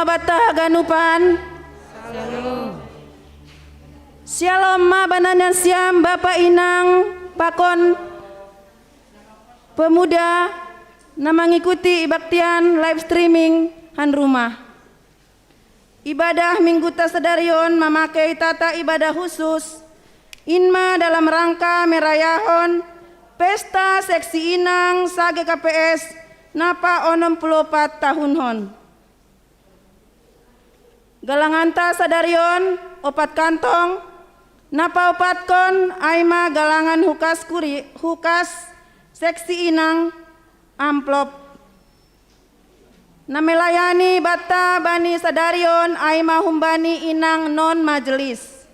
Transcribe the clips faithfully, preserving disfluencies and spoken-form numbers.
Bata haganupan. Shalom ma bana nasiam bapa inang pakon pemuda na mangikuti ibaktian live streaming han rumah. Ibadah mingguta sadarion mamakei tata ibadah husus, inma dalam rangka merayahon pesta seksi inang sa-G K P S napa onom puluh opat tahunhon. Galanganta sadarion opat kantong, na paopatkon ai ma galangan hukas kuri, hukas seksi inang, amplop. Na melayani banta bani sadarion ai ma humbani inang non majelis.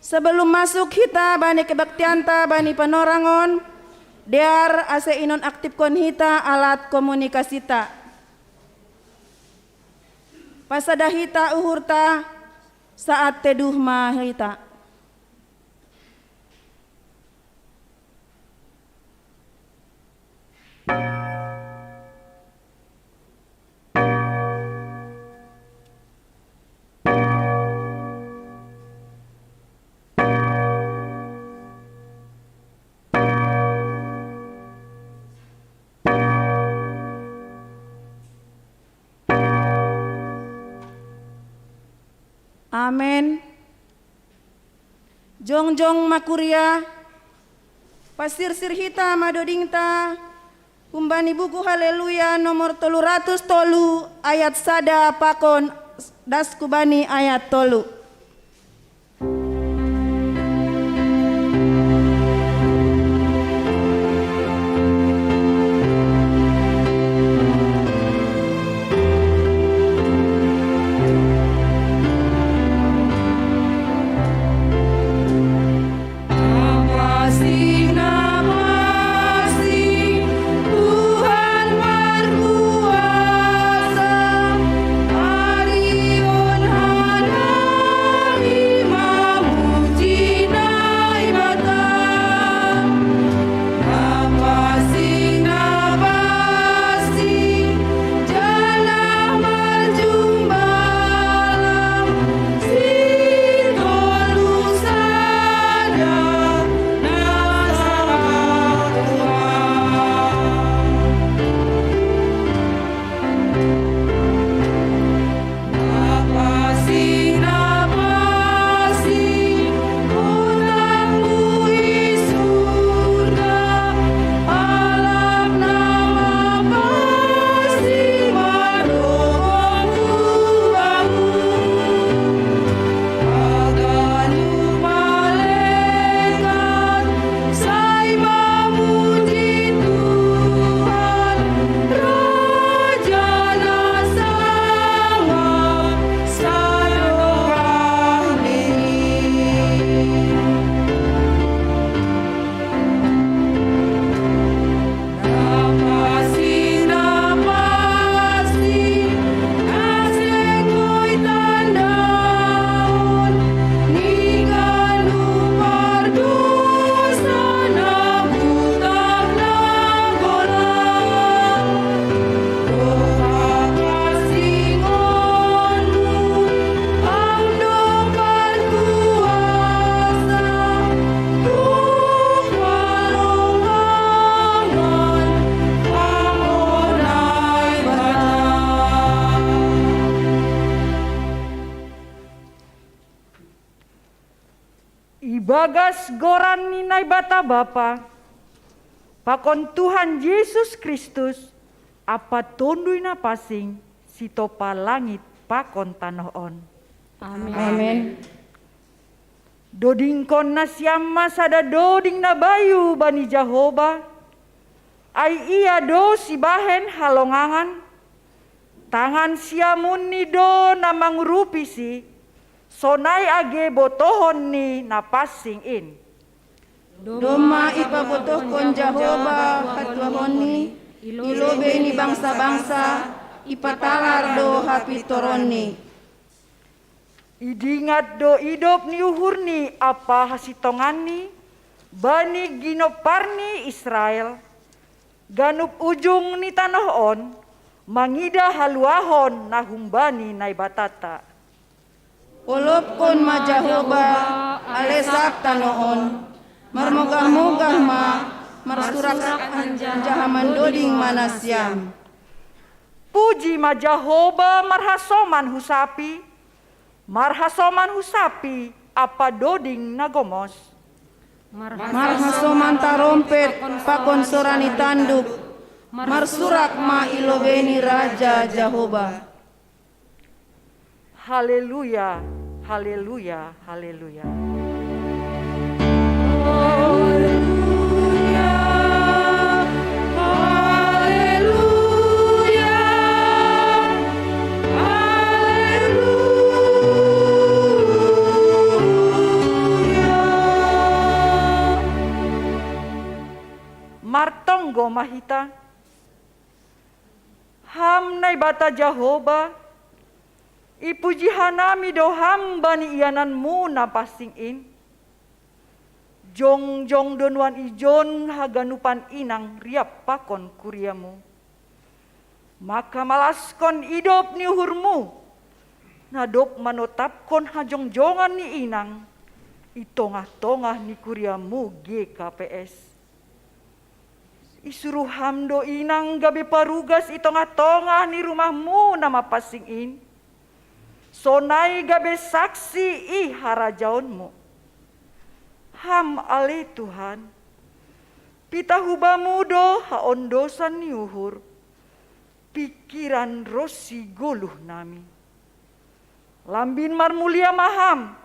Sebelum masuk hita bani kebaktianta bani panorangon, dear ase inonaktifkon hita alat komunikasita. Pasada hita uhurta, saat teduh ma hita. Amen. Jongjong ma kuria, pasirsir hita ma dodingta humbani buku Haleluya nomor tolu ratus tolu ayat sada pakon das kubani ayat tolu. Ibagas goran ni Naibata Bapa, pakon Tuhan Jesus Kristus, ampa Tonduy Napansing, sitopa langit pakon tanoh on. Amen. Amen. Dodingkon nasiam ma sada doding na bayu bani Jahowa, ai Ia do sibahen halongangan, tangan siamunNi do na mangurupisi, sonai age botohon ni Napansing in. Domma ipabotohkon Jahowa hatuahonNi i lobei ni bangsa-bangsa, ipatalar do hapintoronNi. Idingat do idop ni uhurNi ampa hasintonganNi bani ginompar ni Israel, ganup ujung ni tanoh on, Mangida haluahon na humbani Naibatata. Olopkon ma Jahoba, ale sab tano on, marmogah-mogah ma, marsurak anjaha mandoding ma nasiam. Puji ma Jahoba marhasoman hu sapi, marhasoman hu sapi ampa doding na gomos. Marhasoman tarompet pakon sora ni tanduk, marsurak ma i lobei ni Raja Jahoba. Haleluya, haleluya, haleluya. Haleluya, haleluya, haleluya. Martonggo ma hita. Ham Naibata Jahoba, ipuji hanami do Ham bani iananMu na pansing in. Jongjong do nuan ijon haganupan inang riap pakon kuriaMu. Maka malaskon idop ni uhurMu, na dob manotapkon hajongjongan ni inang i tongah-tongah ni kuriaMu G K P S. Isuruh Ham do inang gabe parugas i tongah-tongah ni rumahMu na mapansing in, sonai gabe saksi i harajaonMu. Ham ale Tuhan, pitah hu Bamu do haondosan ni uhur, pingkiran ronsi goluh nami. Lambin marmulia ma Ham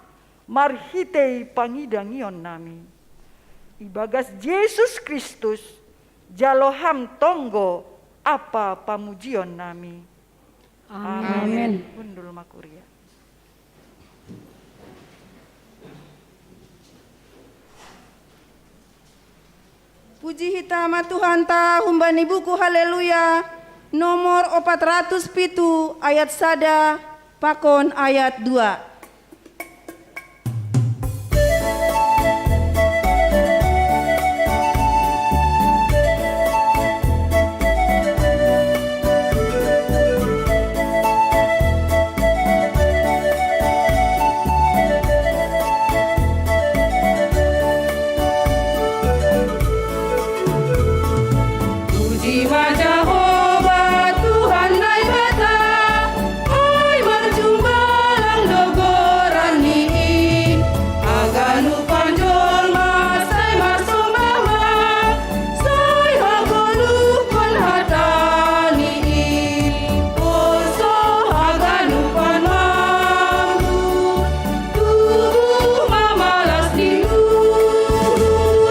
marhitei pangidangion nami. Ibagas Jesus Kristus, jalo Ham tonggo ampa pamujion nami. Amen. Amen. Hundul ma kuria. Puji hita ma Tuhanta humbani buku Haleluya, nomor opat ratus pitu, ayat sada pakon ayat dua. Puji ma Jahowa, Tuhan Naibata, ai marjumbalang do goran-Ni i. Haganupan jolma sai marsombah ma, sai hagoluhkon hata-Ni i. Holso haganupan mambu, tubuh ma malas ni uhur,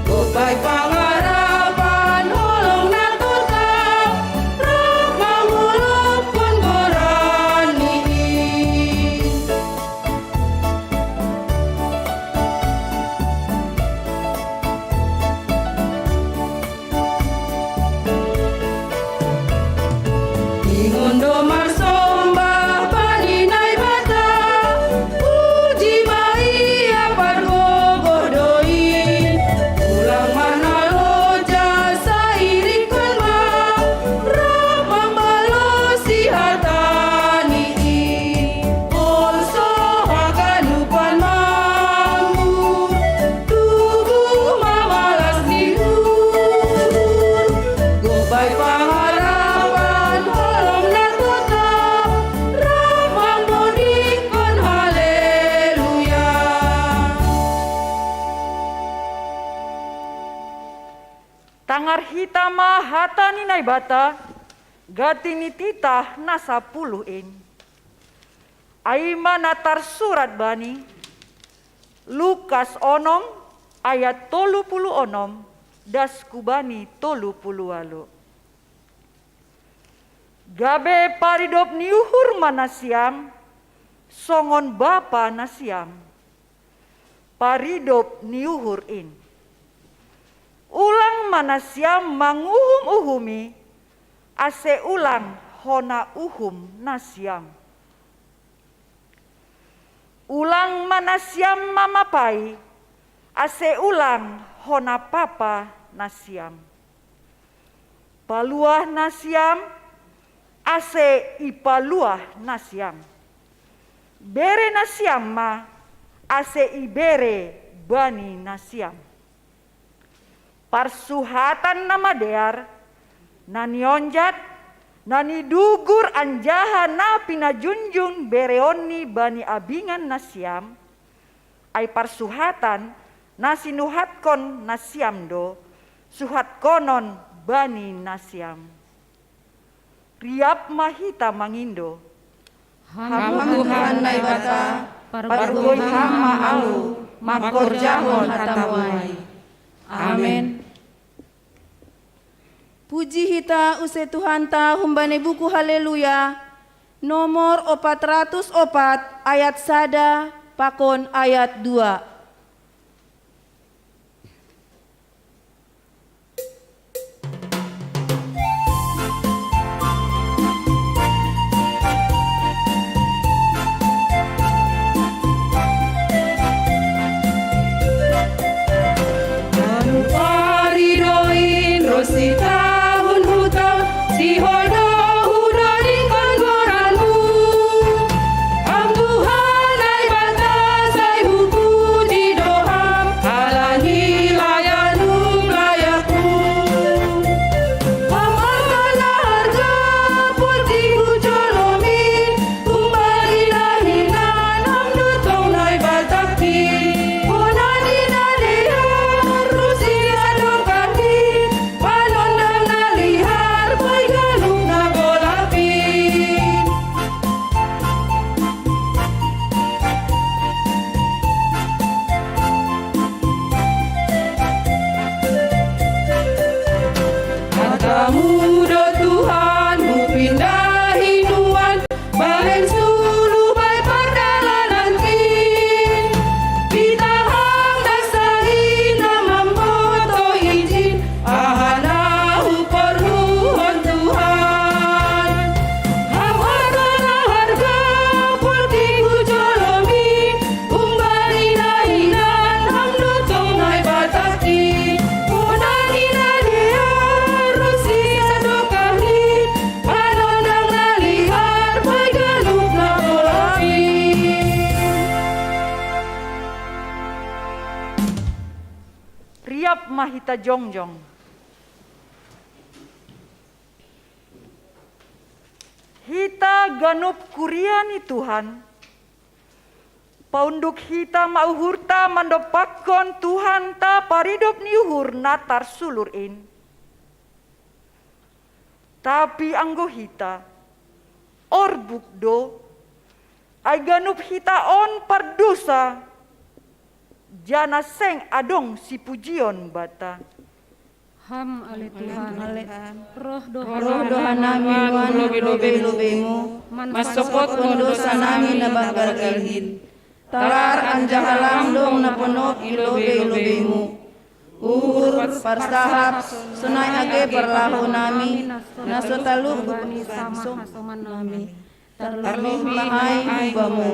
gobai pangarapan holong na totap, rap mangolophon goran-Ni i. Ingon do marsombah bani Naibata, puji ma Ia pargogoh do i. Ulang ma na loja, sai ringkot ma, rap mambalosi hata-Ni i. Holso haganupan mambu, tubuh ma malas ni uhur, gobai pangarapan holong na totap, rap mambondingkon haleluya. Tangar hita ma hata ni Naibata, ganti ni titah na sapuluh in. Ai ma na tarsurat bani Lukas onom ayat tolu puluh onom das hu bani tolu puluh ualu. Gabe paridop ni uhur ma nasiam, songon bapa nasiam paridop ni uhur in. Ulang ma nasiam manguhum-uhumi, ase ulang hona uhum nasiam. Ulang ma nasiam mamapai, ase ulang hona papa nasiam. Paluah nasiam, ase ipaluah nasiam. Bere nasiam ma, ase ibere bani nasiam. Parsuhatan na madear, na nionjat, na nidugur anjaha na pinajunjung bereonni bani abingan nasiam, ai parsuhatan na sinuhatkon nasiam do, suhatkonon bani nasiam. Riap ma hita mangindo. Ham Tuhan Naibata, pargoi Ham ma ahu mangkorjahon hatamu ai. Amen. Puji hita use Tuhanta humbani buku Haleluya, nomor opat ratus opat, ayat sada pakon ayat dua. Paridoin ro sitahun hutang, sihodo hudo di konggoranmu. Ham Tuhan Naibata sai hupuji do Ham, halani layahnum layakku. Ham Arta na harga, poti hujolomi, humbani na hinan Ham do tong Naibatangki. Bona ni na dear, rusi sadokahni, panondang na lihar, pai ganup na bolap in. Hatamu do Tuhan hupindahi nuan, bahen sulu bai pardalananki. Pitah Ham dasari na mamboto ijin, aha na huporluhon Tuhan. Ham Arta na harga, poti hujolomi, humbani na hinan Ham do tong Naibatangki. Bona ni na dear, rusi sadokahni, panondang na lihar, pai ganup na bolap in. Riap ma hita jongjong. Hita ganup kuria ni Tuhan, paunduk hita ma uhurta mandompakkon Tuhanta paridop ni uhur na tarsulur in. Tapi anggo hita, orbuk do, ai ganup hita on pardosa, janah seng adong sipujion banta. Ham ale Tuhan, ale Tuhan, roh do, roh do hanami nuan lobei-lobeimu, mansopotkon dosanami na banggal in. Talar anjaha lang dong na ponop i lobei-lobeimu. Uhur, parsahap, sonai age parlahonami, na so talup bani hasomannami. Tarlobih ma ai hu Bamu.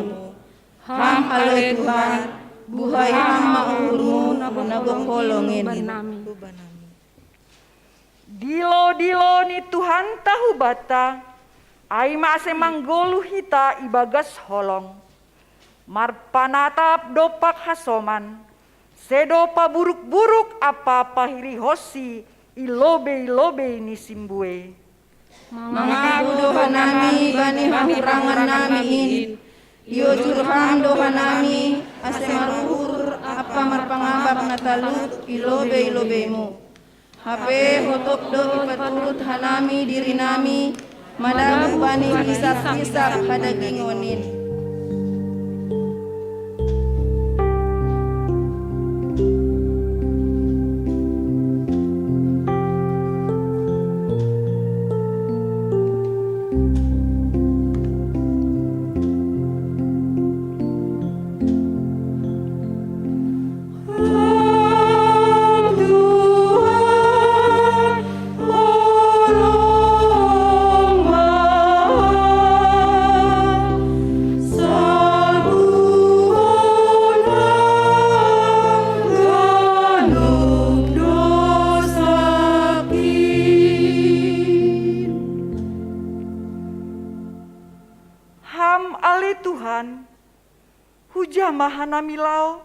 Ham ale Tuhan, buhai Ham ma uhurmu na gok holong in. Dilo-dilo ni Tuhanta hu banta, ai ma ase manggoluh hita ibagas holong. Marpanatap dompak hasoman, sedo paburuk-buruk ampa pahirihonsi i lobei-lobei ni simbue. Mangaku do hanami bani hahurangannami in, iojur Ham do hanami ase maruhur ampa marpangabak na talup i lobei-lobeimu. Hape hotop do ipatuhut hanami dirinami, madabuh bani hisap-hisap hadagingon in. Ham ale Tuhan, huja ma hanami laho,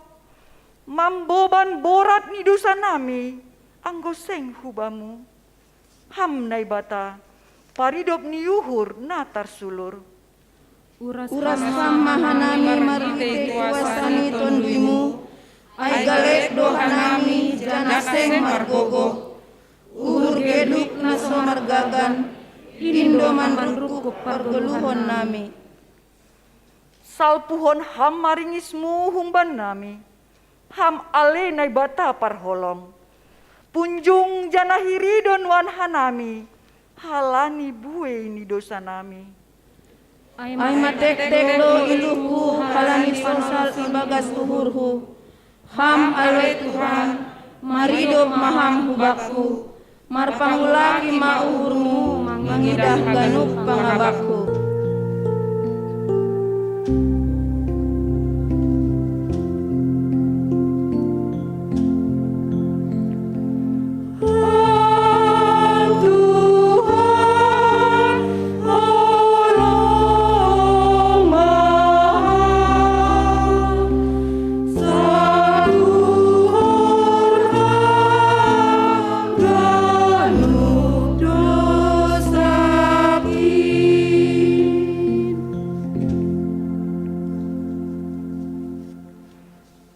mamboban borat ni dosa nami, anggo seng hu Bamu. Ham Naibata, paridop ni uhur na tarsulur. Uras Ham ma hanami marhitei kuasa ni Tonduimu, ai galek do hanami janah seng margogoh. Uhur geduk na so margagan, in do manrungkub pargoluhon nami. Salpuhon Ham ma ringisMu humban nami, Ham ale Naibata parholong. Punjung janah iri do nuan hanami, halani buei ni dosa nami. Ai matektek do iluhku halani sorsal ibagas uhurhu. Ham ale Tuhan, maridop ma Ham hu bakku, marpangulaki ma uhurMu mangidah ganup pangabakku.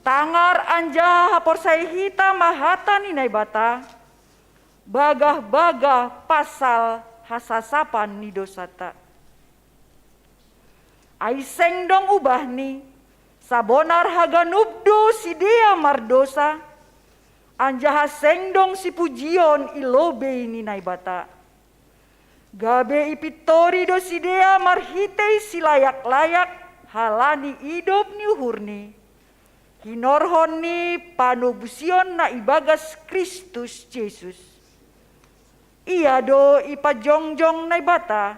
Tangar anjaha haporsayai hita ma hata ni Naibata, bagah-bagah pasal hasasapan ni dosanta. Ai seng dong ubahni, sabonar haganup do sidea mardosa, anjaha seng dong sipujion i lobei ni Naibata. Gabe ipintori do sidea marhitei silayak-layak halani idop ni uhurni, hinorhon ni panobusion na ibagas Kristus Jesus. Ia do ipajongjong Naibata,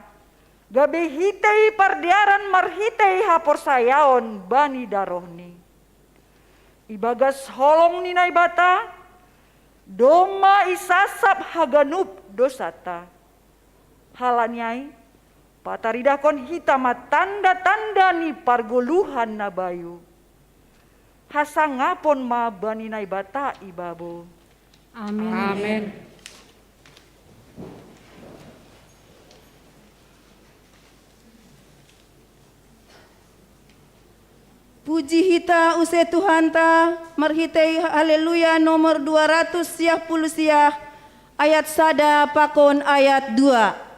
gabe hitei pardearan marhitei haporsayaon bani darohni. Ibagas holong ni Naibata, domma isasap haganup dosanta. Halani ai, pataridahkon hita ma tanda-tanda ni pargoluhan na bayu. Hasangapon ma bani Naibata i babo. Amen. Amen. Puji hita use Tuhanta, marhitei Haleluya nomor dua ratus siah puluh siah, ayat sada pakon ayat dua.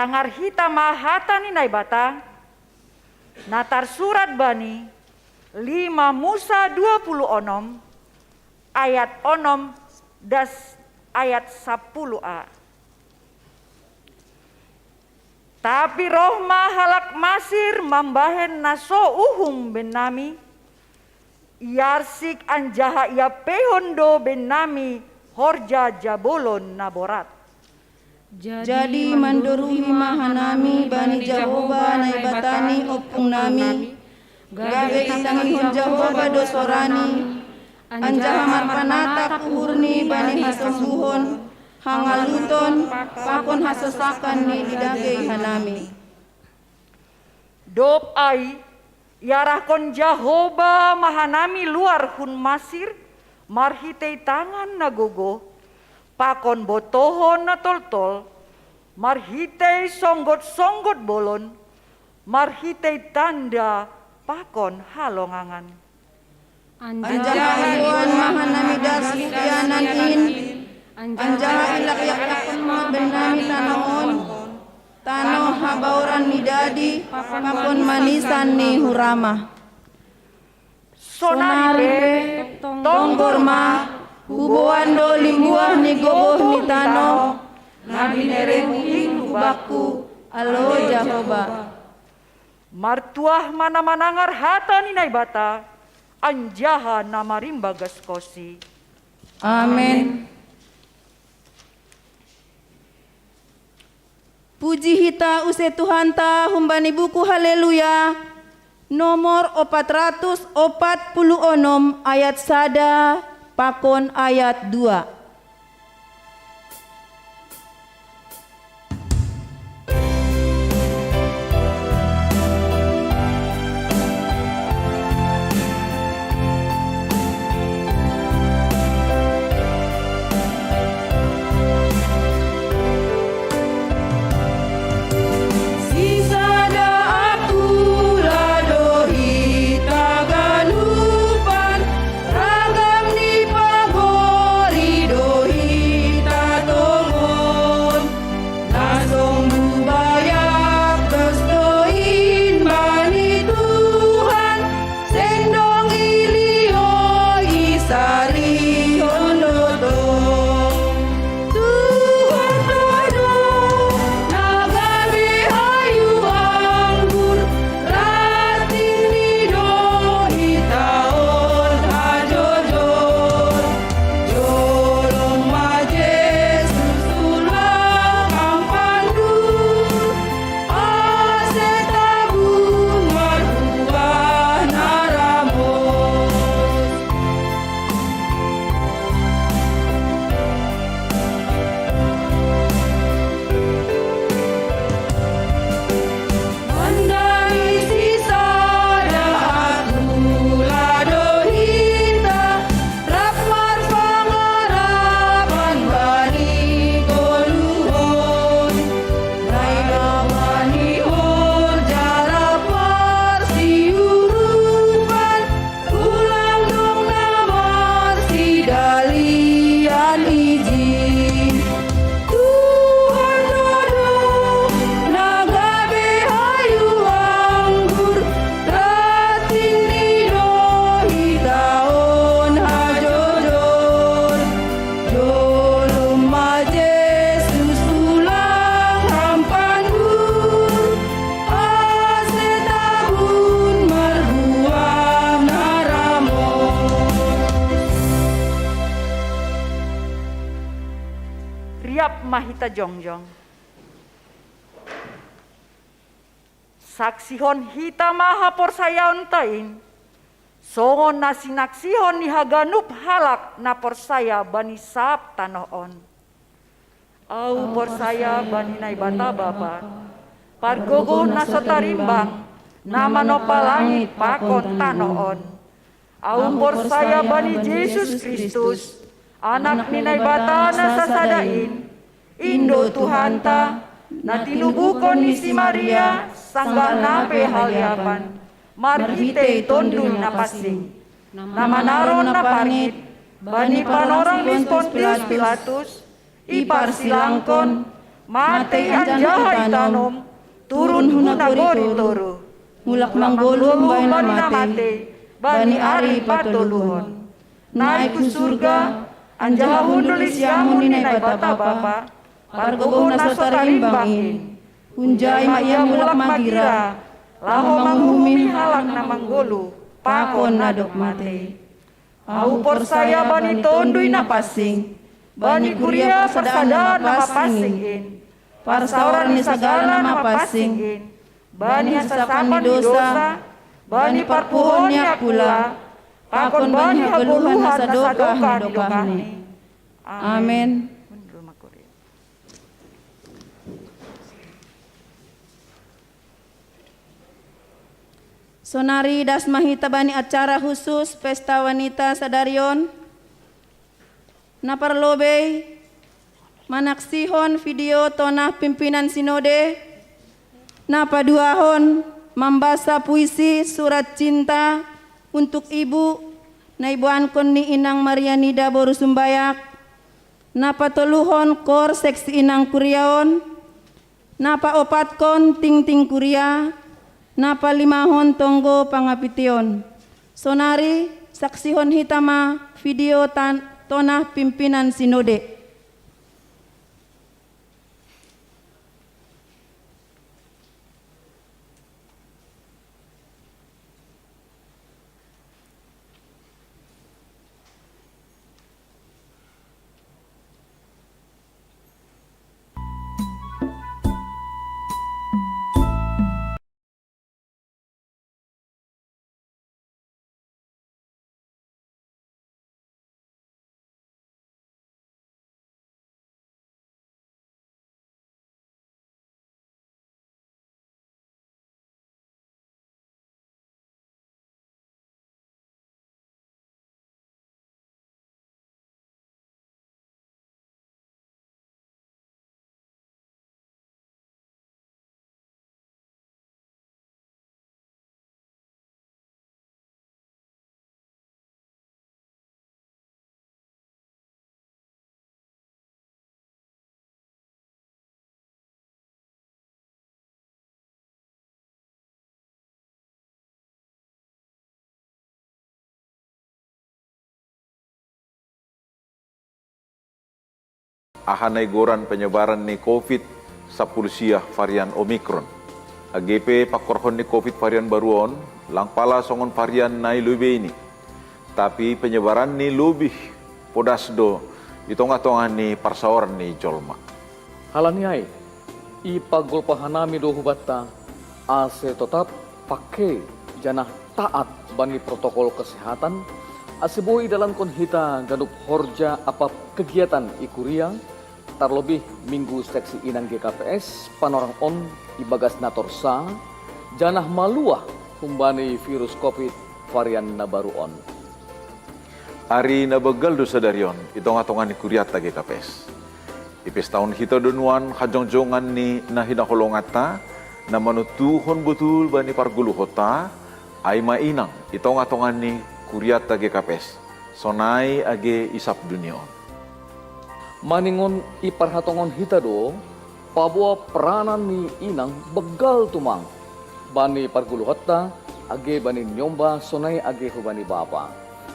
Tangar hita ma hata ni Naibata, na tarsurat bani: Lima Musa dua puluh onom ayat onom das ayat sapuluh a. Tapi roh ma halak Masir mambahen na so uhum bennami, iarsik anjaha iapehon do bennami horja jabolon na borat. Jadi mandoruhi ma hanami bani Jahowa Naibata ni ompungnami, gabe itangihon Jahowa do sorani, anjaha marpanatap uhurni bani hasombuhon, hangaluton, pakon hasosakan ni didagei hanami. Dob ai, iarahkon Jahowa ma hanami luar hun Masir marhitei tangan na gogoh, pakon botohon na toltol, marhitei songgot-songgot bolon, marhitei tanda pakon halongangan. Anjaha iboan ma hanami das ianan in, anjaha ilakyakon ma bennami tanoh on, tanoh habaoran ni dadi pakon manisan ni hurama. Sonari pe, tonggor ma, huboan do limbuah ni gogoh ni tanoh, na binereMu in hu bakku, ale Jahowa. Martuah ma na manangar hata ni Naibata, anjaha na marimbagaskonSi. Amen. Puji hita use Tuhanta humbani buku Haleluya, nomor opat ratus opat puluh onom ayat sada pakon ayat dua. Sisada aku lado hita ganupan, ragam ni pagori do hita tongon. Na sombu bayak dos do in bani Tuhan, seng dong ilio isarihon do tong. Tuhan do na gabe hayu anggur, rating ni do hita on hajojor. Jolom ma Jesus tulang Ham pandu, ase tabun marbuah na ramos. Mandai sisada aku lado hita, rap marpangarapan bani goluhon. Baik bani horja rap marsiurupan, ulang dong na marsidalian ijin. Tuhan do na gabe hayu anggur, rating ni do hita on hajojor. Jolom ma Jesus tulang Ham pandu, ase tabun marbuah na ramos. Riap ma hita jongjong. Saksihon hita ma haporsayaonta in, songon na sinaksihon ni haganup halak na porsaya bani sab tanoh on. Ahu porsaya bani Naibata Bapa, pargogoh na so tarimbang, na manompa langit pakon tanoh on. Ahu porsaya bani Jesus Kristus, Anak ni Naibata na sasada in, in do Tuhanta, na tinubuhkon ni si Maria sanggah na pe haliapan, marhitei Tonduy Napansing, na manaron na parngit bani panorang ni si Pontius Pilatus, iparsilangkon, matei anjaha itanom, turun hu nagori toruh, mulak manggoluh humbani na matei, bani ari patoluhon. Naik hu surga, anjaha hundul i siamun ni Naibata Bapa, pargogoh na so tarimbang in. Hunjai ma ia mulak magira, laho manguhumi halak na manggoluh, pakon na dob matei. Ahu porsaya bani Tonduy Napansing, bani kuria parsadaan na mapansing in, parsaoran ni sagala na mapansing in, bani hasasapan ni dosa, bani parpuhoon ni apula, pakon bani hagoluhan na sadokah ni dokahni. Amen. Sonari das ma hita bani acara khusus Pesta Wanita sadari on. Na parlobei, manaksihon video tonah pimpinan sinode, na paduahon, mambasa puisi surat cinta untuk ibu, na iboankon ni Inang Maria Nida boru Sumbayak, na patoluhon kor seksi inang kuria on, na paopatkon tingting kuria, na palimahon tonggo pangapition. Sonari, saksihon hita ma video tan-, tonah pimpinan sinode. Aha na igoran penyebaran ni Covid sapuluh sia varian Omicron. Age pe pangkorhon ni Covid varian baru on, lang pala songon varian na i lobei ini. Tapi penyebaran ni lobih podas do i tongah-tongah ni parsaoran ni jolma. Halani ai, ipagolpa hanami do hubanta, ase totap pake janah taat bani protokol kesehatan, ase boi idalankon hita ganup horja ampa kegiatan i kuria, tarlobih Minggu Seksi Inang G K P S panorang on ibagas na torsa, janah maluah humbani virus Covid varian na baru on. Ari na banggal do sadari on i tongah-tongah ni kurianta G K P S. Ipestahon hita do nuan hajongjongan ni na hinaholonganta, na manontuhon botul bani pargoluhonta, ai ma inang i tongah-tongah ni kurianta G K P S, sonai age i sab dunia on. Maningon iparhatongon hita do, paboa peranan ni inang banggal tumang bani pargoluhonta, age bani niomba sonai age hubani Bapa.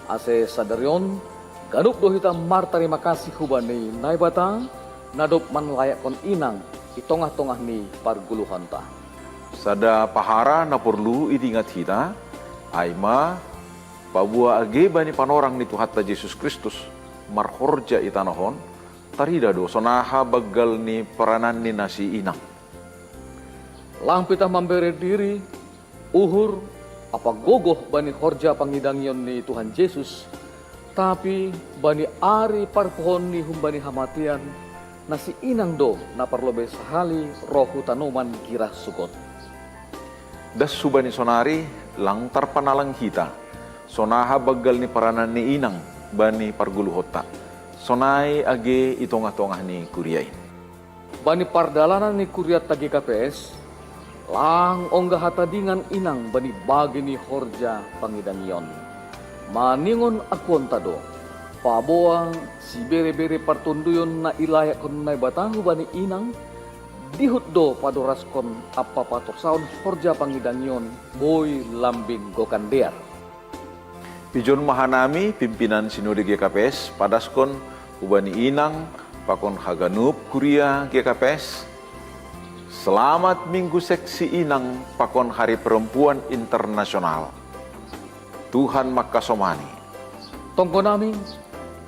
Ase sadari on, ganup do hita martarima kasih hubani Naibata, na dob manlayakkon inang i tongah-tongah ni pargoluhonta. Sada pahara na porlu idingat hita, ai ma, paboa age bani panorang ni Tuhanta Jesus Kristus marhorja i tanoh on, tarida do sonaha banggal ni peranan ni na siinang. Lang pitah mambere diri, uhur, ampa gogoh bani horja pangidangion ni Tuhan Jesus, tapi bani ari parpuhoon ni humbani hamatean, na siinang do na parlobei sahali roh hu tanoman girah sukot. Das hubani sonari, lang tarpanalang hita sonaha banggal ni peranan ni inang bani pargoluhonta, sonai age i tongah-tongah ni kuria in. Bani pardalanan ni kurianta G K P S, lang ongga hatadingan inang bani bage ni horja pangidangion. Maningon akuonta do, paboa sibere-bere partonduyon na ilayakkon Naibata hubani inang, dihut do padoraskon ampa patorsahon horja pangidangion boi lambin gokan dear. Pijon mahanami pimpinan Sinode G K P S, padaskon hubani inang pakon haganup kuria G K P S, selamat Minggu Seksi Inang pakon Hari Perempuan Internasional. Tuhan makasomani. Tongkonami,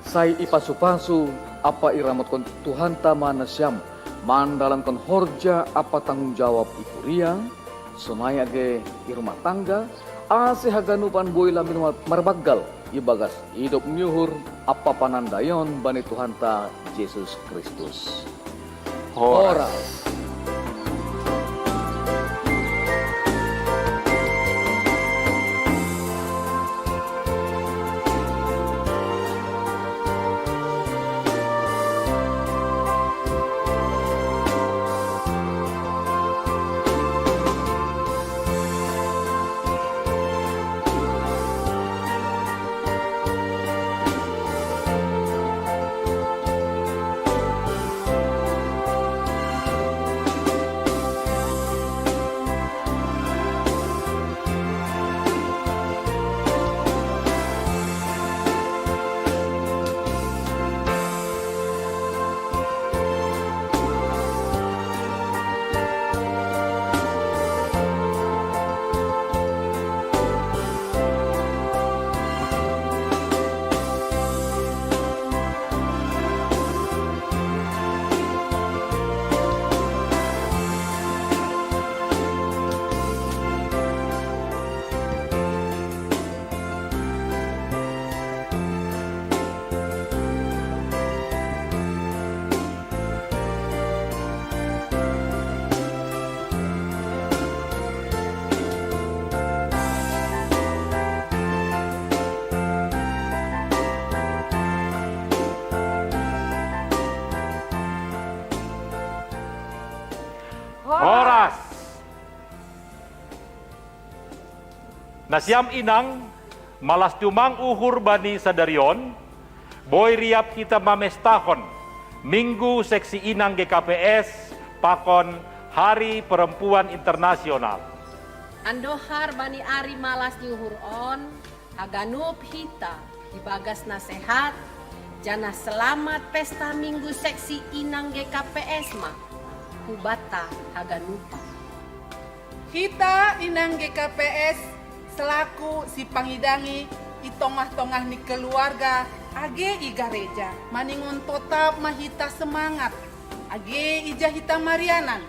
sai ipasu-pasu ampa iramotkon Tuhanta ma nasiam, mandalanhon horja ampa tanggung jawab i kuria, sonai age i rumah tangga, ase haganupan boi lambin marbanggal ibagas idop ni uhur ampa panandaion bani Tuhanta Jesus Kristus. Horas. Horas. Horas. Nasiam inang, malas tumang uhur bani sadari on, boi riap hita mamestahon Minggu Seksi Inang G K P S pakon Hari Perempuan Internasional. Andohar bani ari malas ni uhur on, haganup hita ibagas na sehat, janah selamat pesta Minggu Seksi Inang G K P S ma hubanta haganupan. Hita inang G K P S selaku sipangidangi i tongah-tongah ni keluarga age i gareja, maningon totap ma hita semangat, age ija hita marianan,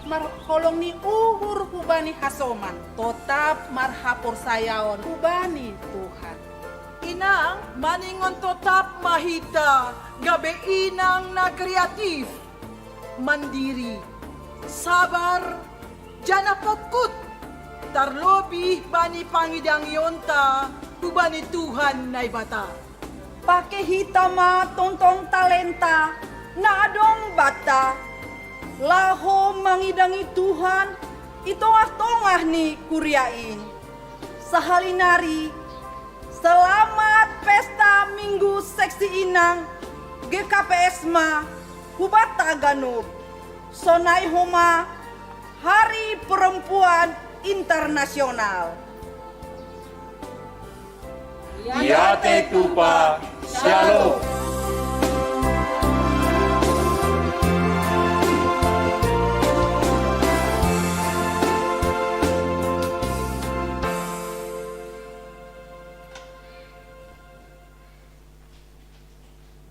marholong ni uhur hubani hasoman, totap marhaporsayaon hubani Tuhan. Inang, maningon totap ma hita gabe inang na kreatif, mandiri, sabar, janah pongkut, tarlobih bani pangidangionta hubani Tuhan Naibata. Pake hita ma tongtong talenta na adong banta, laho mangidangi Tuhan i tongah-tongah ni kuria in. Sahali nari, selamat pesta Minggu Seksi Inang G K P S ma hubanta ganup. Sonai homa Hari Perempuan Internasional. Iate tupa, Shalom.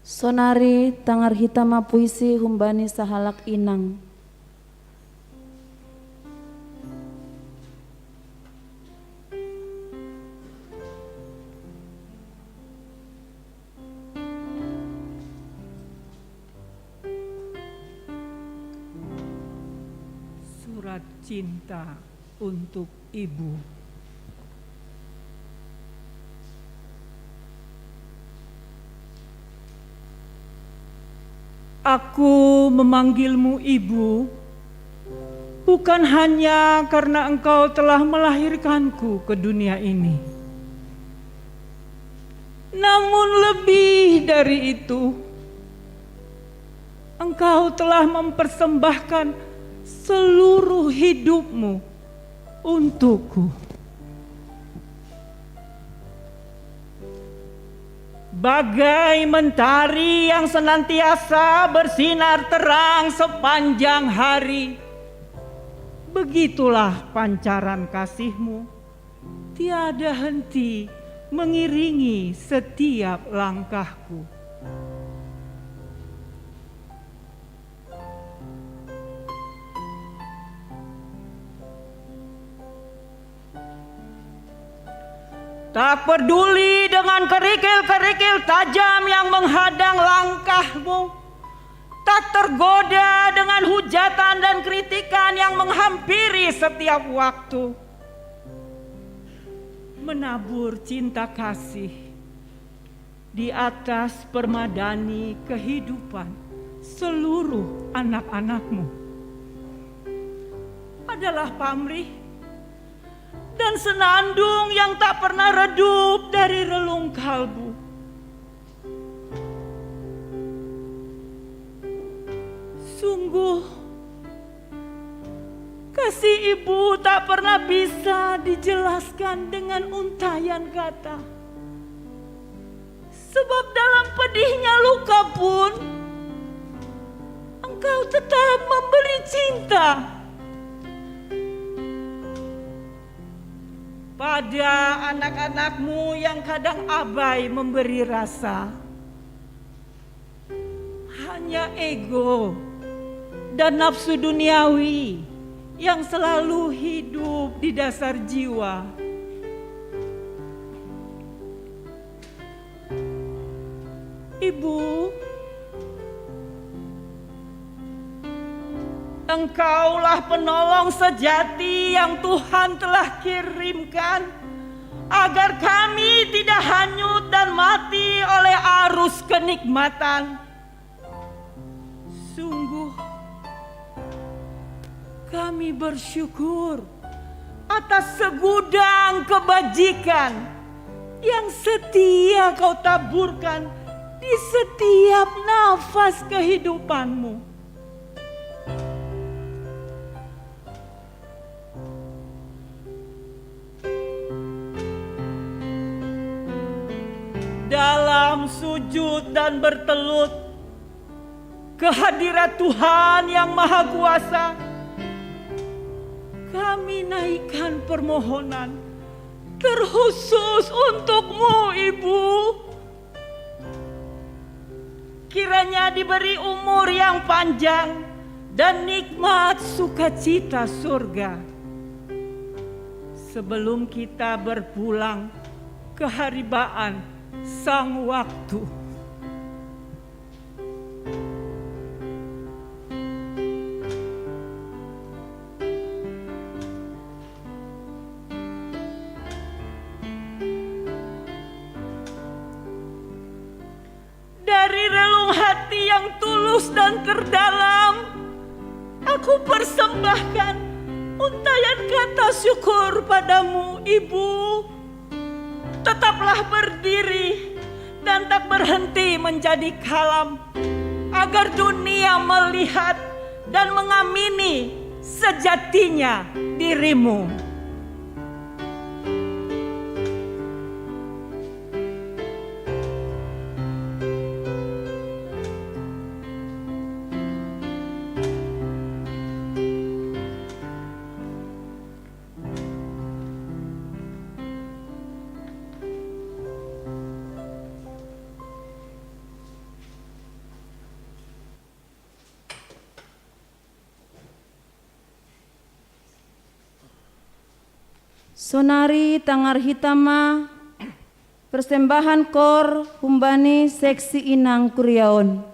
Sonari tangar hita ma puisi humbani sahalak inang. Surat cinta untuk ibu. Aku memanggilmu ibu, bukan hanya karena engkau telah melahirkanku ke dunia ini, namun lebih dari itu, engkau telah mempersembahkan seluruh hidupmu untukku. Bagai mentari yang senantiasa bersinar terang sepanjang hari, begitulah pancaran kasih-Mu, tiada henti mengiringi setiap langkahku. Tak peduli dengan kerikil-kerikil tajam yang menghadang langkahmu, tak tergoda dengan hujatan dan kritikan yang menghampiri setiap waktu. Menabur cinta kasih di atas permadani kehidupan seluruh anak-anakmu adalah pamrih dan senandung yang tak pernah redup dari relung kalbu. Sungguh, kasih ibu tak pernah bisa dijelaskan dengan untayan kata. Sebab dalam pedihnya luka pun, engkau tetap memberi cinta pada anak-anakmu yang kadang abai memberi rasa. Hanya ego dan nafsu duniawi yang selalu hidup di dasar jiwa. Ibu, Engkaulah penolong sejati yang Tuhan telah kirimkan, agar kami tidak hanyut dan mati oleh arus kenikmatan. Sungguh, kami bersyukur atas segudang kebajikan yang setia Kau taburkan di setiap nafas kehidupanmu. Dalam sujud dan bertelut ke hadirat Tuhan yang Maha Kuasa, kami naikkan permohonan terkhusus untukmu, Ibu. Kiranya diberi umur yang panjang dan nikmat sukacita surga. Sebelum kita berpulang ke haribaan sang waktu. Dari relung hati yang tulus dan terdalam, aku persembahkan untayan kata syukur padamu, Ibu. Tetaplah berdiri dan tak berhenti menjadi kalam, agar dunia melihat dan mengamini sejatinya dirimu. Sonari tangar hita ma persembahan kor humbani seksi inang kuriaon.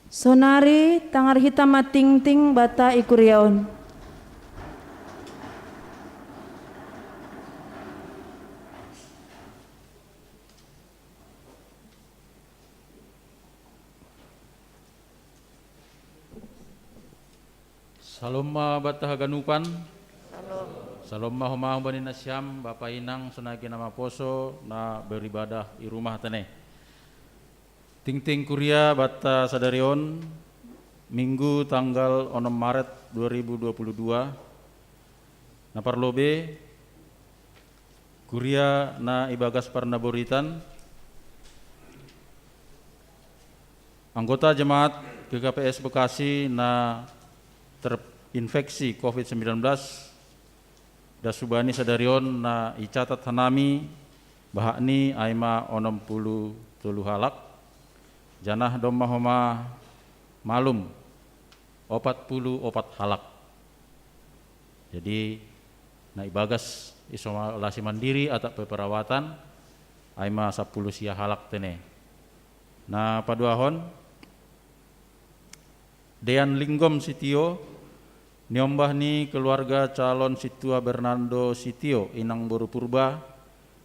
Sonari tangar hita matingting bata i kuriaon. Salom ma banta haganupan. Salom ma homa humbani nasiam, bapa inang sonai na maposo na beribadah i rumah tene. Tingting kuria banta sadari on, Minggu tanggal onom Maret dua ribu dua puluh dua. Na parlobei kuria na ibagas parnaboritan, anggota jemaat G K P S Bekasi na terinfeksi covid sembilan belas, das hubani sadari on na icatat hanami, bahakni ai ma onom pulu tolu halak, janah domma homa malum opat pulu opat halak. Jadi, na ibagas isolasi mandiri atap perawatan, ai ma sapuluh sia halak tene. Na paduahon, Dean Linggom Sitio, niombah ni keluarga calon sintua Bernardo Sitio, inang boru Purba,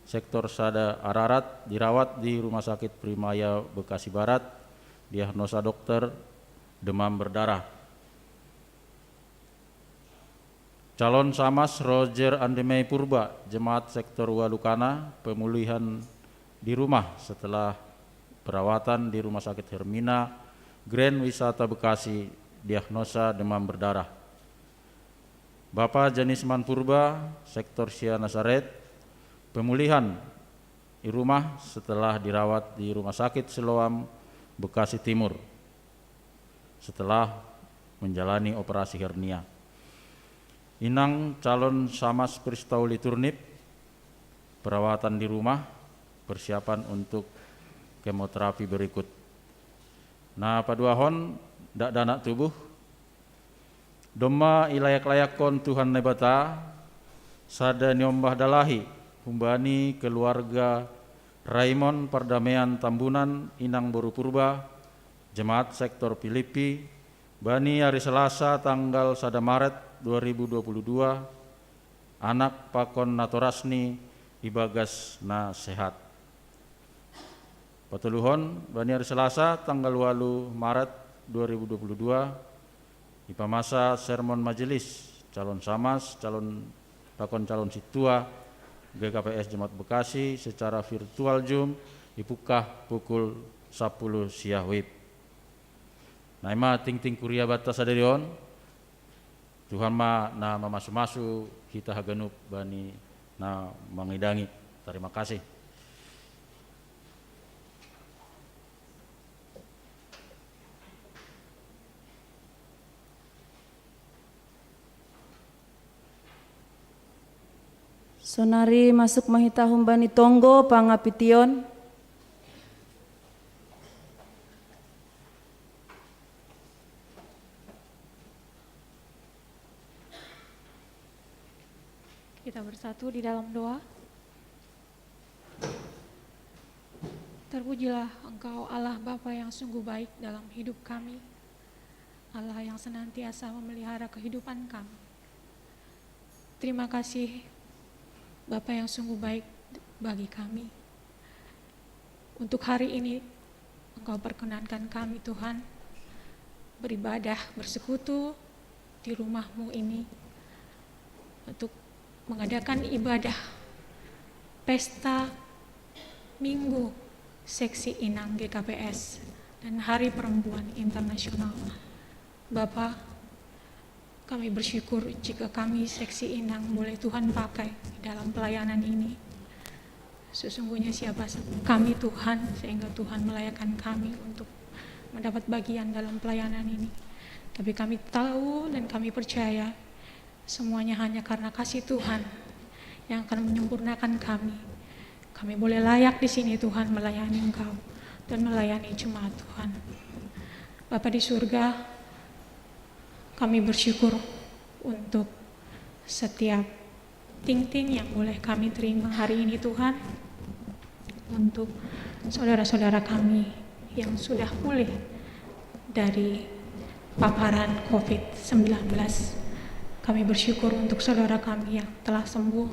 sektor sada Ararat, dirawat di Rumah Sakit Primaya Bekasi Barat, diagnosa dokter demam berdarah. Calon Samas Roger Andemei Purba, jemaat sektor Walukana, pemulihan di rumah setelah perawatan di Rumah Sakit Hermina Grand Wisata Bekasi, diagnosa demam berdarah. Bapa Janisman Purba, sektor sia Nasaret, pemulihan di rumah setelah dirawat di Rumah Sakit Siloam Bekasi Timur setelah menjalani operasi hernia. Inang calon Samas Pristauli Turnip, perawatan di rumah, persiapan untuk kemoterapi berikut. Na paduahon, dakdanak tubuh, domma ilayak-layakkon Tuhan Naibata, sada niombah dalahi humbani keluarga Raimon Pardamean Tambunan, inang boru Purba, jemaat sektor Pilippi, bani ari Selasa tanggal sada Maret dua ribu dua puluh dua, anak pakon natorasni ibagas na sehat. Patoluhon, bani ari Selasa tanggal walu Maret dua ribu dua puluh dua, ipamasa sermon majelis calon Samas, calon pakon calon sintua G K P S Jemaat Bekasi secara virtual Zoom, ipungkah pukul sapuluh sia WIB. Na i ma tingting kuria banta sadari on. Tuhan ma na mamasu-masu hita haganup bani na mangidangi. Tarima kasih. Sonari masuk ma hita humbani tonggo pangapition. Kita bersatu di dalam doa. Terpujilah Engkau, Allah Bapa yang sungguh baik dalam hidup kami, Allah yang senantiasa memelihara kehidupan kami. Terima kasih, Bapa yang sungguh baik bagi kami. Untuk hari ini, Engkau perkenankan kami, Tuhan, beribadah, bersekutu di rumah-Mu ini untuk mengadakan ibadah pesta Minggu Seksi Inang G K P S dan Hari Perempuan Internasional. Bapa, kami bersyukur jika kami Seksi Inang boleh Tuhan pakai dalam pelayanan ini. Sesungguhnya siapa kami, Tuhan, sehingga Tuhan melayakan kami untuk mendapat bagian dalam pelayanan ini. Tapi kami tahu dan kami percaya semuanya hanya karena kasih Tuhan yang akan menyempurnakan kami. Kami boleh layak di sini, Tuhan, melayani Engkau dan melayani jemaat Tuhan. Bapa di surga, kami bersyukur untuk setiap tingting yang boleh kami terima hari ini, Tuhan, untuk saudara-saudara kami yang sudah pulih dari paparan covid sembilan belas. Kami bersyukur untuk saudara kami yang telah sembuh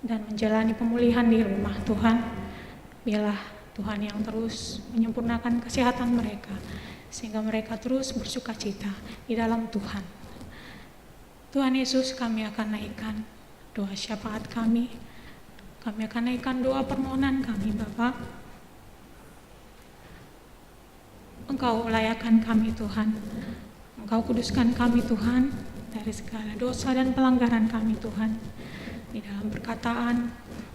dan menjalani pemulihan di rumah, Tuhan. Biarlah Tuhan yang terus menyempurnakan kesehatan mereka, sehingga mereka terus bersuka cita di dalam Tuhan. Tuhan Yesus, kami akan naikkan doa syafaat kami. Kami akan naikkan doa permohonan kami, Bapa. Engkau layakan kami, Tuhan. Engkau kuduskan kami, Tuhan, dari segala dosa dan pelanggaran kami, Tuhan. Di dalam perkataan,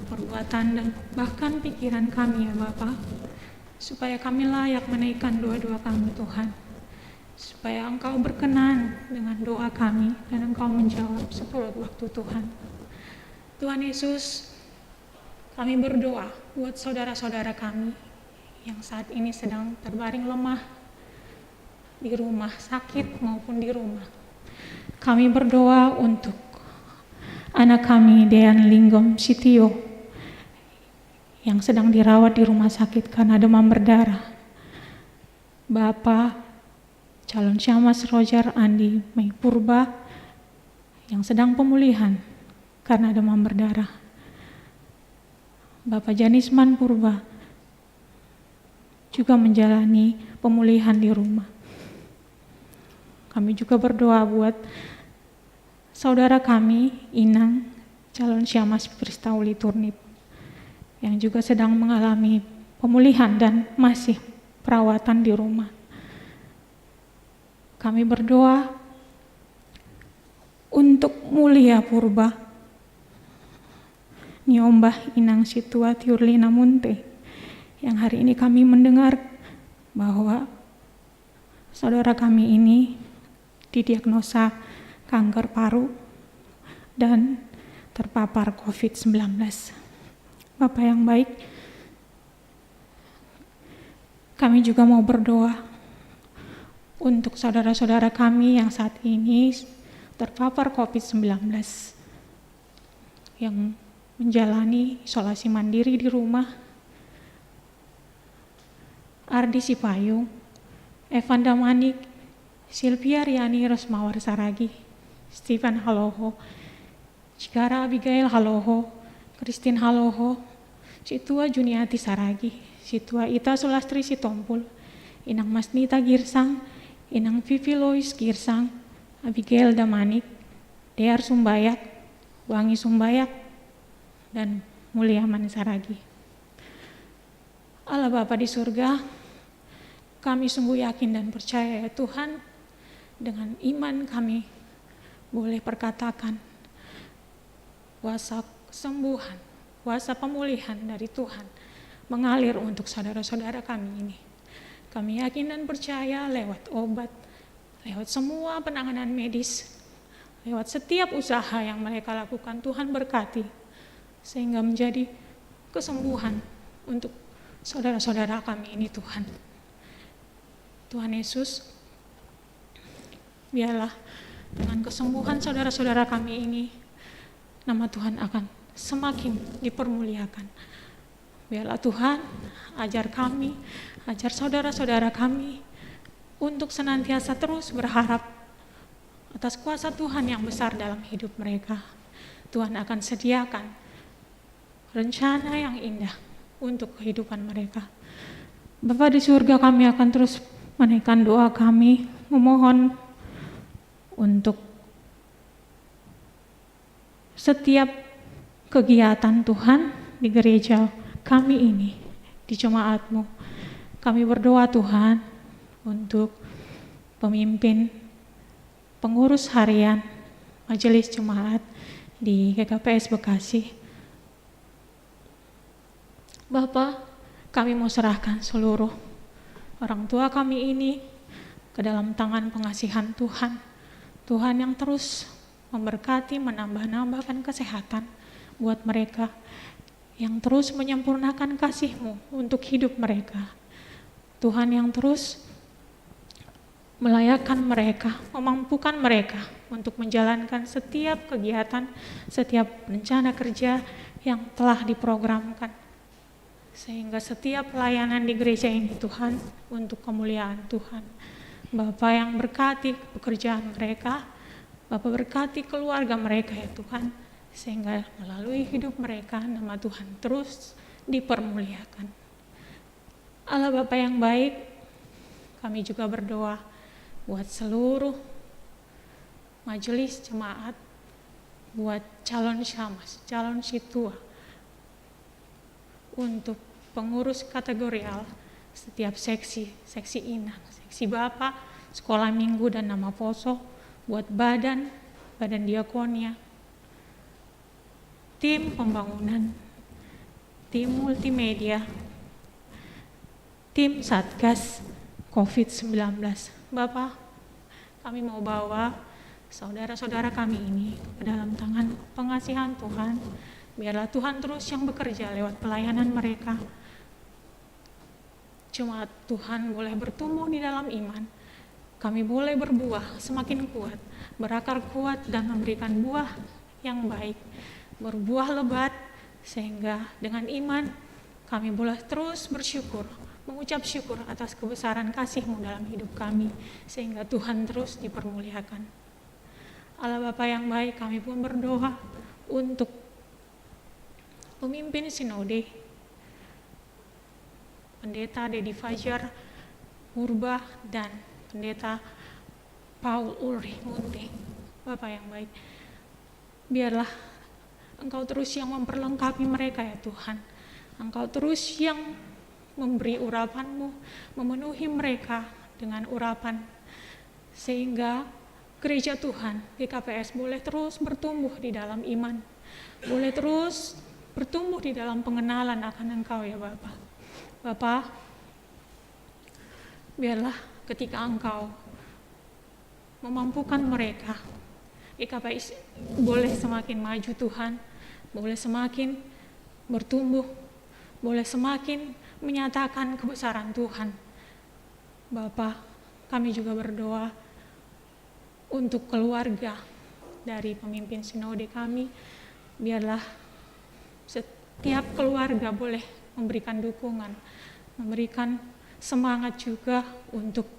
perbuatan, dan bahkan pikiran kami, ya Bapa. Supaya kami layak menaikkan doa-doa kami, Tuhan. Supaya Engkau berkenan dengan doa kami dan Engkau menjawab seturut waktu, Tuhan. Tuhan Yesus, kami berdoa buat saudara-saudara kami yang saat ini sedang terbaring lemah di rumah sakit maupun di rumah. Kami berdoa untuk anak kami, Dean Linggom Sitio, yang sedang dirawat di rumah sakit karena demam berdarah. Bapa calon Syamas Roger Andi Mei Purba yang sedang pemulihan karena demam berdarah. Bapa Janisman Purba juga menjalani pemulihan di rumah. Kami juga berdoa buat saudara kami, Inang, calon Syamas Pristauli Turnip, yang juga sedang mengalami pemulihan dan masih perawatan di rumah. Kami berdoa untuk Mulia Purba, Niombah Inang Situa Tiurlina Munte, yang hari ini kami mendengar bahwa saudara kami ini didiagnosa kanker paru dan terpapar covid sembilan belas. Bapak yang baik, kami juga mau berdoa untuk saudara-saudara kami yang saat ini terpapar covid sembilan belas, yang menjalani isolasi mandiri di rumah. Ardi Sipayung, Evan Damanik, Silvia Riani Rosmawar Saragi, Stephen Haloho, Cikara Abigail Haloho, Christine Haloho, Situa Juniati Saragi, Situa Ita Sulastri Sitompul, Inang Masnita Girsang, Inang Vivi Lois Girsang, Abigail Damanik, Dear Sumbayak, Wangi Sumbayak, dan Mulyaman Saragi. Allah Bapa di surga, kami sungguh yakin dan percaya, ya Tuhan, dengan iman kami boleh perkatakan kuasa kesembuhan, kuasa pemulihan dari Tuhan mengalir untuk saudara-saudara kami ini. Kami yakin dan percaya lewat obat, lewat semua penanganan medis, lewat setiap usaha yang mereka lakukan, Tuhan berkati, sehingga menjadi kesembuhan untuk saudara-saudara kami ini, Tuhan. Tuhan Yesus, biarlah dengan kesembuhan saudara-saudara kami ini, nama Tuhan akan semakin dipermuliakan. Biarlah Tuhan ajar kami, ajar saudara-saudara kami untuk senantiasa terus berharap atas kuasa Tuhan yang besar dalam hidup mereka. Tuhan akan sediakan rencana yang indah untuk kehidupan mereka. Bapa di surga, kami akan terus menaikkan doa kami, memohon untuk setiap kegiatan Tuhan di gereja kami ini, di jemaat-Mu. Kami berdoa, Tuhan, untuk pemimpin, pengurus harian Majelis Jemaat di G K P S Bekasi. Bapa, kami mau serahkan seluruh orang tua kami ini ke dalam tangan pengasihan Tuhan. Tuhan yang terus memberkati, menambah-nambahkan kesehatan buat mereka, yang terus menyempurnakan kasih-Mu untuk hidup mereka. Tuhan yang terus melayakkan mereka, memampukan mereka untuk menjalankan setiap kegiatan, setiap rencana kerja yang telah diprogramkan. Sehingga setiap pelayanan di gereja ini, Tuhan, untuk kemuliaan Tuhan. Bapa yang berkati pekerjaan mereka, Bapa berkati keluarga mereka ya Tuhan, sehingga melalui hidup mereka nama Tuhan terus dipermuliakan. Allah Bapa yang baik, kami juga berdoa buat seluruh majelis jemaat, buat calon syamas, calon situa, untuk pengurus kategorial setiap seksi, seksi inang, seksi bapak, sekolah minggu dan nama poso, buat badan, badan diakonia, tim pembangunan, tim multimedia, tim Satgas covid sembilan belas. Bapak, kami mau bawa saudara-saudara kami ini ke dalam tangan pengasihan Tuhan. Biarlah Tuhan terus yang bekerja lewat pelayanan mereka. Jemaat Tuhan boleh bertumbuh di dalam iman. Kami boleh berbuah semakin kuat, berakar kuat dan memberikan buah yang baik, berbuah lebat, sehingga dengan iman kami boleh terus bersyukur, mengucap syukur atas kebesaran kasih-Mu dalam hidup kami, sehingga Tuhan terus dipermuliakan. Allah Bapa yang baik, kami pun berdoa untuk pemimpin sinode, Pendeta Dedi Fajar Purba dan Pendeta Paul Ulrich Munte. Bapa yang baik, biarlah Engkau terus yang memperlengkapi mereka ya Tuhan. Engkau terus yang memberi urapan-Mu, memenuhi mereka dengan urapan, sehingga gereja Tuhan, G K P S, boleh terus bertumbuh di dalam iman, boleh terus bertumbuh di dalam pengenalan akan Engkau ya Bapa. Bapa, biarlah ketika Engkau memampukan mereka, G K P S boleh semakin maju Tuhan, boleh semakin bertumbuh, boleh semakin menyatakan kebesaran Tuhan. Bapa, kami juga berdoa untuk keluarga dari pemimpin sinode kami. Biarlah setiap keluarga boleh memberikan dukungan, memberikan semangat juga untuk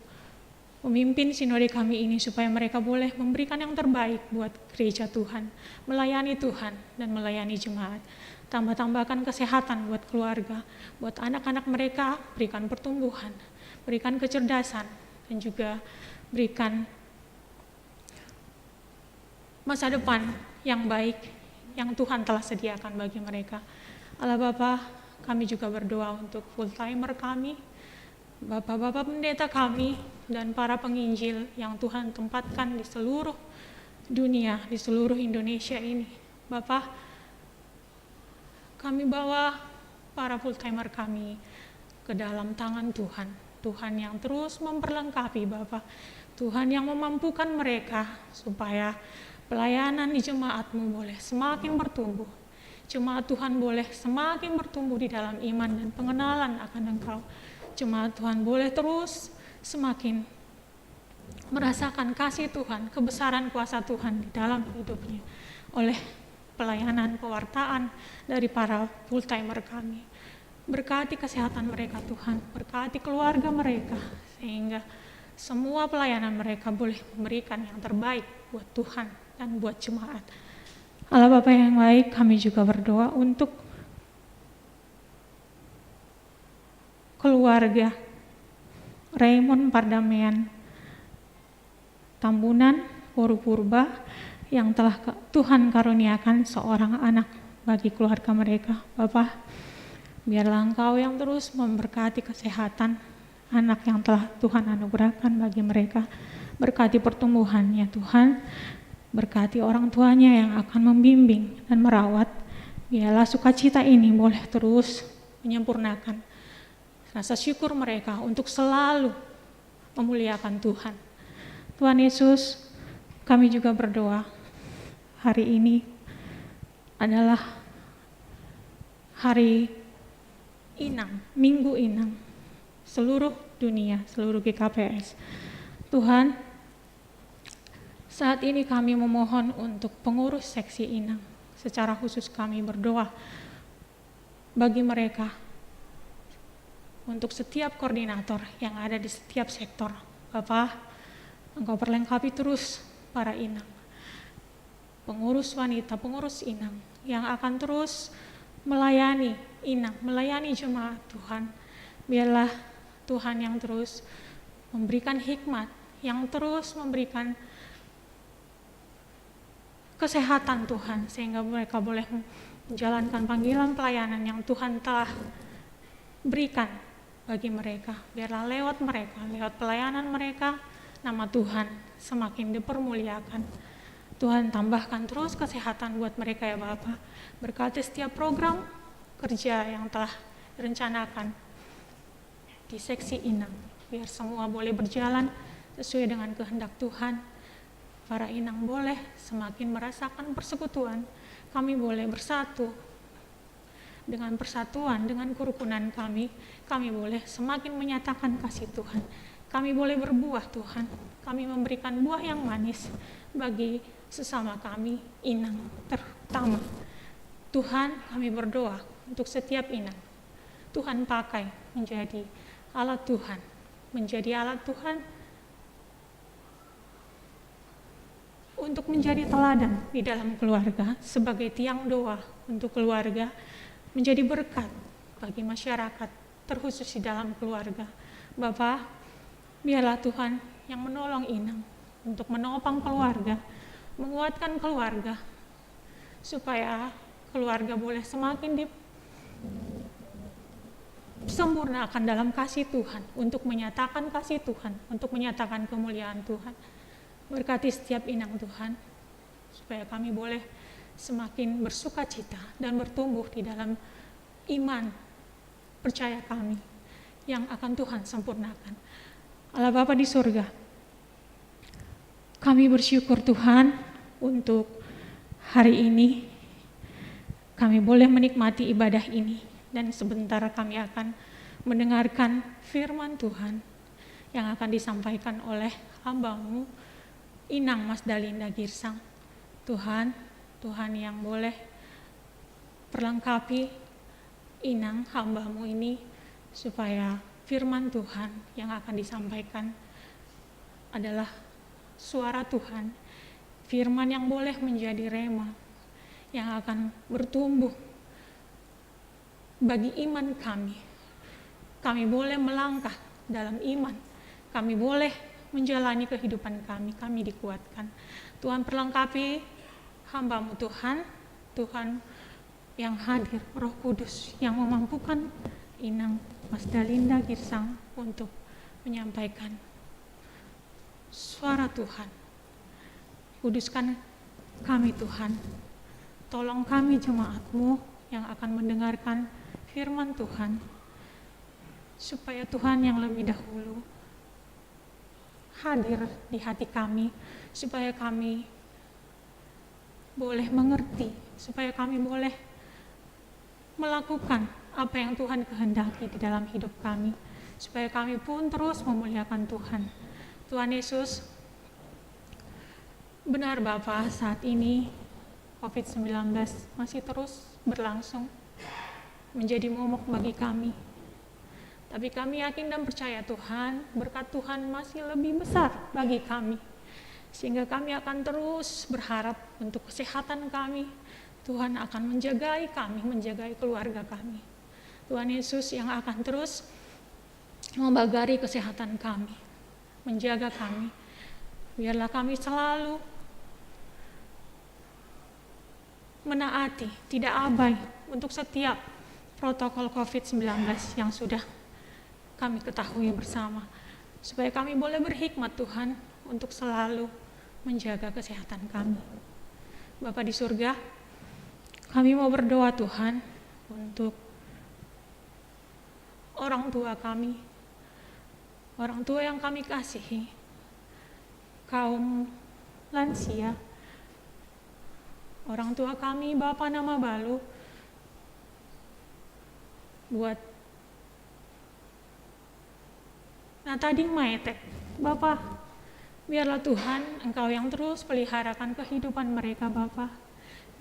pemimpin sinode kami ini, supaya mereka boleh memberikan yang terbaik buat gereja Tuhan, melayani Tuhan, dan melayani jemaat. Tambah-tambahkan kesehatan buat keluarga, buat anak-anak mereka, berikan pertumbuhan, berikan kecerdasan, dan juga berikan masa depan yang baik yang Tuhan telah sediakan bagi mereka. Allah Bapa, kami juga berdoa untuk full timer kami, Bapak-bapak pendeta kami, dan para penginjil yang Tuhan tempatkan di seluruh dunia, di seluruh Indonesia ini. Bapa, kami bawa para full timer kami ke dalam tangan Tuhan. Tuhan yang terus memperlengkapi Bapa. Tuhan yang memampukan mereka supaya pelayanan di jemaat-Mu boleh semakin bertumbuh. Jemaat Tuhan boleh semakin bertumbuh di dalam iman dan pengenalan akan Engkau. Jemaat Tuhan boleh terus semakin merasakan kasih Tuhan, kebesaran kuasa Tuhan di dalam hidupnya oleh pelayanan pewartaan dari para full timer kami. Berkati kesehatan mereka Tuhan, berkati keluarga mereka, sehingga semua pelayanan mereka boleh memberikan yang terbaik buat Tuhan dan buat jemaat. Allah Bapa yang baik, kami juga berdoa untuk keluarga Raymond Pardamaian Tambunan, Woru Purba, yang telah ke- Tuhan karuniakan seorang anak bagi keluarga mereka. Bapa, biarlah Engkau yang terus memberkati kesehatan anak yang telah Tuhan anugerahkan bagi mereka. Berkati pertumbuhannya Tuhan, berkati orang tuanya yang akan membimbing dan merawat. Biarlah sukacita ini boleh terus menyempurnakan rasa syukur mereka untuk selalu memuliakan Tuhan. Tuhan Yesus, kami juga berdoa hari ini adalah hari Inang, Minggu Inang, seluruh dunia, seluruh G K P S. Tuhan, saat ini kami memohon untuk pengurus seksi Inang. Secara khusus kami berdoa bagi mereka, untuk setiap koordinator yang ada di setiap sektor. Bapa, Engkau perlengkapi terus para inang, pengurus wanita, pengurus inang yang akan terus melayani inang, melayani jemaat Tuhan. Biarlah Tuhan yang terus memberikan hikmat, yang terus memberikan kesehatan Tuhan, sehingga mereka boleh menjalankan panggilan pelayanan yang Tuhan telah berikan bagi mereka. Biarlah lewat mereka, lewat pelayanan mereka, nama Tuhan semakin dipermuliakan. Tuhan tambahkan terus kesehatan buat mereka ya Bapa. Berkati setiap program kerja yang telah direncanakan di seksi inang. Biar semua boleh berjalan sesuai dengan kehendak Tuhan. Para inang boleh semakin merasakan persekutuan. Kami boleh bersatu dengan persatuan, dengan kerukunan kami. Kami boleh semakin menyatakan kasih Tuhan. Kami boleh berbuah Tuhan. Kami memberikan buah yang manis bagi sesama kami, inang terutama. Tuhan, kami berdoa untuk setiap inang. Tuhan pakai menjadi alat Tuhan, menjadi alat Tuhan untuk menjadi teladan di dalam keluarga, sebagai tiang doa untuk keluarga, menjadi berkat bagi masyarakat, terkhusus di dalam keluarga. Bapa, biarlah Tuhan yang menolong inang untuk menopang keluarga, menguatkan keluarga, supaya keluarga boleh semakin disempurnakan dalam kasih Tuhan, untuk menyatakan kasih Tuhan, untuk menyatakan kemuliaan Tuhan. Berkati setiap inang Tuhan, supaya kami boleh semakin bersuka cita dan bertumbuh di dalam iman percaya kami yang akan Tuhan sempurnakan. Allah Bapa di surga, kami bersyukur Tuhan untuk hari ini kami boleh menikmati ibadah ini, dan sebentar kami akan mendengarkan firman Tuhan yang akan disampaikan oleh hamba-Mu, Inang Mas Dalinda Girsang. Tuhan, Tuhan yang boleh perlengkapi inang hamba-Mu ini, supaya firman Tuhan yang akan disampaikan adalah suara Tuhan, firman yang boleh menjadi rema, yang akan bertumbuh bagi iman kami. Kami boleh melangkah dalam iman. Kami boleh menjalani kehidupan kami. Kami dikuatkan. Tuhan perlengkapi hamba-Mu Tuhan. Tuhan yang hadir, Roh Kudus yang memampukan Inang Mas Dalinda Girsang untuk menyampaikan suara Tuhan. Kuduskan kami Tuhan. Tolong kami jemaat-Mu yang akan mendengarkan firman Tuhan, supaya Tuhan yang lebih dahulu hadir di hati kami, supaya kami boleh mengerti, supaya kami boleh melakukan apa yang Tuhan kehendaki di dalam hidup kami, supaya kami pun terus memuliakan Tuhan. Tuhan Yesus, benar Bapa, saat ini covid sembilan belas masih terus berlangsung, menjadi momok bagi kami. Tapi kami yakin dan percaya Tuhan, berkat Tuhan masih lebih besar bagi kami. Sehingga kami akan terus berharap untuk kesehatan kami. Tuhan akan menjagai kami, menjagai keluarga kami. Tuhan Yesus yang akan terus membagari kesehatan kami, menjaga kami. Biarlah kami selalu menaati, tidak abai untuk setiap protokol covid sembilan belas yang sudah kami ketahui bersama, supaya kami boleh berhikmat, Tuhan, untuk selalu menjaga kesehatan kami. Bapa di surga, kami mau berdoa, Tuhan, untuk orang tua kami, orang tua yang kami kasihi, kaum lansia, orang tua kami, Bapa Namabalu, buat Natading Maetek. Bapa, biarlah Tuhan Engkau yang terus peliharakan kehidupan mereka, Bapa.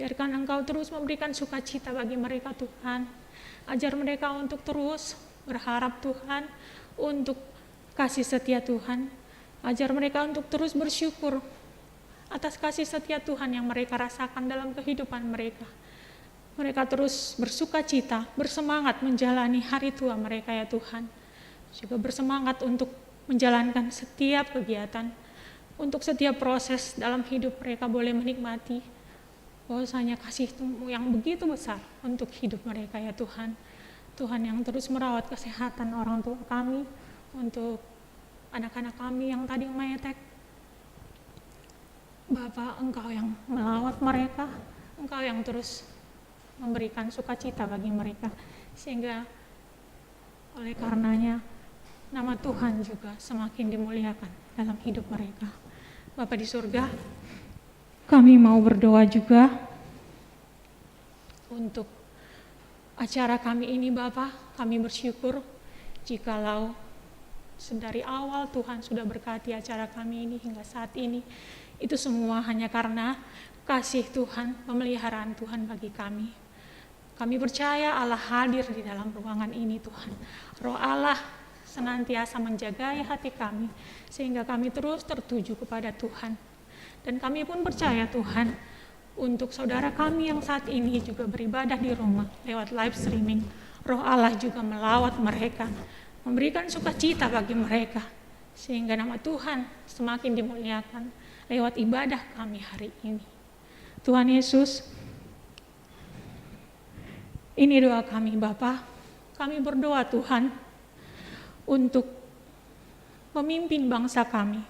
Biarkan Engkau terus memberikan sukacita bagi mereka, Tuhan. Ajar mereka untuk terus berharap, Tuhan, untuk kasih setia Tuhan, Ajar mereka untuk terus bersyukur atas kasih setia Tuhan yang mereka rasakan dalam kehidupan mereka. Mereka terus bersuka cita, bersemangat menjalani hari tua mereka, ya Tuhan. Juga bersemangat untuk menjalankan setiap kegiatan, untuk setiap proses dalam hidup mereka boleh menikmati bahwasanya kasih-Mu yang begitu besar untuk hidup mereka, ya Tuhan. Tuhan yang terus merawat kesehatan orang tua kami, untuk anak-anak kami yang tadi meetek. Bapa, Engkau yang melawat mereka, Engkau yang terus memberikan sukacita bagi mereka, sehingga oleh karenanya nama Tuhan juga semakin dimuliakan dalam hidup mereka. Bapa di surga, kami mau berdoa juga untuk acara kami ini, Bapa. Kami bersyukur jikalau sedari awal Tuhan sudah berkati acara kami ini hingga saat ini. Itu semua hanya karena kasih Tuhan, pemeliharaan Tuhan bagi kami. Kami percaya Allah hadir di dalam ruangan ini, Tuhan. Roh Allah senantiasa menjagai hati kami, sehingga kami terus tertuju kepada Tuhan. Dan kami pun percaya, Tuhan, untuk saudara kami yang saat ini juga beribadah di rumah lewat live streaming, Roh Allah juga melawat mereka, memberikan sukacita bagi mereka, sehingga nama Tuhan semakin dimuliakan lewat ibadah kami hari ini. Tuhan Yesus, ini doa kami, Bapa. Kami berdoa, Tuhan, untuk memimpin bangsa kami,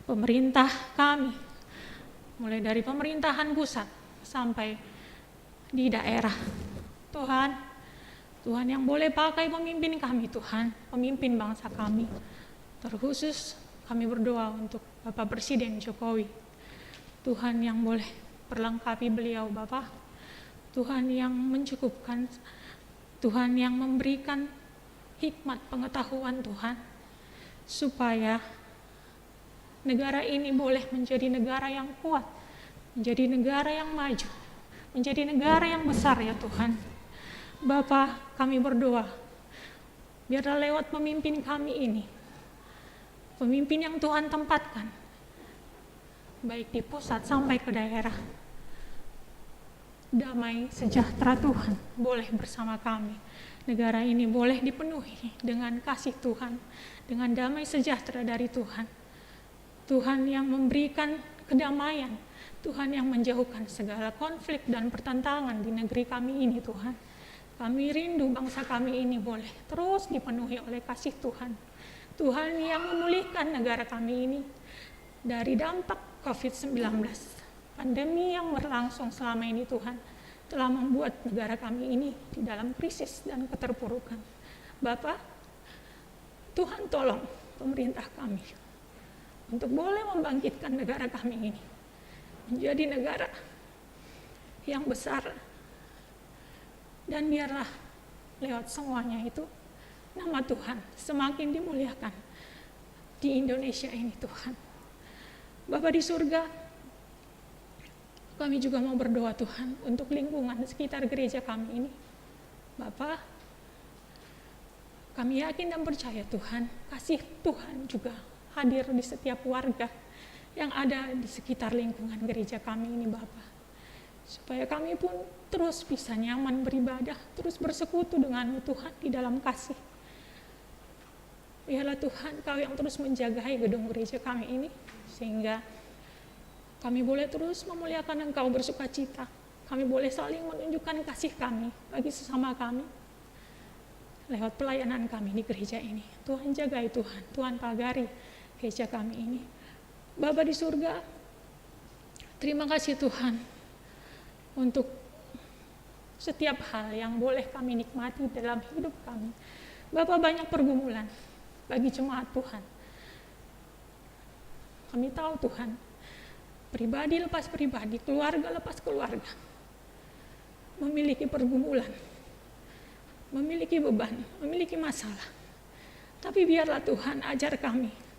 pemerintah kami, mulai dari pemerintahan pusat sampai di daerah. Tuhan, Tuhan yang boleh pakai pemimpin kami, Tuhan, pemimpin bangsa kami. Terkhusus kami berdoa untuk Bapak Presiden Jokowi. Tuhan yang boleh perlengkapi beliau, Bapak. Tuhan yang mencukupkan, Tuhan yang memberikan hikmat pengetahuan, Tuhan, supaya negara ini boleh menjadi negara yang kuat, menjadi negara yang maju, menjadi negara yang besar, ya Tuhan. Bapa, kami berdoa, biarlah lewat pemimpin kami ini, pemimpin yang Tuhan tempatkan, baik di pusat sampai ke daerah, damai sejahtera Tuhan boleh bersama kami. Negara ini boleh dipenuhi dengan kasih Tuhan, dengan damai sejahtera dari Tuhan. Tuhan yang memberikan kedamaian, Tuhan yang menjauhkan segala konflik dan pertentangan di negeri kami ini, Tuhan. Kami rindu bangsa kami ini boleh terus dipenuhi oleh kasih Tuhan. Tuhan yang memulihkan negara kami ini dari dampak covid sembilan belas. Pandemi yang berlangsung selama ini, Tuhan, telah membuat negara kami ini di dalam krisis dan keterpurukan. Bapa, Tuhan, tolong pemerintah kami untuk boleh membangkitkan negara kami ini menjadi negara yang besar, dan biarlah lewat semuanya itu nama Tuhan semakin dimuliakan di Indonesia ini, Tuhan. Bapa di surga, kami juga mau berdoa, Tuhan, untuk lingkungan sekitar gereja kami ini. Bapa, kami yakin dan percaya, Tuhan, kasih Tuhan juga hadir di setiap warga yang ada di sekitar lingkungan gereja kami ini, Bapa. Supaya kami pun terus bisa nyaman beribadah, terus bersekutu dengan Tuhan di dalam kasih. Biarlah Tuhan, Kau yang terus menjagai gedung gereja kami ini, sehingga kami boleh terus memuliakan Engkau, bersukacita. Kami boleh saling menunjukkan kasih kami bagi sesama kami lewat pelayanan kami di gereja ini. Tuhan jagai, Tuhan, Tuhan pagari gereja kami ini. Bapa di surga, terima kasih, Tuhan, untuk setiap hal yang boleh kami nikmati dalam hidup kami. Bapa, banyak pergumulan bagi jemaat Tuhan. Kami tahu, Tuhan, pribadi lepas pribadi, keluarga lepas keluarga memiliki pergumulan, memiliki beban, memiliki masalah. Tapi biarlah, Tuhan, ajar kami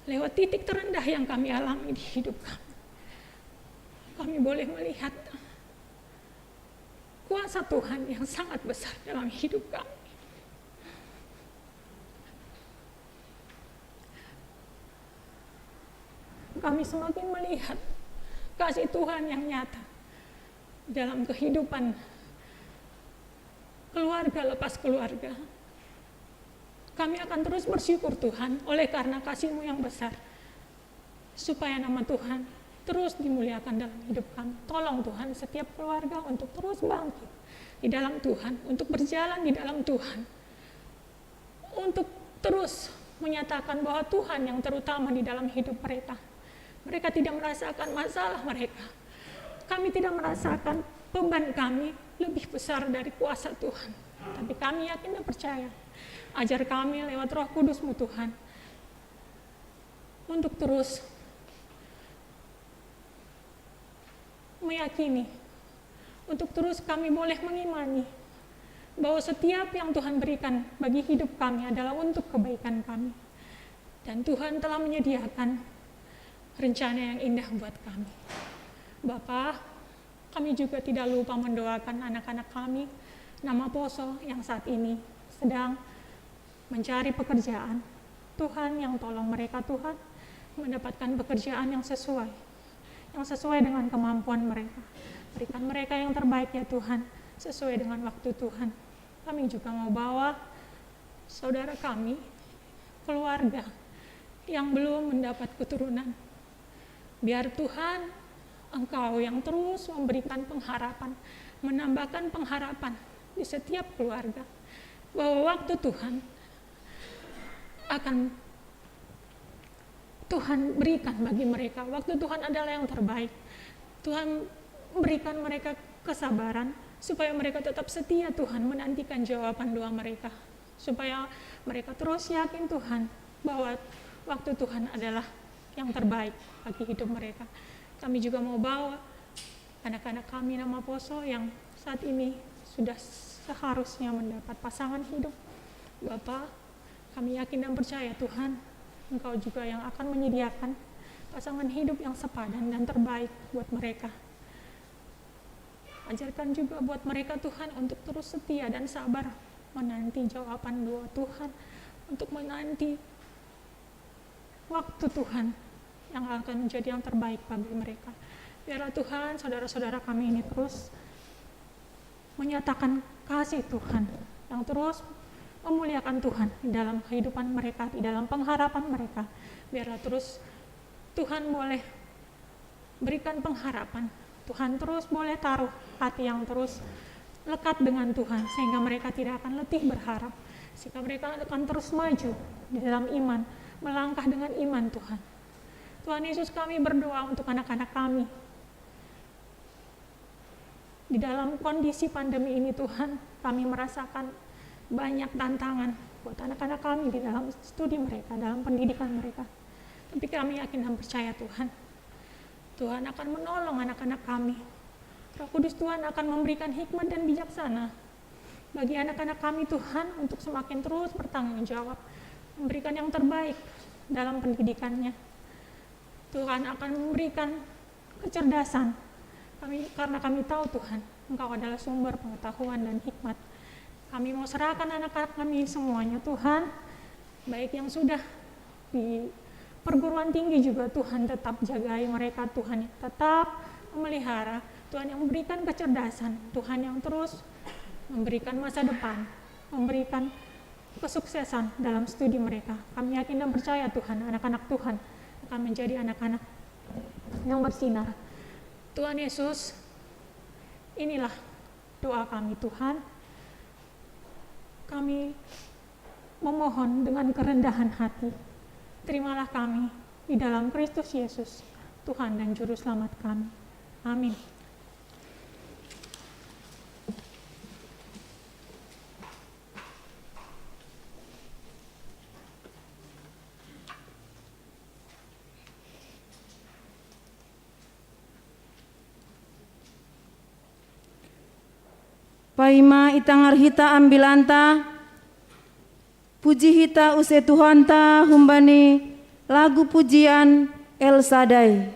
lewat titik terendah yang kami alami di hidup kami. Kami boleh melihat kuasa Tuhan yang sangat besar dalam hidup kami. Kami semakin melihat kasih Tuhan yang nyata dalam kehidupan keluarga lepas keluarga. Kami akan terus bersyukur, Tuhan, oleh karena kasih-Mu yang besar, supaya nama Tuhan terus dimuliakan dalam hidup kami. Tolong, Tuhan, setiap keluarga untuk terus bangkit di dalam Tuhan, untuk berjalan di dalam Tuhan, untuk terus menyatakan bahwa Tuhan yang terutama di dalam hidup mereka. Mereka tidak merasakan masalah mereka. Kami tidak merasakan beban kami lebih besar dari kuasa Tuhan. Tapi kami yakin dan percaya, ajar kami lewat Roh Kudus-Mu, Tuhan, untuk terus meyakini, untuk terus kami boleh mengimani bahwa setiap yang Tuhan berikan bagi hidup kami adalah untuk kebaikan kami. Dan Tuhan telah menyediakan rencana yang indah buat kami. Bapa, kami juga tidak lupa mendoakan anak-anak kami, Namaposo, yang saat ini sedang mencari pekerjaan. Tuhan yang tolong mereka, Tuhan, mendapatkan pekerjaan yang sesuai, yang sesuai dengan kemampuan mereka. Berikan mereka yang terbaik, ya Tuhan, sesuai dengan waktu Tuhan. Kami juga mau bawa saudara kami, keluarga yang belum mendapat keturunan. Biar Tuhan, Engkau yang terus memberikan pengharapan, menambahkan pengharapan di setiap keluarga, bahwa waktu Tuhan akan Tuhan berikan bagi mereka. Waktu Tuhan adalah yang terbaik. Tuhan berikan mereka kesabaran supaya mereka tetap setia, Tuhan, menantikan jawaban doa mereka. Supaya mereka terus yakin, Tuhan, bahwa waktu Tuhan adalah yang terbaik bagi hidup mereka. Kami juga mau bawa anak-anak kami, Namaposo, yang saat ini sudah seharusnya mendapat pasangan hidup. Bapa, kami yakin dan percaya, Tuhan, Engkau juga yang akan menyediakan pasangan hidup yang sepadan dan terbaik buat mereka. Ajarkan juga buat mereka, Tuhan, untuk terus setia dan sabar menanti jawaban doa Tuhan, untuk menanti waktu Tuhan yang akan menjadi yang terbaik bagi mereka. Biarlah, Tuhan, saudara-saudara kami ini terus menyatakan kasih Tuhan, yang terus memuliakan Tuhan di dalam kehidupan mereka, di dalam pengharapan mereka. Biarlah terus Tuhan boleh berikan pengharapan. Tuhan terus boleh taruh hati yang terus lekat dengan Tuhan, sehingga mereka tidak akan letih berharap, sehingga mereka akan terus maju di dalam iman, melangkah dengan iman, Tuhan. Tuhan Yesus, kami berdoa untuk anak-anak kami. Di dalam kondisi pandemi ini, Tuhan, kami merasakan banyak tantangan buat anak-anak kami di dalam studi mereka, dalam pendidikan mereka. Tapi kami yakin dan percaya, Tuhan, Tuhan akan menolong anak-anak kami. Roh Kudus Tuhan akan memberikan hikmat dan bijaksana bagi anak-anak kami, Tuhan, untuk semakin terus bertanggung jawab, memberikan yang terbaik dalam pendidikannya. Tuhan akan memberikan kecerdasan. Kami, karena kami tahu, Tuhan, Engkau adalah sumber pengetahuan dan hikmat. Kami mau serahkan anak-anak kami semuanya, Tuhan, baik yang sudah di perguruan tinggi juga, Tuhan, tetap jagai mereka, Tuhan, yang tetap memelihara, Tuhan, yang memberikan kecerdasan, Tuhan, yang terus memberikan masa depan, memberikan kesuksesan dalam studi mereka. Kami yakin dan percaya, Tuhan, anak-anak Tuhan akan menjadi anak-anak yang bersinar. Tuhan Yesus, inilah doa kami, Tuhan. Kami memohon dengan kerendahan hati. Terimalah kami di dalam Kristus Yesus, Tuhan dan Juru Selamat kami. Amin. Paima ita ngarhita ambilanta, puji hita use Tuhanta humbani lagu pujian El Sadai.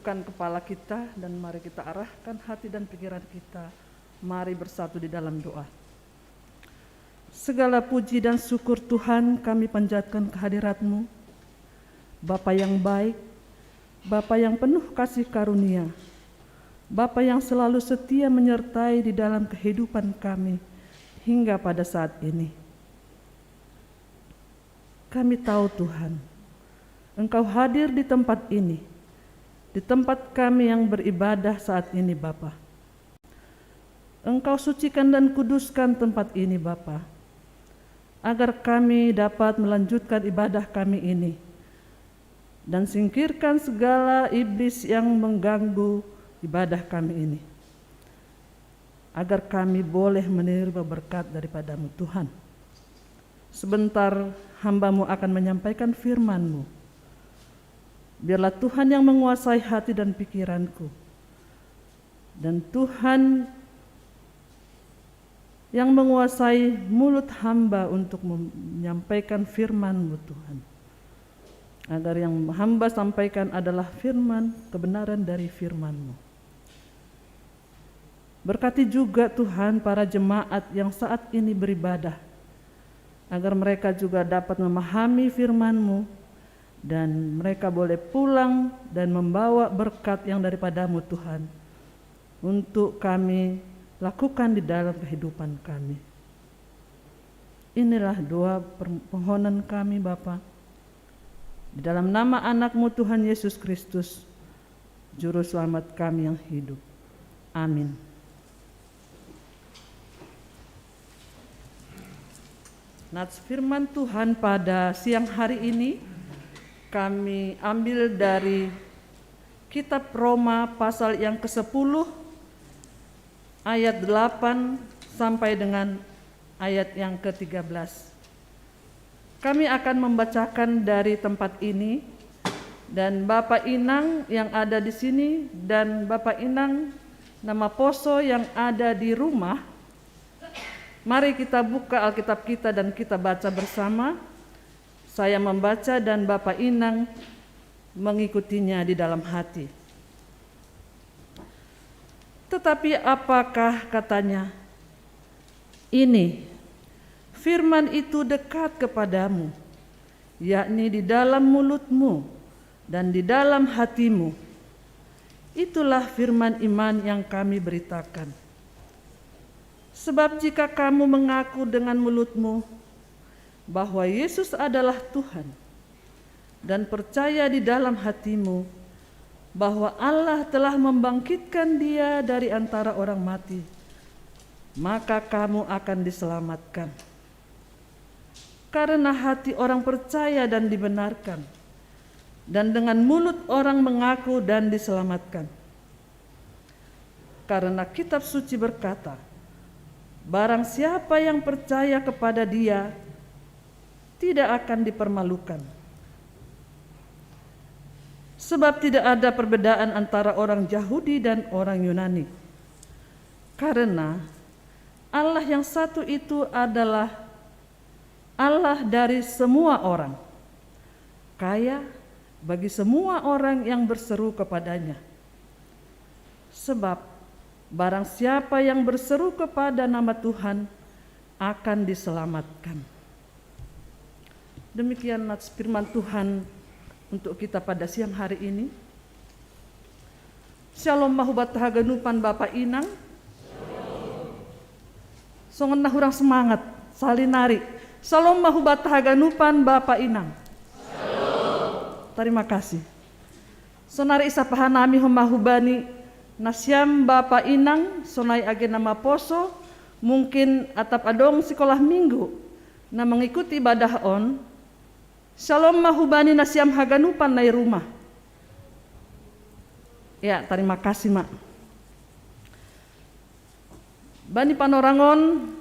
Kepala kita dan mari kita arahkan hati dan pikiran kita. Mari bersatu di dalam doa. Segala puji dan syukur Tuhan kami panjatkan kehadirat-Mu. Bapa yang baik, Bapa yang penuh kasih karunia, Bapa yang selalu setia menyertai di dalam kehidupan kami hingga pada saat ini. Kami tahu Tuhan, Engkau hadir di tempat ini, di tempat kami yang beribadah saat ini Bapa. Engkau sucikan dan kuduskan tempat ini Bapa, agar kami dapat melanjutkan ibadah kami ini dan singkirkan segala iblis yang mengganggu ibadah kami ini, agar kami boleh menerima berkat daripada-Mu Tuhan. Sebentar hamba-Mu akan menyampaikan firman-Mu. Biarlah Tuhan yang menguasai hati dan pikiranku. Dan Tuhan yang menguasai mulut hamba untuk menyampaikan firman-Mu Tuhan. Agar yang hamba sampaikan adalah firman kebenaran dari firman-Mu. Berkati juga Tuhan para jemaat yang saat ini beribadah, agar mereka juga dapat memahami firman-Mu dan mereka boleh pulang dan membawa berkat yang daripada-Mu Tuhan untuk kami lakukan di dalam kehidupan kami. Inilah doa permohonan kami Bapa, di dalam nama Anak-Mu Tuhan Yesus Kristus, Juru Selamat kami yang hidup. Amin. Nats firman Tuhan pada siang hari ini kami ambil dari kitab Roma pasal yang ke-10 ayat delapan sampai dengan ayat yang ke-tiga belas. Kami akan membacakan dari tempat ini, dan Bapak Inang yang ada di sini dan Bapak Inang nama poso yang ada di rumah, mari kita buka Alkitab kita dan kita baca bersama. Saya membaca dan Bapak Inang mengikutinya di dalam hati. Tetapi apakah katanya, ini, firman itu dekat kepadamu, yakni di dalam mulutmu dan di dalam hatimu. Itulah firman iman yang kami beritakan. Sebab jika kamu mengaku dengan mulutmu bahwa Yesus adalah Tuhan, dan percaya di dalam hatimu bahwa Allah telah membangkitkan Dia dari antara orang mati, maka kamu akan diselamatkan. Karena hati orang percaya dan dibenarkan, dan dengan mulut orang mengaku dan diselamatkan. Karena Kitab Suci berkata, barang siapa yang percaya kepada Dia tidak akan dipermalukan. Sebab tidak ada perbedaan antara orang Yahudi dan orang Yunani. Karena Allah yang satu itu adalah Allah dari semua orang, kaya bagi semua orang yang berseru kepada-Nya. Sebab barang siapa yang berseru kepada nama Tuhan akan diselamatkan. Demikian nats firman Tuhan untuk kita pada siang hari ini. Shalom mahubat haganupan Bapa Inang. Songon na hurang semangat, salinari. Shalom mahubat haganupan Bapa Inang. Terima kasih. Sonari isapahanami homa hubani nasiam Bapa Inang, sonai age na maposo, mungkin atap adong sikolah minggu na mengikuti ibadah on. Shalom ma hubani nasiam haganupan na i rumah. Ya, terima kasih ma. Bani panorangon,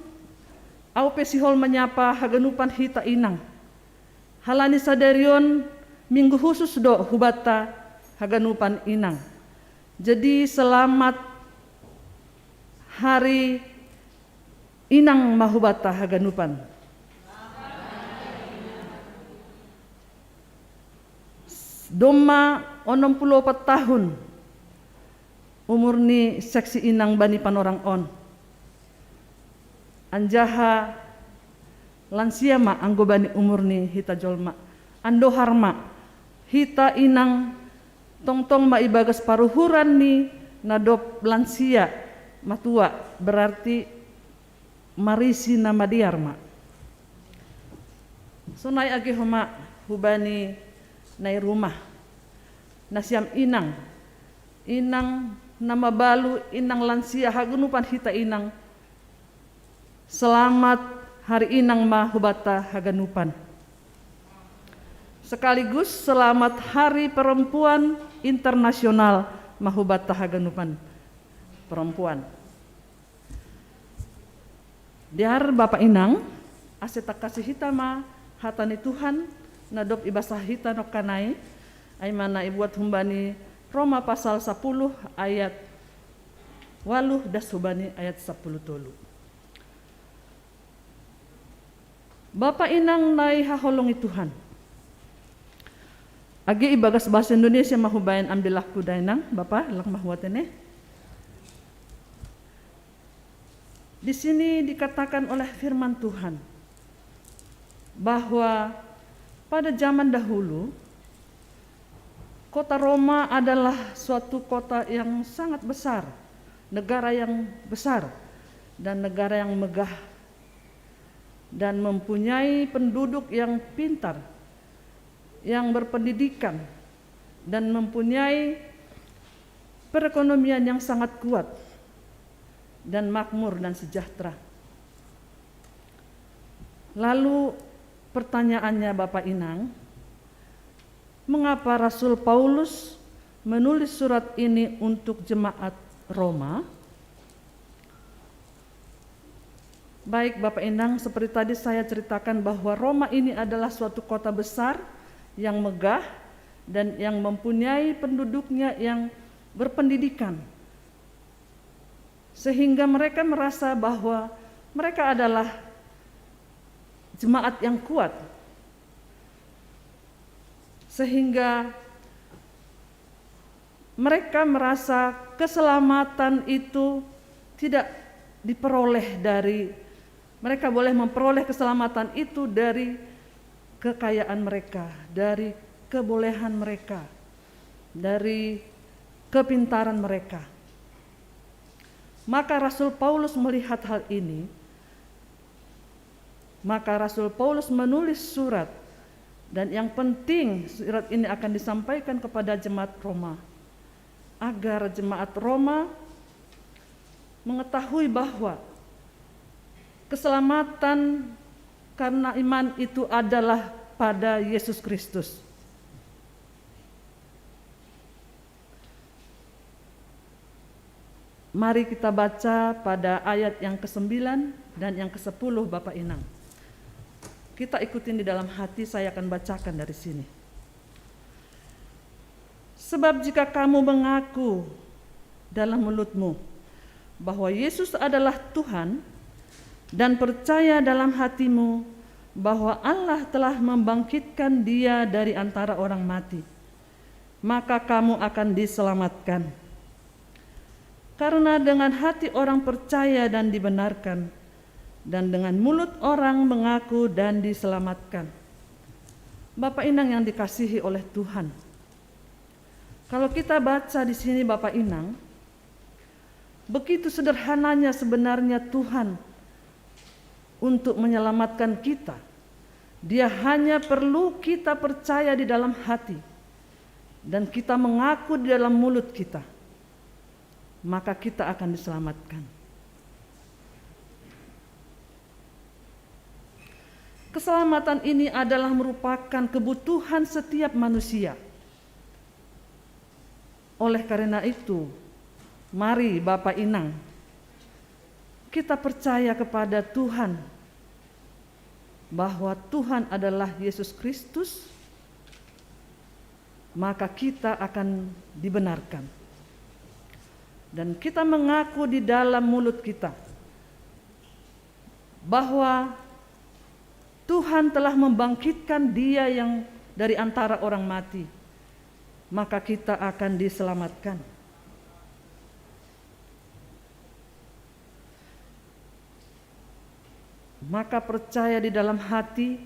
au pe sihol manyapa haganupan hita inang. Halani sadarion minggu khusus do hubanta haganupan inang. Jadi selamat hari inang ma hubanta haganupan. Domma onom puluh opat tahun Umur ni seksi inang bani panorang on. Anjaha lansia ma anggo bani umur ni hita jolma. Andohar ma, hita inang tongtong ma ibagas paruhuran ni na dob lansia matua, berarti marisi na madear ma. Sonai age homa hubani nai rumah, nasiam inang, inang na mabalu, inang lansia, haganupan hita inang. Selamat Hari Inang ma hubata haganupan. Sekaligus selamat Hari Perempuan Internasional ma hubata haganupan perempuan. Dear Bapa Inang, ase tangkasi hita ma hata ni Tuhan na dob ibasa hita nongkanai, ai ma na ibuat humbani Roma pasal sapuluh ayat waluh das hubani ayat sapuluh tolu. Bapa Inang nai haholongi Tuhan. Age ibagas bahasa Indonesia ma hubaen ambilahku dainang, Bapa, lang ma huatene. Di sini dikatakan oleh firman Tuhan bahwa pada zaman dahulu kota Roma adalah suatu kota yang sangat besar, negara yang besar, dan negara yang megah, dan mempunyai penduduk yang pintar, yang berpendidikan, dan mempunyai perekonomian yang sangat kuat dan makmur dan sejahtera. Lalu pertanyaannya, Bapak Inang, mengapa Rasul Paulus menulis surat ini untuk jemaat Roma? Baik, Bapak Inang, seperti tadi saya ceritakan bahwa Roma ini adalah suatu kota besar yang megah dan yang mempunyai penduduknya yang berpendidikan, sehingga mereka merasa bahwa mereka adalah jemaat yang kuat, sehingga mereka merasa keselamatan itu tidak diperoleh dari, mereka boleh memperoleh keselamatan itu dari kekayaan mereka, dari kebolehan mereka, dari kepintaran mereka. Maka Rasul Paulus melihat hal ini, maka Rasul Paulus menulis surat, dan yang penting surat ini akan disampaikan kepada jemaat Roma, agar jemaat Roma mengetahui bahwa keselamatan karena iman itu adalah pada Yesus Kristus. Mari kita baca pada ayat yang kesembilan dan yang kesepuluh, Bapak Inang. Kita ikutin di dalam hati, saya akan bacakan dari sini. Sebab jika kamu mengaku dalam mulutmu bahwa Yesus adalah Tuhan dan percaya dalam hatimu bahwa Allah telah membangkitkan Dia dari antara orang mati, maka kamu akan diselamatkan. Karena dengan hati orang percaya dan dibenarkan, dan dengan mulut orang mengaku dan diselamatkan. Bapak Inang yang dikasihi oleh Tuhan, kalau kita baca di sini, Bapak Inang, begitu sederhananya sebenarnya Tuhan untuk menyelamatkan kita. Dia hanya perlu kita percaya di dalam hati dan kita mengaku di dalam mulut kita, maka kita akan diselamatkan. Keselamatan ini adalah merupakan kebutuhan setiap manusia. Oleh karena itu, mari Bapak Inang, kita percaya kepada Tuhan, bahwa Tuhan adalah Yesus Kristus, maka kita akan dibenarkan. Dan kita mengaku di dalam mulut kita bahwa Tuhan telah membangkitkan Dia yang dari antara orang mati, maka kita akan diselamatkan. Maka percaya di dalam hati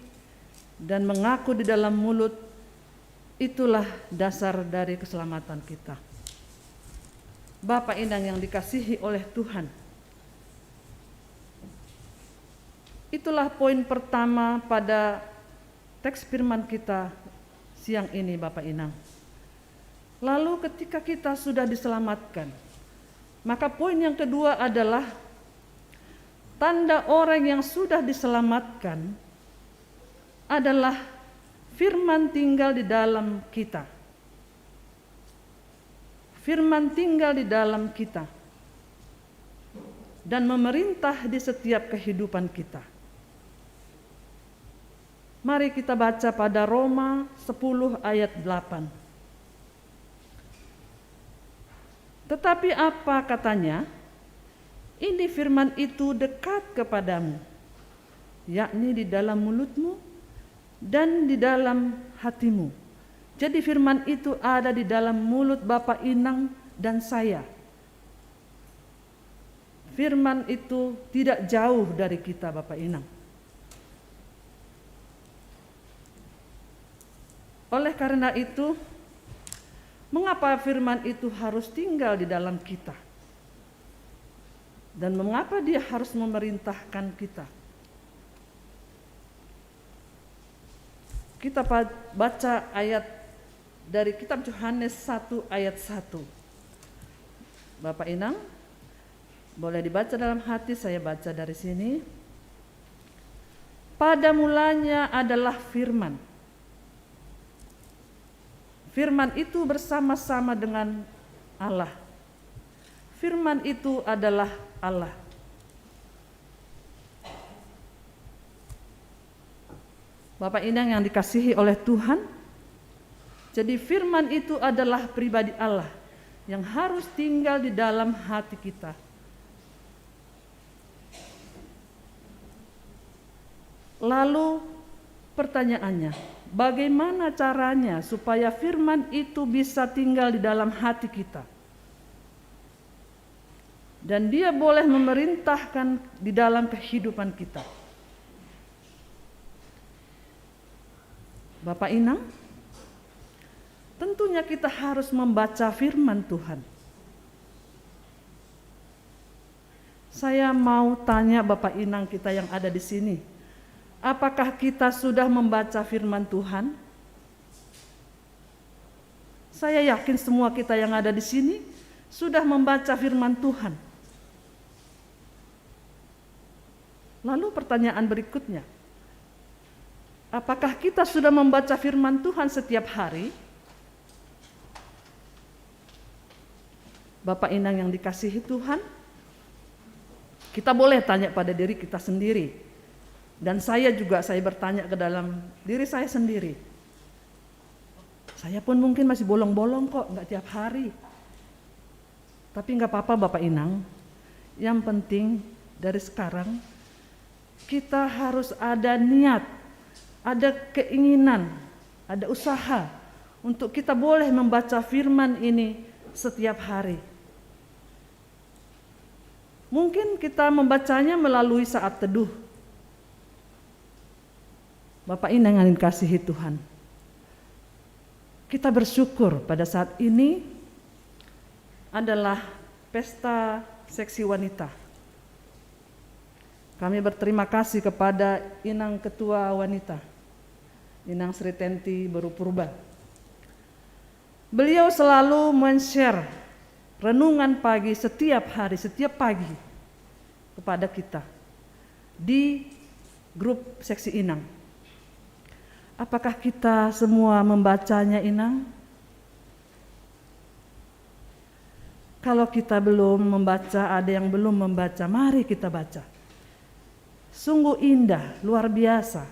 dan mengaku di dalam mulut, itulah dasar dari keselamatan kita. Bapak Inang yang dikasihi oleh Tuhan, itulah poin pertama pada teks firman kita siang ini, Bapak Inang. Lalu ketika kita sudah diselamatkan, maka poin yang kedua adalah tanda orang yang sudah diselamatkan adalah firman tinggal di dalam kita. Firman tinggal di dalam kita dan memerintah di setiap kehidupan kita. Mari kita baca pada Roma sepuluh ayat delapan. Tetapi apa katanya? Ini firman itu dekat kepadamu, yakni di dalam mulutmu dan di dalam hatimu. Jadi firman itu ada di dalam mulut Bapak Inang dan saya. Firman itu tidak jauh dari kita, Bapak Inang. Oleh karena itu, mengapa firman itu harus tinggal di dalam kita? Dan mengapa dia harus memerintahkan kita? Kita pa-, baca ayat dari kitab Yohanes satu ayat satu. Bapak Inang, boleh dibaca dalam hati, saya baca dari sini. Pada mulanya adalah firman. Firman itu bersama-sama dengan Allah. Firman itu adalah Allah. Bapak Inang yang dikasihi oleh Tuhan, jadi firman itu adalah pribadi Allah yang harus tinggal di dalam hati kita. Lalu pertanyaannya, bagaimana caranya supaya firman itu bisa tinggal di dalam hati kita? Dan dia boleh memerintahkan di dalam kehidupan kita. Bapak Inang, tentunya kita harus membaca firman Tuhan. Saya mau tanya Bapak Inang kita yang ada di sini, apakah kita sudah membaca firman Tuhan? Saya yakin semua kita yang ada di sini sudah membaca firman Tuhan. Lalu pertanyaan berikutnya, apakah kita sudah membaca firman Tuhan setiap hari? Bapak Inang yang dikasihi Tuhan, kita boleh tanya pada diri kita sendiri. Dan saya juga, saya bertanya ke dalam diri saya sendiri. Saya pun mungkin masih bolong-bolong kok, nggak tiap hari. Tapi nggak apa-apa Bapak Inang. Yang penting dari sekarang kita harus ada niat, ada keinginan, ada usaha untuk kita boleh membaca firman ini setiap hari. Mungkin kita membacanya melalui saat teduh. Bapak Inang yang dikasihi Tuhan, kita bersyukur pada saat ini adalah pesta seksi wanita. Kami berterima kasih kepada Inang Ketua Wanita, Inang Sri Tenti Beru Purba. Beliau selalu men-share renungan pagi setiap hari, setiap pagi kepada kita di grup seksi Inang. Apakah kita semua membacanya, Inang? Kalau kita belum membaca, ada yang belum membaca, mari kita baca. Sungguh indah, luar biasa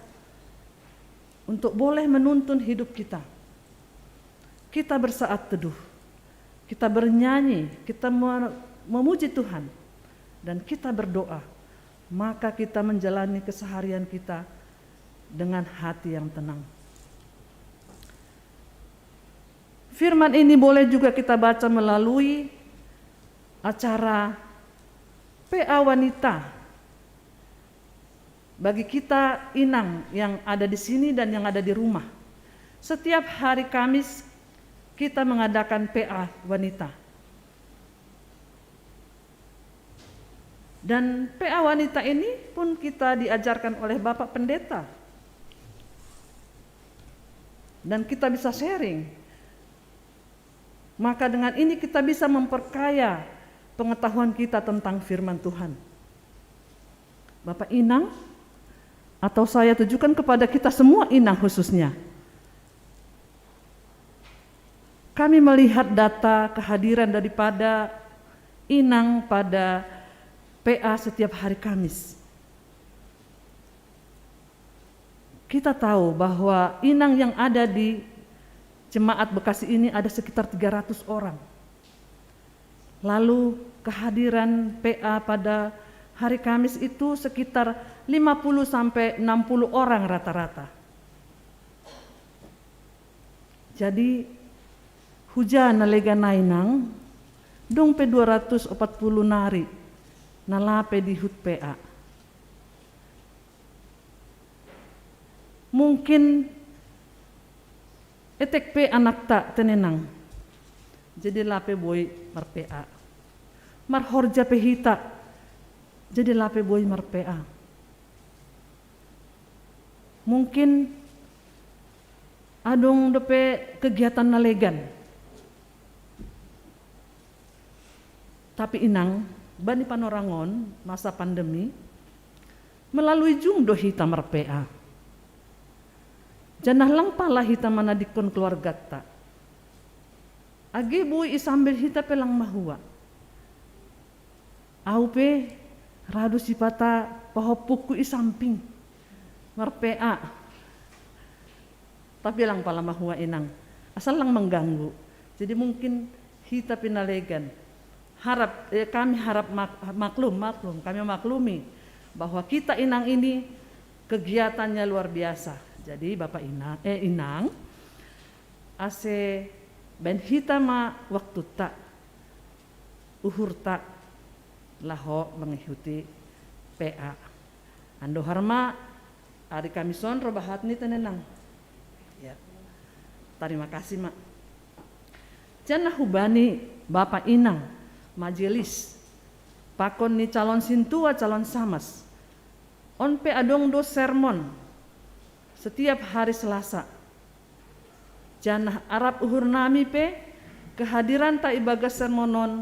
untuk boleh menuntun hidup kita. Kita bersaat teduh, kita bernyanyi, kita me-, memuji Tuhan, dan kita berdoa. Maka kita menjalani keseharian kita dengan hati yang tenang. Firman ini boleh juga kita baca melalui acara P A Wanita. Bagi kita inang yang ada di sini dan yang ada di rumah, setiap hari Kamis kita mengadakan P A wanita. Dan P A wanita ini pun kita diajarkan oleh Bapak Pendeta. Dan kita bisa sharing. Maka dengan ini kita bisa memperkaya pengetahuan kita tentang firman Tuhan. Bapak inang, atau saya tujukan kepada kita semua inang khususnya. Kami melihat data kehadiran daripada inang pada P A setiap hari Kamis. Kita tahu bahwa inang yang ada di jemaat Bekasi ini ada sekitar tiga ratus orang. Lalu kehadiran P A pada hari Kamis itu sekitar lima puluh sampai enam puluh orang rata-rata. Jadi, hujan na legan na inang, dong pe dua ratus empat puluh nari na la pe di hut P A. Mungkin etek pe anakta te ne inang, jadi la pe boi mar P A. Mar horja pe hita, jadi la pe boi mar P A. Mungkin adong do pe kegiatan na legan. Tapi inang, bani panorangon masa pandemi, melalui Zoom do hita mar P A. Janah lang pala hita manadikkon keluargata. Age boi i sambil hita pe lang mahua. Au pe, ra do sipata pahopukku i samping mar P A. Tapi lang pala mahua inang, asal lang mengganggu. Jadi mungkin hita pe na legan. Harap, eh, kami harap mak-, maklum, maklum, kami maklumi bahwa kita inang ini kegiatannya luar biasa. Jadi Bapak inang, eh, inang, ase baen hita ma waktuta, uhurta, laho mengikuti P A. Andohar ma ari Kamison ro bahat ni te ne inang. Ya. Tarima kasih ma. Janah hubani Bapa inang, majelis, pakon ni calon sintua calon samas. On pe adong do sermon setiap hari Selasa. Janah arap uhur nami pe kehadiranta ibagas sermon on,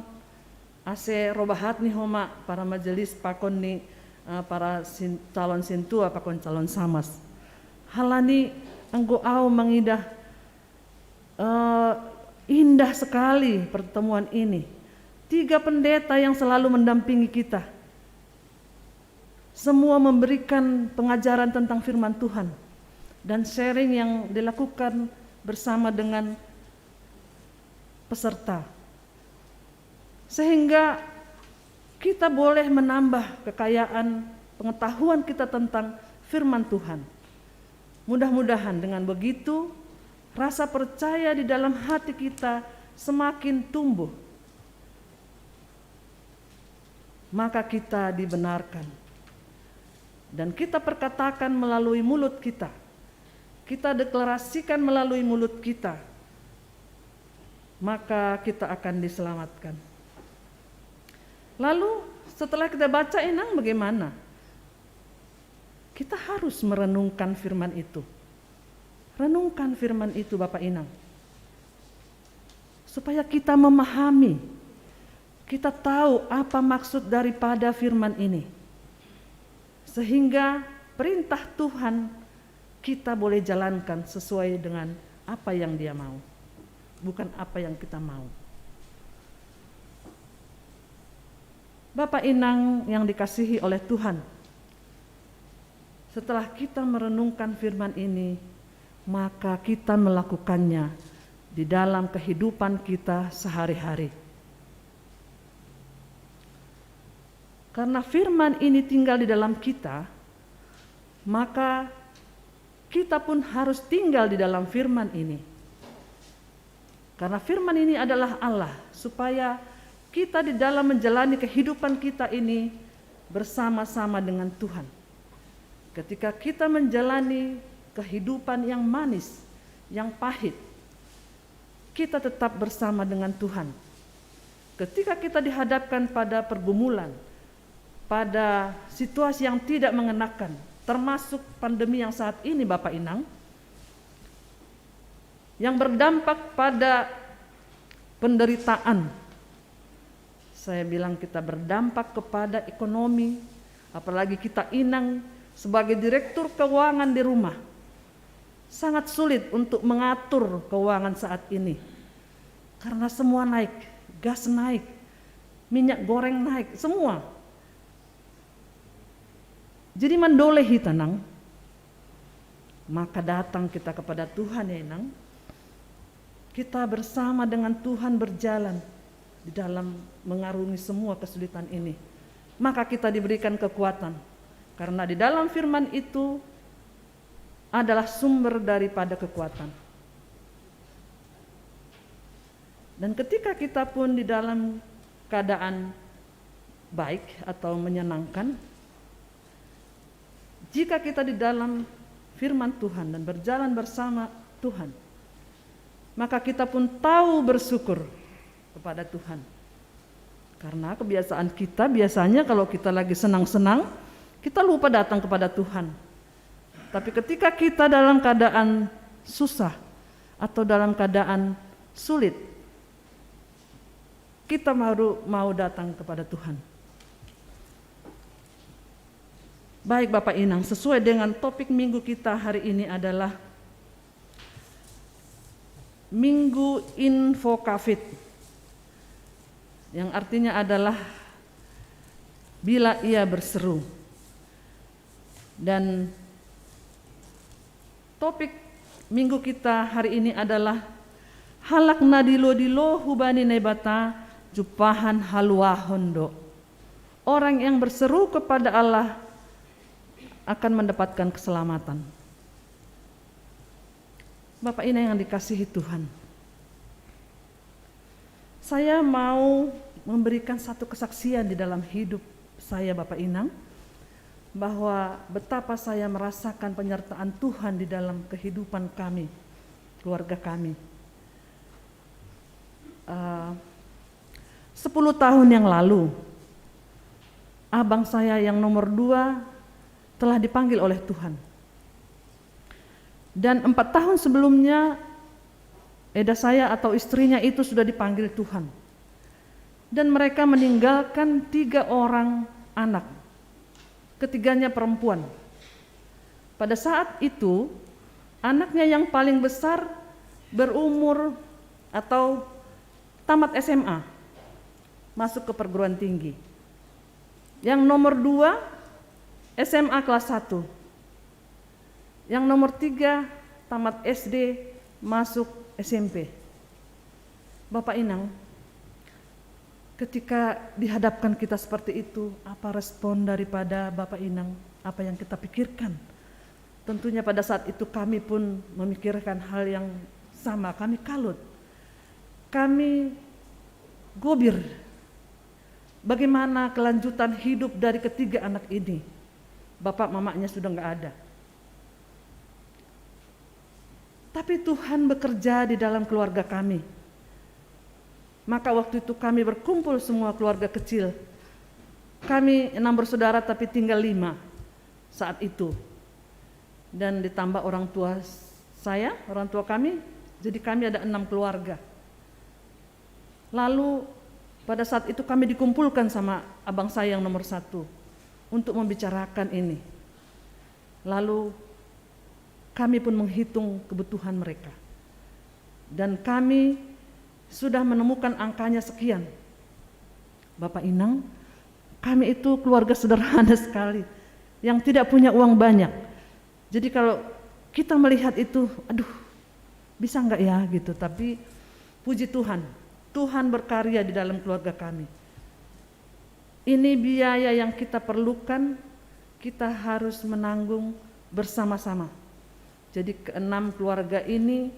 ase ro bahat ni homa para majelis pakon ni, eh, para sin-, calon sintua pakon calon samas. Halani anggo au mangidah, eh, indah sekali pertemuan ini. Tiga pendeta yang selalu mendampingi kita. Semua memberikan pengajaran tentang firman Tuhan dan sharing yang dilakukan bersama dengan peserta. Sehingga kita boleh menambah kekayaan pengetahuan kita tentang firman Tuhan. Mudah-mudahan dengan begitu, rasa percaya di dalam hati kita semakin tumbuh. Maka kita dibenarkan. Dan kita perkatakan melalui mulut kita. Kita deklarasikan melalui mulut kita. Maka kita akan diselamatkan. Lalu setelah kita baca inang bagaimana? Kita harus merenungkan firman itu. Renungkan firman itu Bapak Inang. Supaya kita memahami, kita tahu apa maksud daripada firman ini. Sehingga perintah Tuhan kita boleh jalankan sesuai dengan apa yang Dia mau, bukan apa yang kita mau. Bapak Inang yang dikasihi oleh Tuhan, setelah kita merenungkan firman ini, maka kita melakukannya di dalam kehidupan kita sehari-hari. Karena firman ini tinggal di dalam kita, maka kita pun harus tinggal di dalam firman ini. Karena firman ini adalah Allah, supaya kita di dalam menjalani kehidupan kita ini bersama-sama dengan Tuhan. Ketika kita menjalani kehidupan yang manis, yang pahit, kita tetap bersama dengan Tuhan. Ketika kita dihadapkan pada pergumulan, pada situasi yang tidak mengenakan, termasuk pandemi yang saat ini, Bapak Inang, yang berdampak pada penderitaan. Saya bilang, kita berdampak kepada ekonomi, apalagi kita inang sebagai direktur keuangan di rumah. Sangat sulit untuk mengatur keuangan saat ini. Karena semua naik, gas naik, minyak goreng naik, semua. Jadi mandoleh hita, Nang. Maka datang kita kepada Tuhan, ya, Nang. Kita bersama dengan Tuhan berjalan di dalam mengarungi semua kesulitan ini. Maka kita diberikan kekuatan. Karena di dalam firman itu adalah sumber daripada kekuatan. Dan ketika kita pun di dalam keadaan baik atau menyenangkan, jika kita di dalam firman Tuhan dan berjalan bersama Tuhan, maka kita pun tahu bersyukur kepada Tuhan. Karena kebiasaan kita biasanya kalau kita lagi senang-senang, kita lupa datang kepada Tuhan. Tapi ketika kita dalam keadaan susah atau dalam keadaan sulit, kita baru mau datang kepada Tuhan. Baik, Bapak Inang, sesuai dengan topik minggu kita hari ini adalah Minggu Invocavit, yang artinya adalah bila ia berseru. Dan topik minggu kita hari ini adalah Halak na dilo-dilo hubani Naibata, jumpahan haluahon do. Orang yang berseru kepada Allah akan mendapatkan keselamatan. Bapak Inang yang dikasihi Tuhan, saya mau memberikan satu kesaksian di dalam hidup saya, Bapak Inang, bahwa betapa saya merasakan penyertaan Tuhan di dalam kehidupan kami, keluarga kami. Eh, sepuluh tahun yang lalu, abang saya yang nomor dua telah dipanggil oleh Tuhan. Dan empat tahun sebelumnya, eda saya atau istrinya itu sudah dipanggil Tuhan. Dan mereka meninggalkan tiga orang anak. Ketiganya perempuan. Pada saat itu, anaknya yang paling besar berumur atau tamat S M A, masuk ke perguruan tinggi. Yang nomor dua, S M A kelas satu. Yang nomor tiga, tamat S D, masuk S M P. Bapak Inang, ketika dihadapkan kita seperti itu, apa respon daripada Bapak Inang? Apa yang kita pikirkan? Tentunya pada saat itu kami pun memikirkan hal yang sama, kami kalut. Kami gobir. Bagaimana kelanjutan hidup dari ketiga anak ini? Bapak mamanya sudah nggak ada. Tapi Tuhan bekerja di dalam keluarga kami. Maka waktu itu kami berkumpul semua keluarga kecil. Kami enam bersaudara tapi tinggal lima saat itu. Dan ditambah orang tua saya, orang tua kami, jadi kami ada enam keluarga. Lalu pada saat itu kami dikumpulkan sama abang saya yang nomor satu untuk membicarakan ini. Lalu kami pun menghitung kebutuhan mereka. Dan kami sudah menemukan angkanya sekian. Bapak Inang, kami itu keluarga sederhana sekali, yang tidak punya uang banyak. Jadi kalau kita melihat itu, aduh, bisa nggak ya gitu. Tapi puji Tuhan, Tuhan berkarya di dalam keluarga kami. Ini biaya yang kita perlukan, kita harus menanggung bersama-sama. Jadi keenam keluarga ini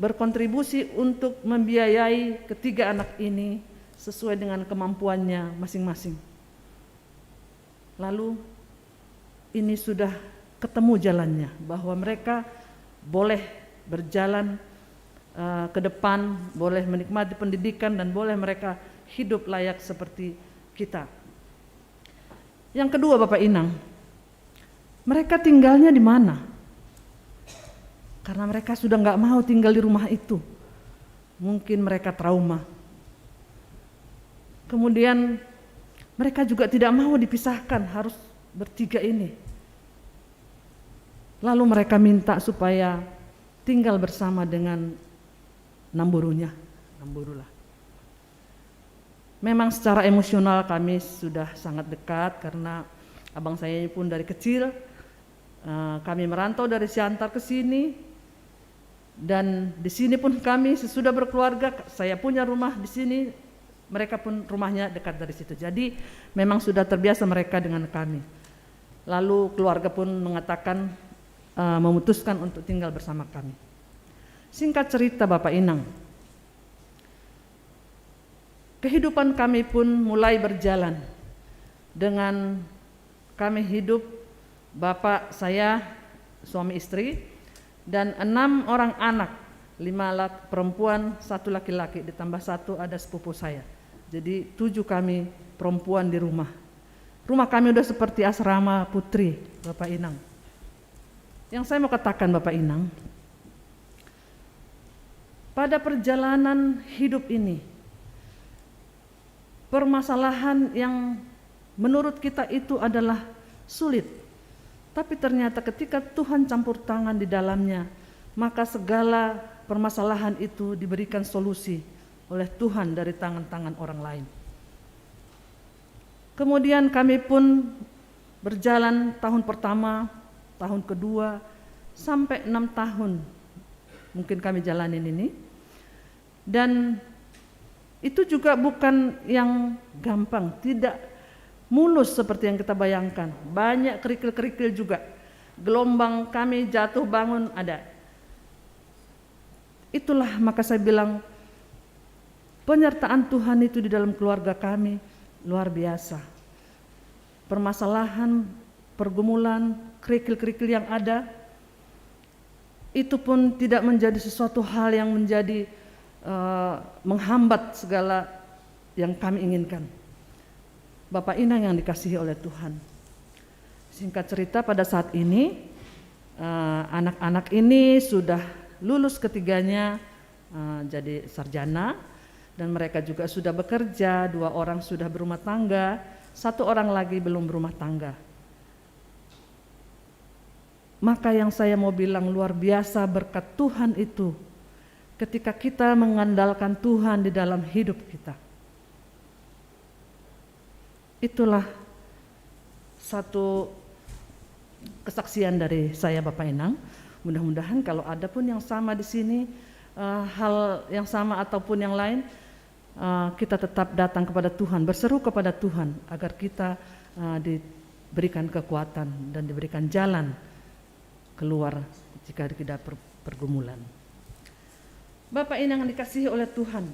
berkontribusi untuk membiayai ketiga anak ini sesuai dengan kemampuannya masing-masing. Lalu ini sudah ketemu jalannya, bahwa mereka boleh berjalan uh, ke depan, boleh menikmati pendidikan, dan boleh mereka hidup layak seperti kita. Yang kedua, Bapak Inang, mereka tinggalnya di mana? Karena mereka sudah nggak mau tinggal di rumah itu. Mungkin mereka trauma. Kemudian mereka juga tidak mau dipisahkan, harus bertiga ini. Lalu mereka minta supaya tinggal bersama dengan namburunya, namburulah. Memang secara emosional kami sudah sangat dekat karena abang saya pun dari kecil, eh, kami merantau dari Siantar ke sini, dan di sini pun kami sesudah berkeluarga, saya punya rumah di sini, mereka pun rumahnya dekat dari situ. Jadi memang sudah terbiasa mereka dengan kami. Lalu keluarga pun mengatakan, eh, memutuskan untuk tinggal bersama kami. Singkat cerita, Bapak Inang, kehidupan kami pun mulai berjalan dengan kami hidup, bapak saya, suami istri, dan enam orang anak, lima lak perempuan, satu laki-laki, ditambah satu ada sepupu saya. Jadi tujuh kami perempuan di rumah. Rumah kami udah seperti asrama putri, Bapak Inang. Yang saya mau katakan, Bapak Inang, pada perjalanan hidup ini, permasalahan yang menurut kita itu adalah sulit. Tapi ternyata ketika Tuhan campur tangan di dalamnya, maka segala permasalahan itu diberikan solusi oleh Tuhan dari tangan-tangan orang lain. Kemudian kami pun berjalan tahun pertama, tahun kedua, sampai enam tahun mungkin kami jalanin ini. Dan itu juga bukan yang gampang, tidak mulus seperti yang kita bayangkan. Banyak kerikil-kerikil juga. Gelombang kami jatuh bangun ada. Itulah maka saya bilang, penyertaan Tuhan itu di dalam keluarga kami luar biasa. Permasalahan, pergumulan, kerikil-kerikil yang ada, itu pun tidak menjadi sesuatu hal yang menjadi, eh, menghambat segala yang kami inginkan. Bapak Inang yang dikasihi oleh Tuhan. Singkat cerita, pada saat ini, eh, anak-anak ini sudah lulus ketiganya, eh, jadi sarjana, dan mereka juga sudah bekerja, dua orang sudah berumah tangga, satu orang lagi belum berumah tangga. Maka yang saya mau bilang, luar biasa berkat Tuhan itu ketika kita mengandalkan Tuhan di dalam hidup kita. Itulah satu kesaksian dari saya, Bapak Inang. Mudah-mudahan kalau ada pun yang sama di sini, eh, hal yang sama ataupun yang lain, eh, kita tetap datang kepada Tuhan, berseru kepada Tuhan agar kita, eh, diberikan kekuatan dan diberikan jalan keluar jika kita per-, pergumulan. Bapak Inang yang dikasihi oleh Tuhan,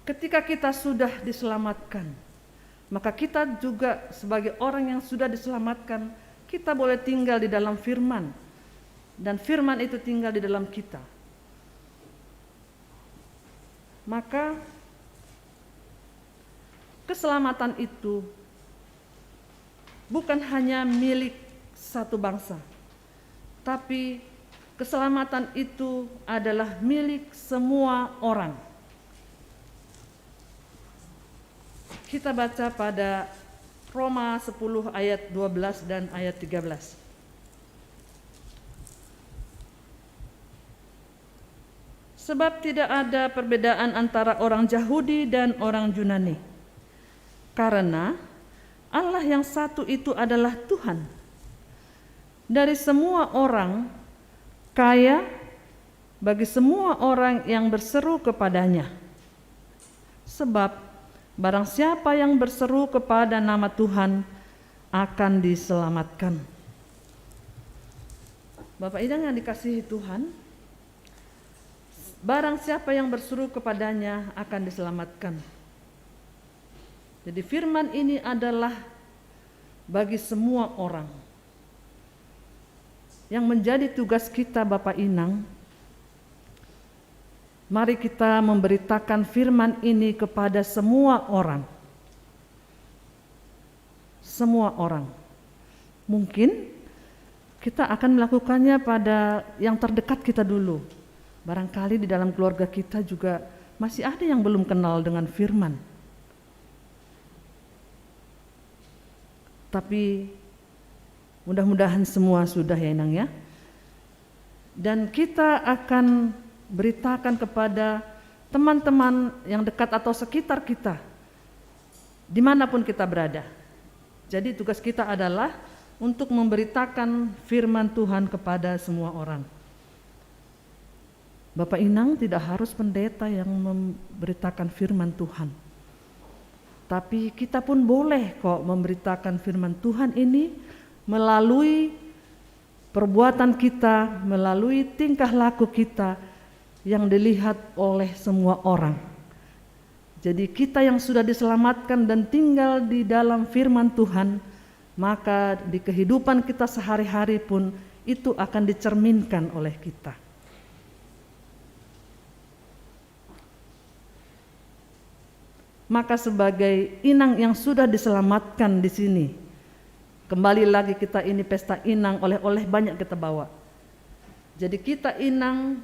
ketika kita sudah diselamatkan, maka kita juga sebagai orang yang sudah diselamatkan, kita boleh tinggal di dalam firman, dan firman itu tinggal di dalam kita. Maka keselamatan itu bukan hanya milik satu bangsa, tapi keselamatan itu adalah milik semua orang. Kita baca pada Roma sepuluh ayat dua belas dan ayat tiga belas. Sebab tidak ada perbedaan antara orang Yahudi dan orang Yunani, karena Allah yang satu itu adalah Tuhan dari semua orang, kaya bagi semua orang yang berseru kepada-Nya. Sebab barang siapa yang berseru kepada nama Tuhan akan diselamatkan. Bapak Inang yang dikasihi Tuhan, barang siapa yang berseru kepada-Nya akan diselamatkan. Jadi firman ini adalah bagi semua orang. Yang menjadi tugas kita, Bapak Inang, mari kita memberitakan firman ini kepada semua orang. Semua orang. Mungkin kita akan melakukannya pada yang terdekat kita dulu. Barangkali di dalam keluarga kita juga masih ada yang belum kenal dengan firman. Tapi mudah-mudahan semua sudah, ya, Inang, ya. Dan kita akan beritakan kepada teman-teman yang dekat atau sekitar kita, dimanapun kita berada. Jadi tugas kita adalah untuk memberitakan firman Tuhan kepada semua orang. Bapak Inang, tidak harus pendeta yang memberitakan firman Tuhan. Tapi kita pun boleh kok memberitakan firman Tuhan ini melalui perbuatan kita, melalui tingkah laku kita yang dilihat oleh semua orang. Jadi kita yang sudah diselamatkan dan tinggal di dalam firman Tuhan, maka di kehidupan kita sehari-hari pun itu akan dicerminkan oleh kita. Maka sebagai inang yang sudah diselamatkan di sini, kembali lagi kita ini pesta inang, oleh-oleh banyak kita bawa. Jadi kita inang,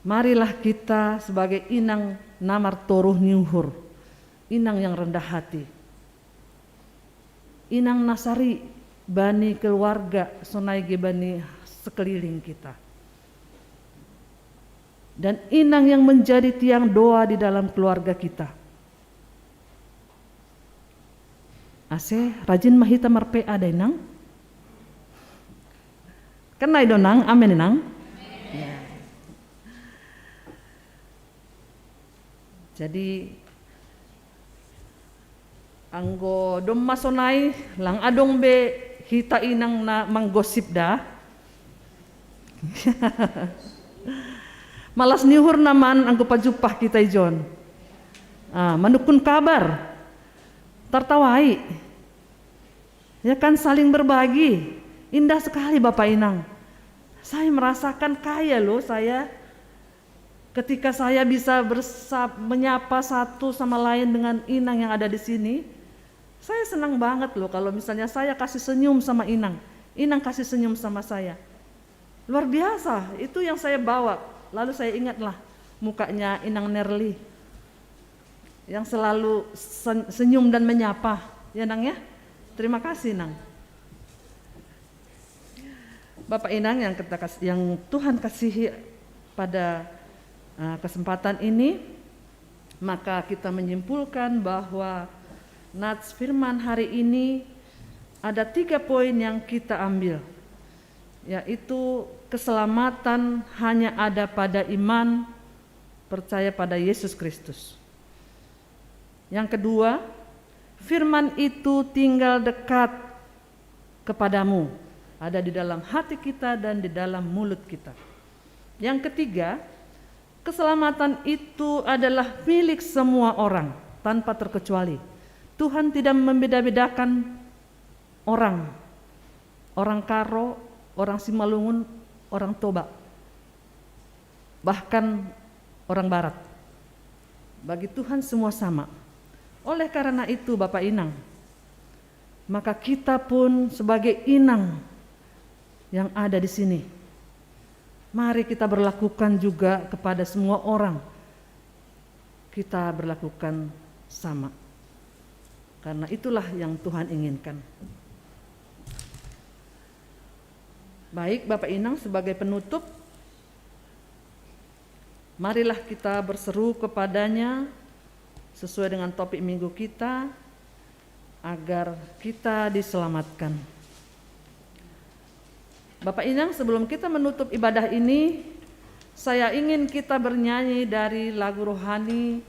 marilah kita sebagai inang namar toruh niuhur, inang yang rendah hati. Inang nasari bani keluarga sonai ge bani sekeliling kita. Dan inang yang menjadi tiang doa di dalam keluarga kita. Ase rajin mah hita mar-P A da, Inang. Kenai do, Nang? Amin, Inang. Ya. Jadi anggo domma sonai, lang adong be hita inang na manggosip da. Malas ni uhur naman anggo pajumpah kita ijon. Ah, manungkun kabar. Tartawai. Ya kan, saling berbagi. Indah sekali, Bapak Inang. Saya merasakan kaya loh saya, ketika saya bisa bersa-, menyapa satu sama lain dengan inang yang ada di sini. Saya senang banget loh kalau misalnya saya kasih senyum sama inang, inang kasih senyum sama saya. Luar biasa, itu yang saya bawa. Lalu saya ingatlah mukanya Inang Nerli yang selalu sen-, senyum dan menyapa. Ya, Nang, ya? Terima kasih, Nang. Bapak Inang yang kita kas-, yang Tuhan kasihi, pada, eh, kesempatan ini, maka kita menyimpulkan bahwa nats firman hari ini ada tiga poin yang kita ambil, yaitu keselamatan hanya ada pada iman percaya pada Yesus Kristus. Yang kedua, firman itu tinggal dekat kepadamu, ada di dalam hati kita dan di dalam mulut kita. Yang ketiga, keselamatan itu adalah milik semua orang tanpa terkecuali. Tuhan tidak membeda-bedakan orang, orang Karo, orang Simalungun, orang Toba, bahkan orang Barat. Bagi Tuhan semua sama. Oleh karena itu, Bapak Inang, maka kita pun sebagai inang yang ada di sini, mari kita berlakukan juga kepada semua orang. Kita berlakukan sama. Karena itulah yang Tuhan inginkan. Baik, Bapak Inang, sebagai penutup, marilah kita berseru kepada-Nya sesuai dengan topik minggu kita, agar kita diselamatkan. Bapak Inang, sebelum kita menutup ibadah ini, saya ingin kita bernyanyi dari lagu rohani,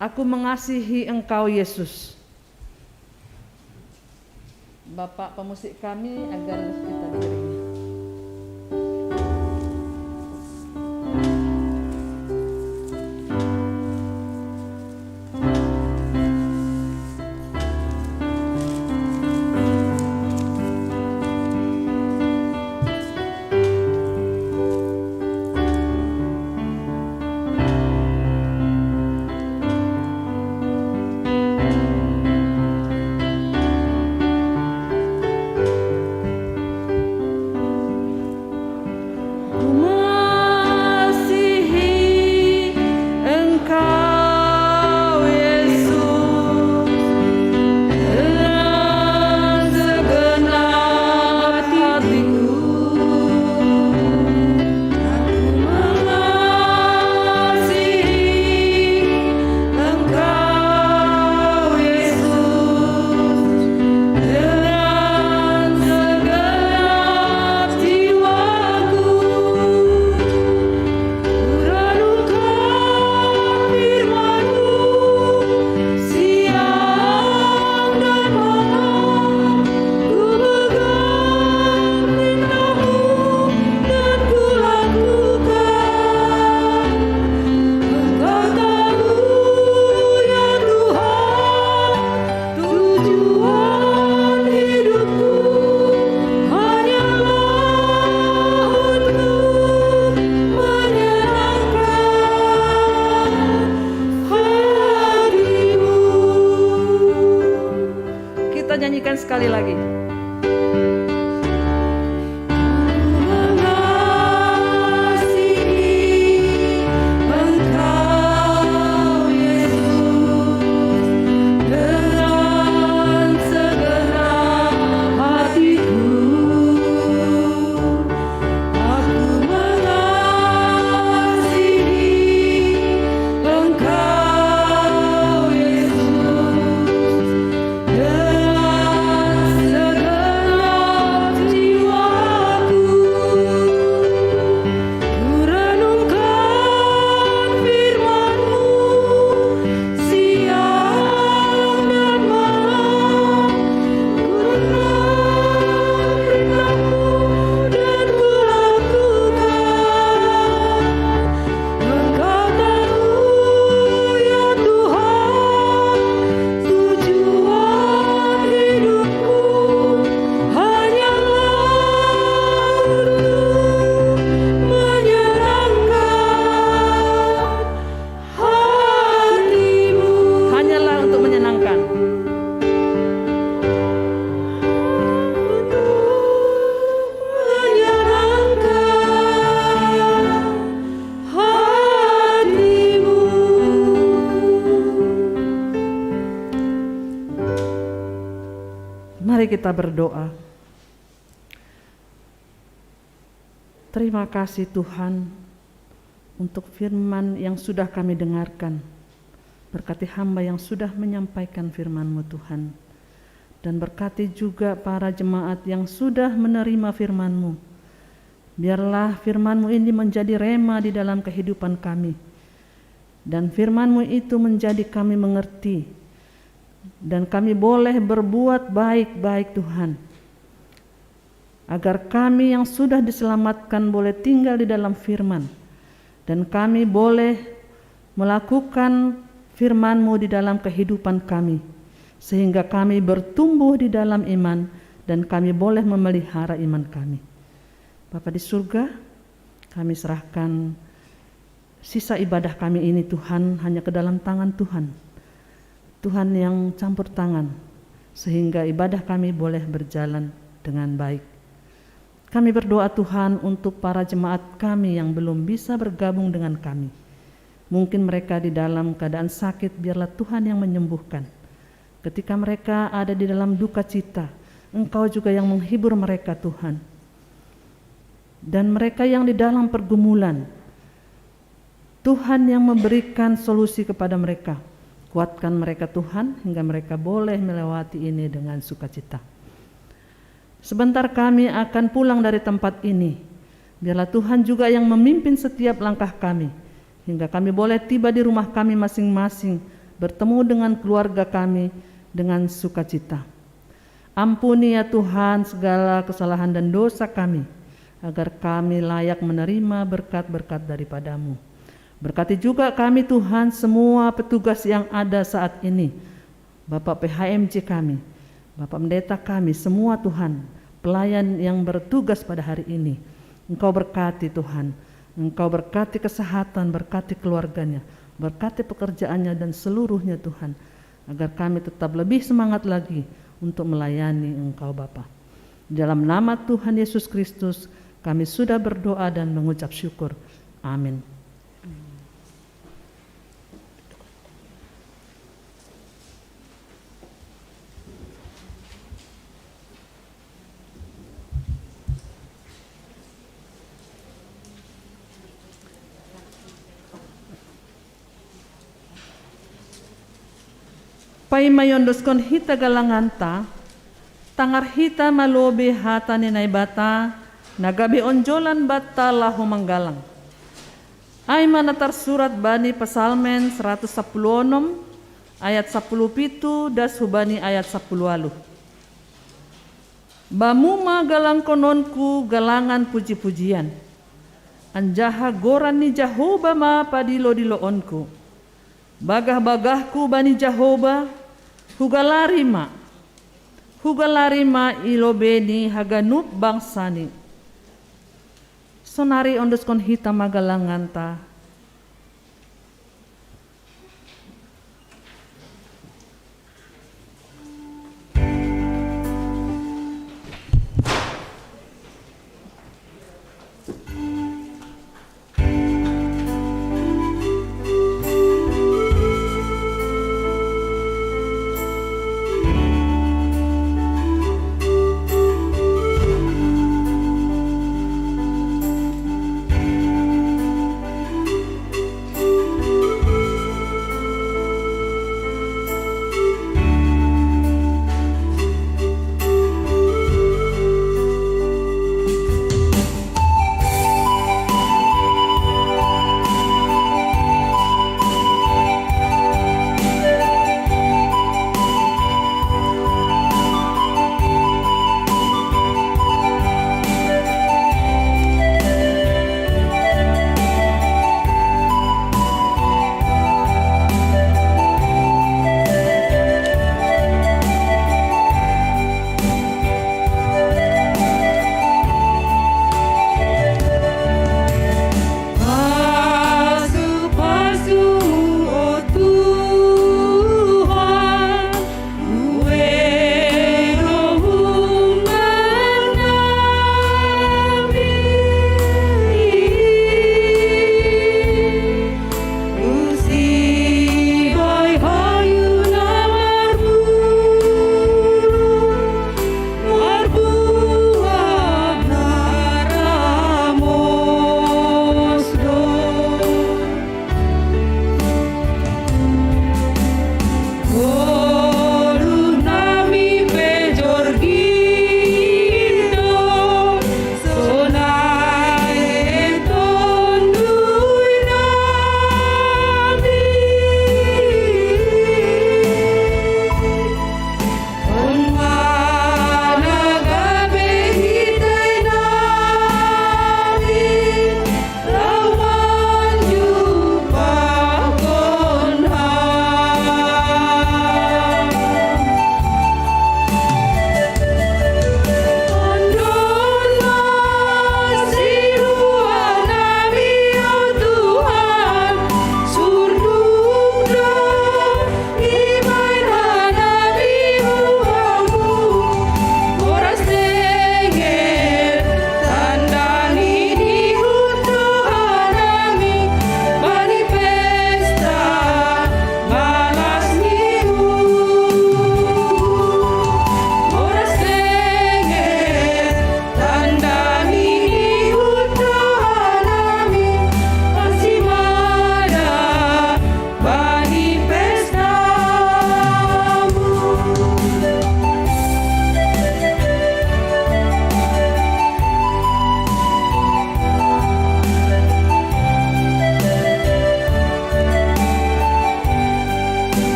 "Aku Mengasihi Engkau, Yesus". Bapak pemusik kami, agar kita diiringi. Kan sekali lagi. Hanyalah untuk menyenangkan. Mari kita berdoa. Terima kasih Tuhan untuk firman yang sudah kami dengarkan. Berkati hamba yang sudah menyampaikan firman-Mu Tuhan. Dan berkati juga para jemaat yang sudah menerima firman-Mu. Biarlah firman-Mu ini menjadi rema di dalam kehidupan kami. Dan firman-Mu itu menjadi kami mengerti. Dan kami boleh berbuat baik-baik Tuhan. Agar kami yang sudah diselamatkan boleh tinggal di dalam firman. Dan kami boleh melakukan firman-Mu di dalam kehidupan kami. Sehingga kami bertumbuh di dalam iman dan kami boleh memelihara iman kami. Bapa di surga, kami serahkan sisa ibadah kami ini Tuhan hanya ke dalam tangan Tuhan. Tuhan yang campur tangan, sehingga ibadah kami boleh berjalan dengan baik. Kami berdoa Tuhan untuk para jemaat kami yang belum bisa bergabung dengan kami. Mungkin mereka di dalam keadaan sakit, biarlah Tuhan yang menyembuhkan. Ketika mereka ada di dalam duka cita, Engkau juga yang menghibur mereka Tuhan. Dan mereka yang di dalam pergumulan, Tuhan yang memberikan solusi kepada mereka. Kuatkan mereka Tuhan hingga mereka boleh melewati ini dengan sukacita. Sebentar kami akan pulang dari tempat ini. Biarlah Tuhan juga yang memimpin setiap langkah kami. Hingga kami boleh tiba di rumah kami masing-masing. Bertemu dengan keluarga kami dengan sukacita. Ampuni ya Tuhan segala kesalahan dan dosa kami. Agar kami layak menerima berkat-berkat daripada-Mu. Berkati juga kami Tuhan semua petugas yang ada saat ini. Bapak P H M C kami, Bapak Pendeta kami, semua Tuhan, pelayan yang bertugas pada hari ini. Engkau berkati Tuhan, Engkau berkati kesehatan, berkati keluarganya, berkati pekerjaannya dan seluruhnya Tuhan. Agar kami tetap lebih semangat lagi untuk melayani Engkau Bapa. Dalam nama Tuhan Yesus Kristus, kami sudah berdoa dan mengucap syukur. Amin. Pai mayondoskon hita galanganta, tangar hita malobi hata ni Naibata, na gabe onjolan banta laho manggalang. Ai ma na tarsurat bani Pasalmen saratus sapuluh onom, ayat sapuluh pitu das hubani ayat sapuluh ualuh. Bamu ma galangkononku galangan puji-pujian. Anjaha goran ni Jahoba ma padilo-diloonku. Bagah-bagahku bani Jahoba, hugalari ma. Hugalari ma i lobei ni haganup bangsani. Sonari ondoskon hita ma galanganta.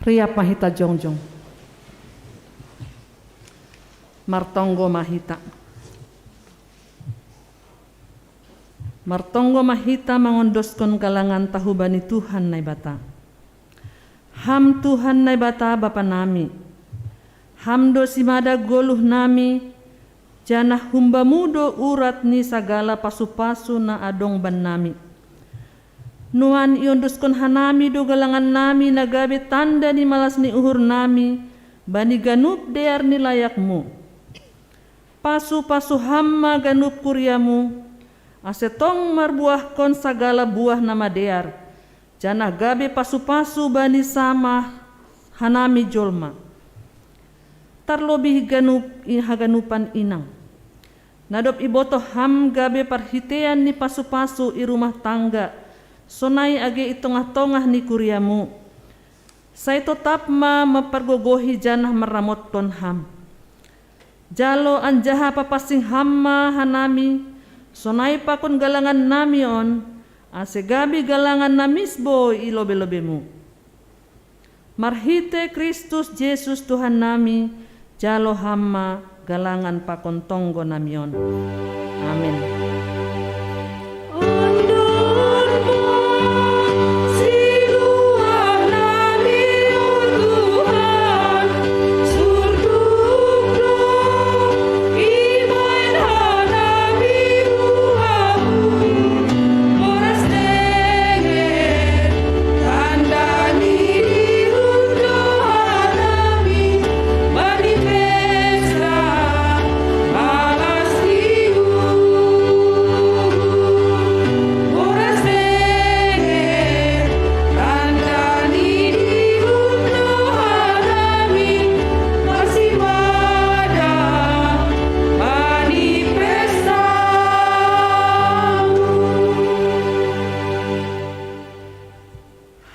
Riap ma hita jongjong. Martonggo ma hita. Martonggo ma hita mangondoskon galanganta hubani Tuhan Naibata. Ham Tuhan Naibata Bapa nami, Ham do simada goluh nami, janah humbamu do urat ni sagala pasu-pasu na adong bannami. Nuan iondoskon hanami do galangan nami na gabe tanda ni malas ni uhur nami bani ganup dear ni layakmu. Pasu-pasu Ham ma ganup kuriamu, ase tong marbuahkon sagala buah na madear, janah gabe pasu-pasu bani sama hanami jolma. Tarlobih ganup i haganupan inang. Na dob ibotoh Ham gabe parhiteian ni pasu-pasu i rumah tangga, sonai age i tongah-tongah ni kuriamu. Sai totap ma mampargogohi janah marramotkon Ham. Jalo anjaha papansing Ham ma hanami, sonai pakon galangan nami on, ase gabe galangan na misbou i lobe-lobemu. Marhitei Kristus Jesus Tuhan nami, jalo Ham ma galangan pakon tonggo nami on. Amen.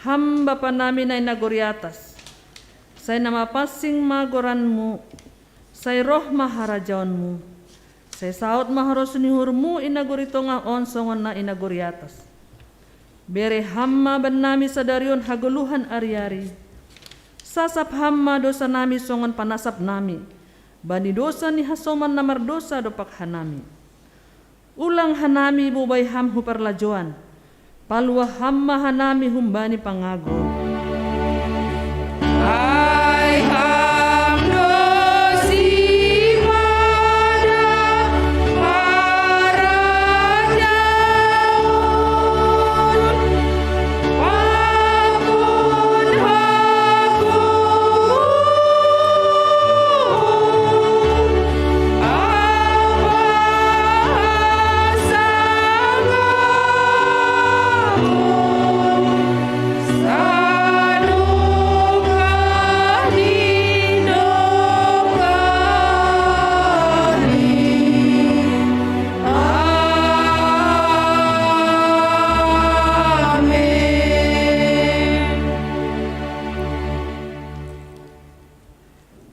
Ham Bapa nami na i nagori atas, sai na mapansing ma goranmu, sai roh ma harajaonmu, sai saud ma harosuh ni uhurmu i nagori tongah on songon na i nagori atas. Bere Ham ma bannami sadari on hagoluhan ari-ari. Sasap Ham ma dosanami songon panasap nami bani dosa ni hasoman na mardosa dompak hanami. Ulang hanami bobai Ham hu parlajouan, paluah Ham ma hanami humbani pangago. Ai Ham do simada harajaon, pakon hagogoon, ampa hasangapon, sadokah ni dokah ni. Amen.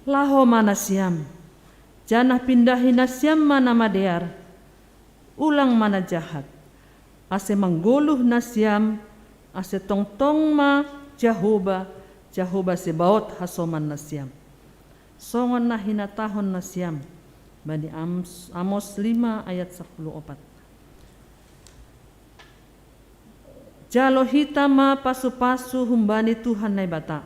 Laho ma nasiam, janah pindahi nasiam ma na madear, ulang ma na jahat, ase manggoluh nasiam, ase tongtong ma Jahowa, Jahowa Zebaot hasoman nasiam. Songon na hinatahon nasiam bani Amos, Amos lima ayat sapuluh opat. Jalo hita ma pasu-pasu humbani Tuhan Naibata.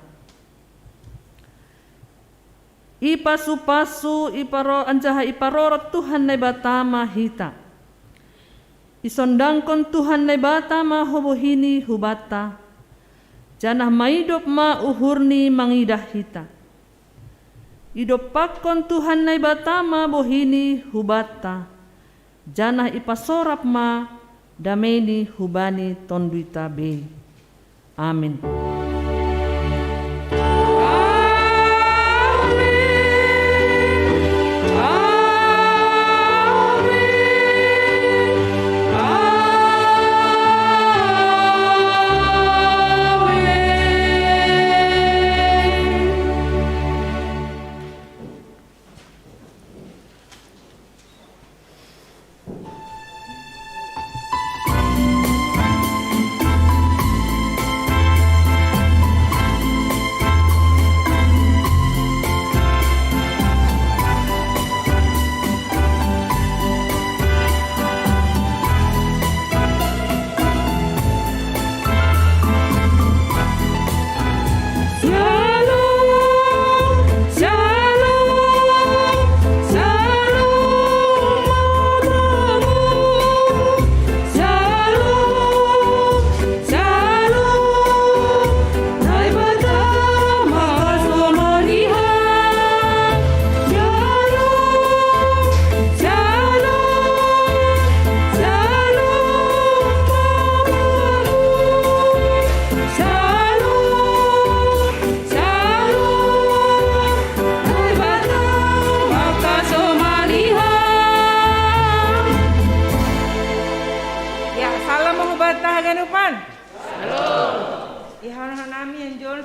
Ipasu-pasu, iparo-, anjaha iparorot Tuhan Naibata ma hita. Isondangkon Tuhan Naibata ma ho-, bohini hubanta, janah maidop ma uhurni mangidah hita. Idompakkon Tuhan Naibata ma bohini hubanta, janah ipasorap ma dameini hubani tonduyta be. Amin.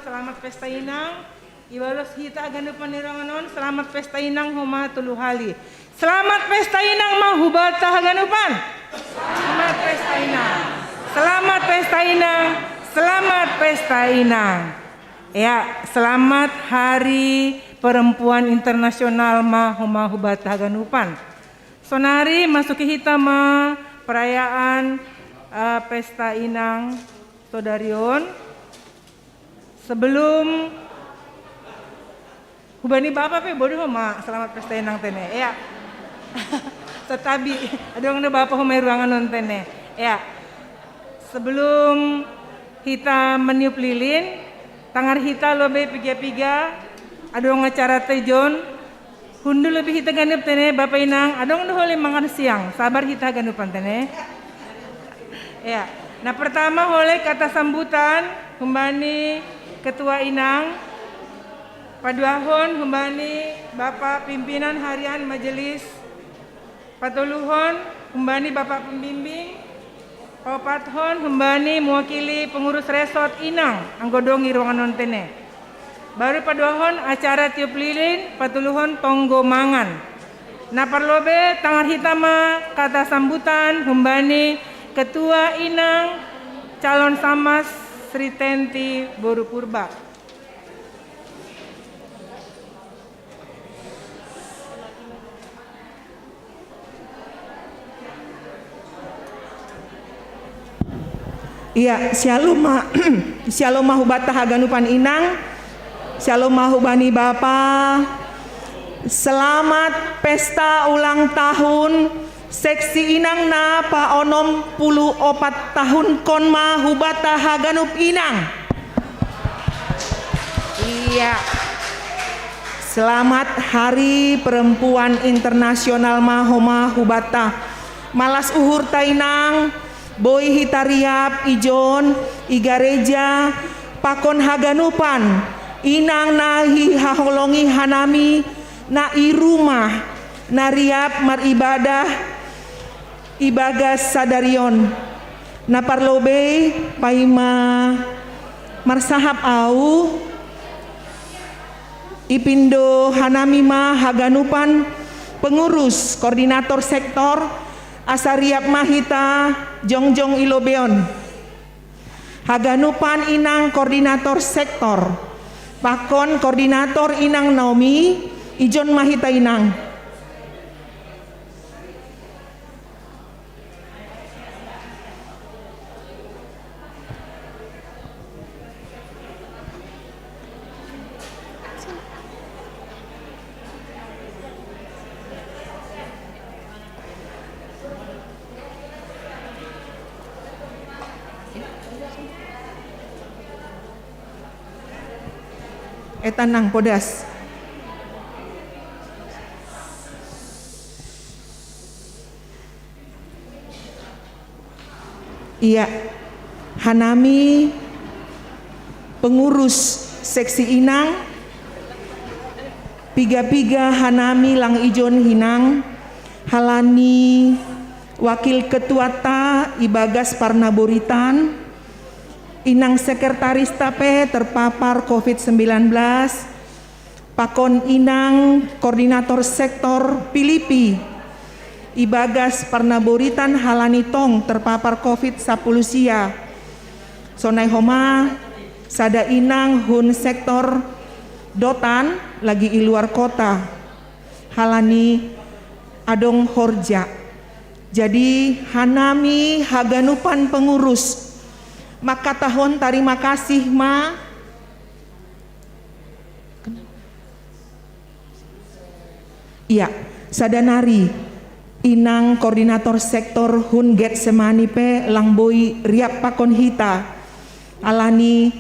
Selamat pesta inang. Ibalos hita haganupan ni ruangan on, selamat pesta inang homa tolu hali. Selamat pesta inang ma hubata haganupan. Selamat pesta inang. Selamat pesta inang. Selamat pesta inang. Ya, selamat Hari Perempuan Internasional ma homa hubata haganupan. Sonari masuki hita ma perayaan eh, pesta inang sodari on. Sebelum hubani bapa pe bodo homa selamat pesta inang tene. Ya. Tetapi adong do bapa homa i ruangan on tene. Ya. Sebelum hita maniup lilin, tangar hita lobe piga-piga, adong acara tejon, hundu lobe hita ganup tene, bapa inang, adong do hole mangan siang, sabar hita ganupan tene. Ya. Nah, pertama hole kata sambutan, humbani ketua inang, paduahon humbani bapa pimpinan harian majelis, patoluhon humbani bapa pembimbing, paopathon humbani mewakili pengurus resort inang, anggo dong i ruangan on tene. Baru paduahon acara tiup lilin, patoluhon tonggo mangan. Na parlobe tangar hita ma kata sambutan humbani ketua inang calon samas Sri Tenti boru Purba. Iya, syalom ma, syalom ma hubata haganupan inang, syalom ma hubani bapa. Selamat pesta ulang tahun seksi inang na paonom pulu opat tahun kon ma hubata haganup inang. Iya. Selamat Hari Perempuan Internasional ma homa hubata. Malas uhur ta inang, boi hita riap ijon i gareja pakon haganupan inang na hihaholongi hanami na i rumah na riap maribadah ibagas sadari on. Na parlobei paima marsahap au, ipindo hanami ma haganupan pengurus koordinator sektor, asa riap ma hita jongjong i lobeon. Haganupan inang koordinator sektor pakon koordinator inang Naomi, ijon ma hita inang. Eh, tanang, podas. Iya, hanami pengurus seksi inang, piga-piga hanami lang ijon hinang, halani wakil ketua ta ibagas parnaboritan, inang sekretaris ta pe terpapar covid sembilan belas, pakon inang koordinator sektor Pilipi ibagas parnaboritan halani tong terpapar covid sapuluh sia. Sonai homa sada inang hun sektor Dotan lagi i luar kota halani adong horja. Jadi hanami haganupan pengurus mangkatahon tarima kasih ma. Iya, sada nari inang koordinator sektor hun Getsemani pe lang boi riap pakon hita alani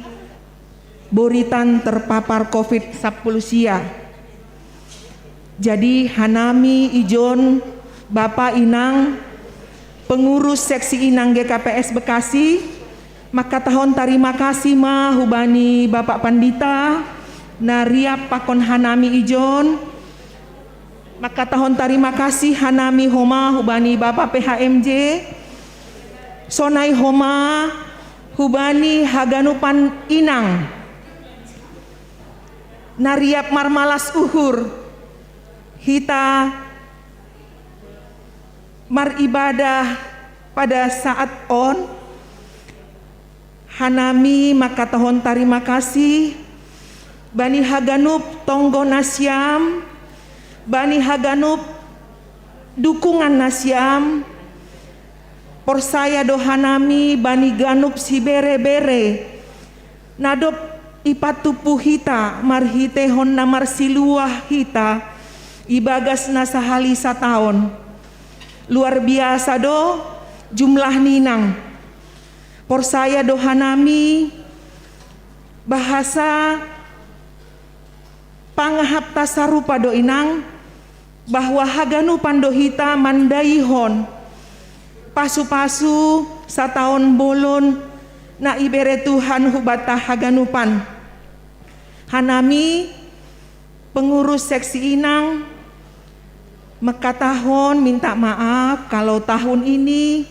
boritan terpapar covid sapuluh sia. Jadi hanami ijon bapa inang pengurus seksi inang G K P S Bekasi, mangkatahon tarima kasih ma hubani Bapak Pandita na riap pakon hanami ijon. Mangkatahon tarima kasih hanami homa hubani Bapak P H M J. Sonai homa hubani haganupan inang. Na riap marmalas uhur hita maribadah pada saat on, hanami mangkatahon tarima kasih bani haganup tonggo nasiam, bani haganup dukungan nasiam. Porsaya do hanami bani ganup sibere-bere na dob ipatupu hita marhiteihon na marsiluah hita ibagas na sahali sataon. Luar biasa do jumlah ni inang. Porsaya do hanami bahasa pangahapta sarupa do inang, bahwa haganupan do hita mandaihon pasu-pasu sataon bolon na ibere Tuhan hubanta haganupan. Hanami pengurus seksi inang mengkatahon minta maaf kalau tahun ini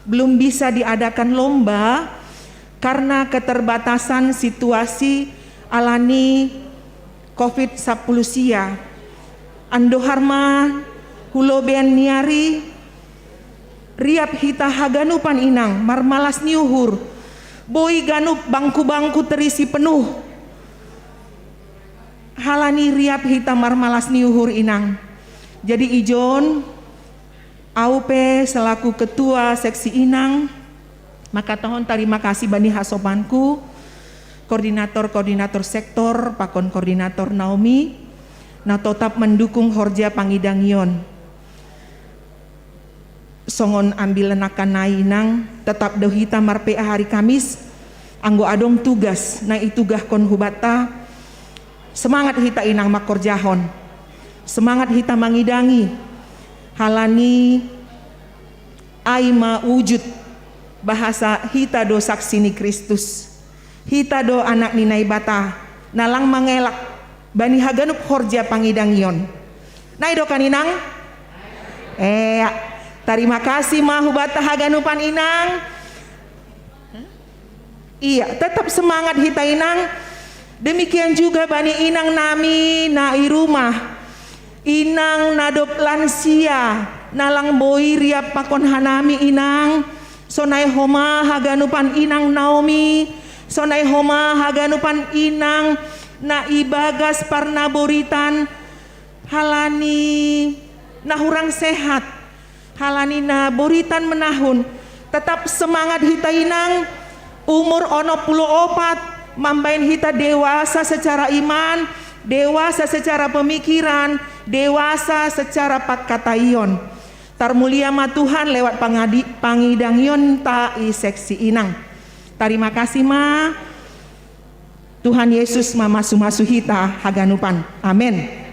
belum bisa diadakan lomba karena keterbatasan situasi alani covid sapuluh sia. Andohar ma hulobean ni ari, riap hita haganupan inang marmalas ni uhur. Boi ganup bangku-bangku terisi penuh. Halani riap hita marmalas ni uhur inang. Jadi ijon, au pe selaku ketua seksi inang mangkatahon tarima kasih bani hasomanku, koordinator-koordinator sektor pakon koordinator Naomi, na totap mandukung horja pangidangion. Songon ambilan nangkan nai inang, tetap do hita marPA hari Kamis, anggo adong tugas na itugahkon hubanta, semangat hita inang mangkorjahon, semangat hita mangidangi, halani ai ma ujud bahasa hita do saksi ni Kristus. Hita do anak ni Naibata, na lang mangelak bani haganup horja pangidangion. Nai do kan inang? Ea, tarima kasih ma hubanta haganupan inang. Iya, tetap semangat hita inang. Demikian juga bani inang nami na i rumah. Inang na dob lansia, na lang boi riap pakon hanami inang. Sonai homa haganupan inang Naomi, sonai homa haganupan inang na ibagas parnaboritan halani na hurang sehat, halani na boritan menahun. Tetap semangat hita inang, umur onom puluh opat mambaen hita dewasa secara iman, dewasa secara pemikiran, dewasa secara pangkataion. Tarmulia ma Tuhan lewat pangadi-, pangidangionta i seksi inang. Tarima kasih ma, Tuhan Yesus mamasu-masu hita haganupan. Amen.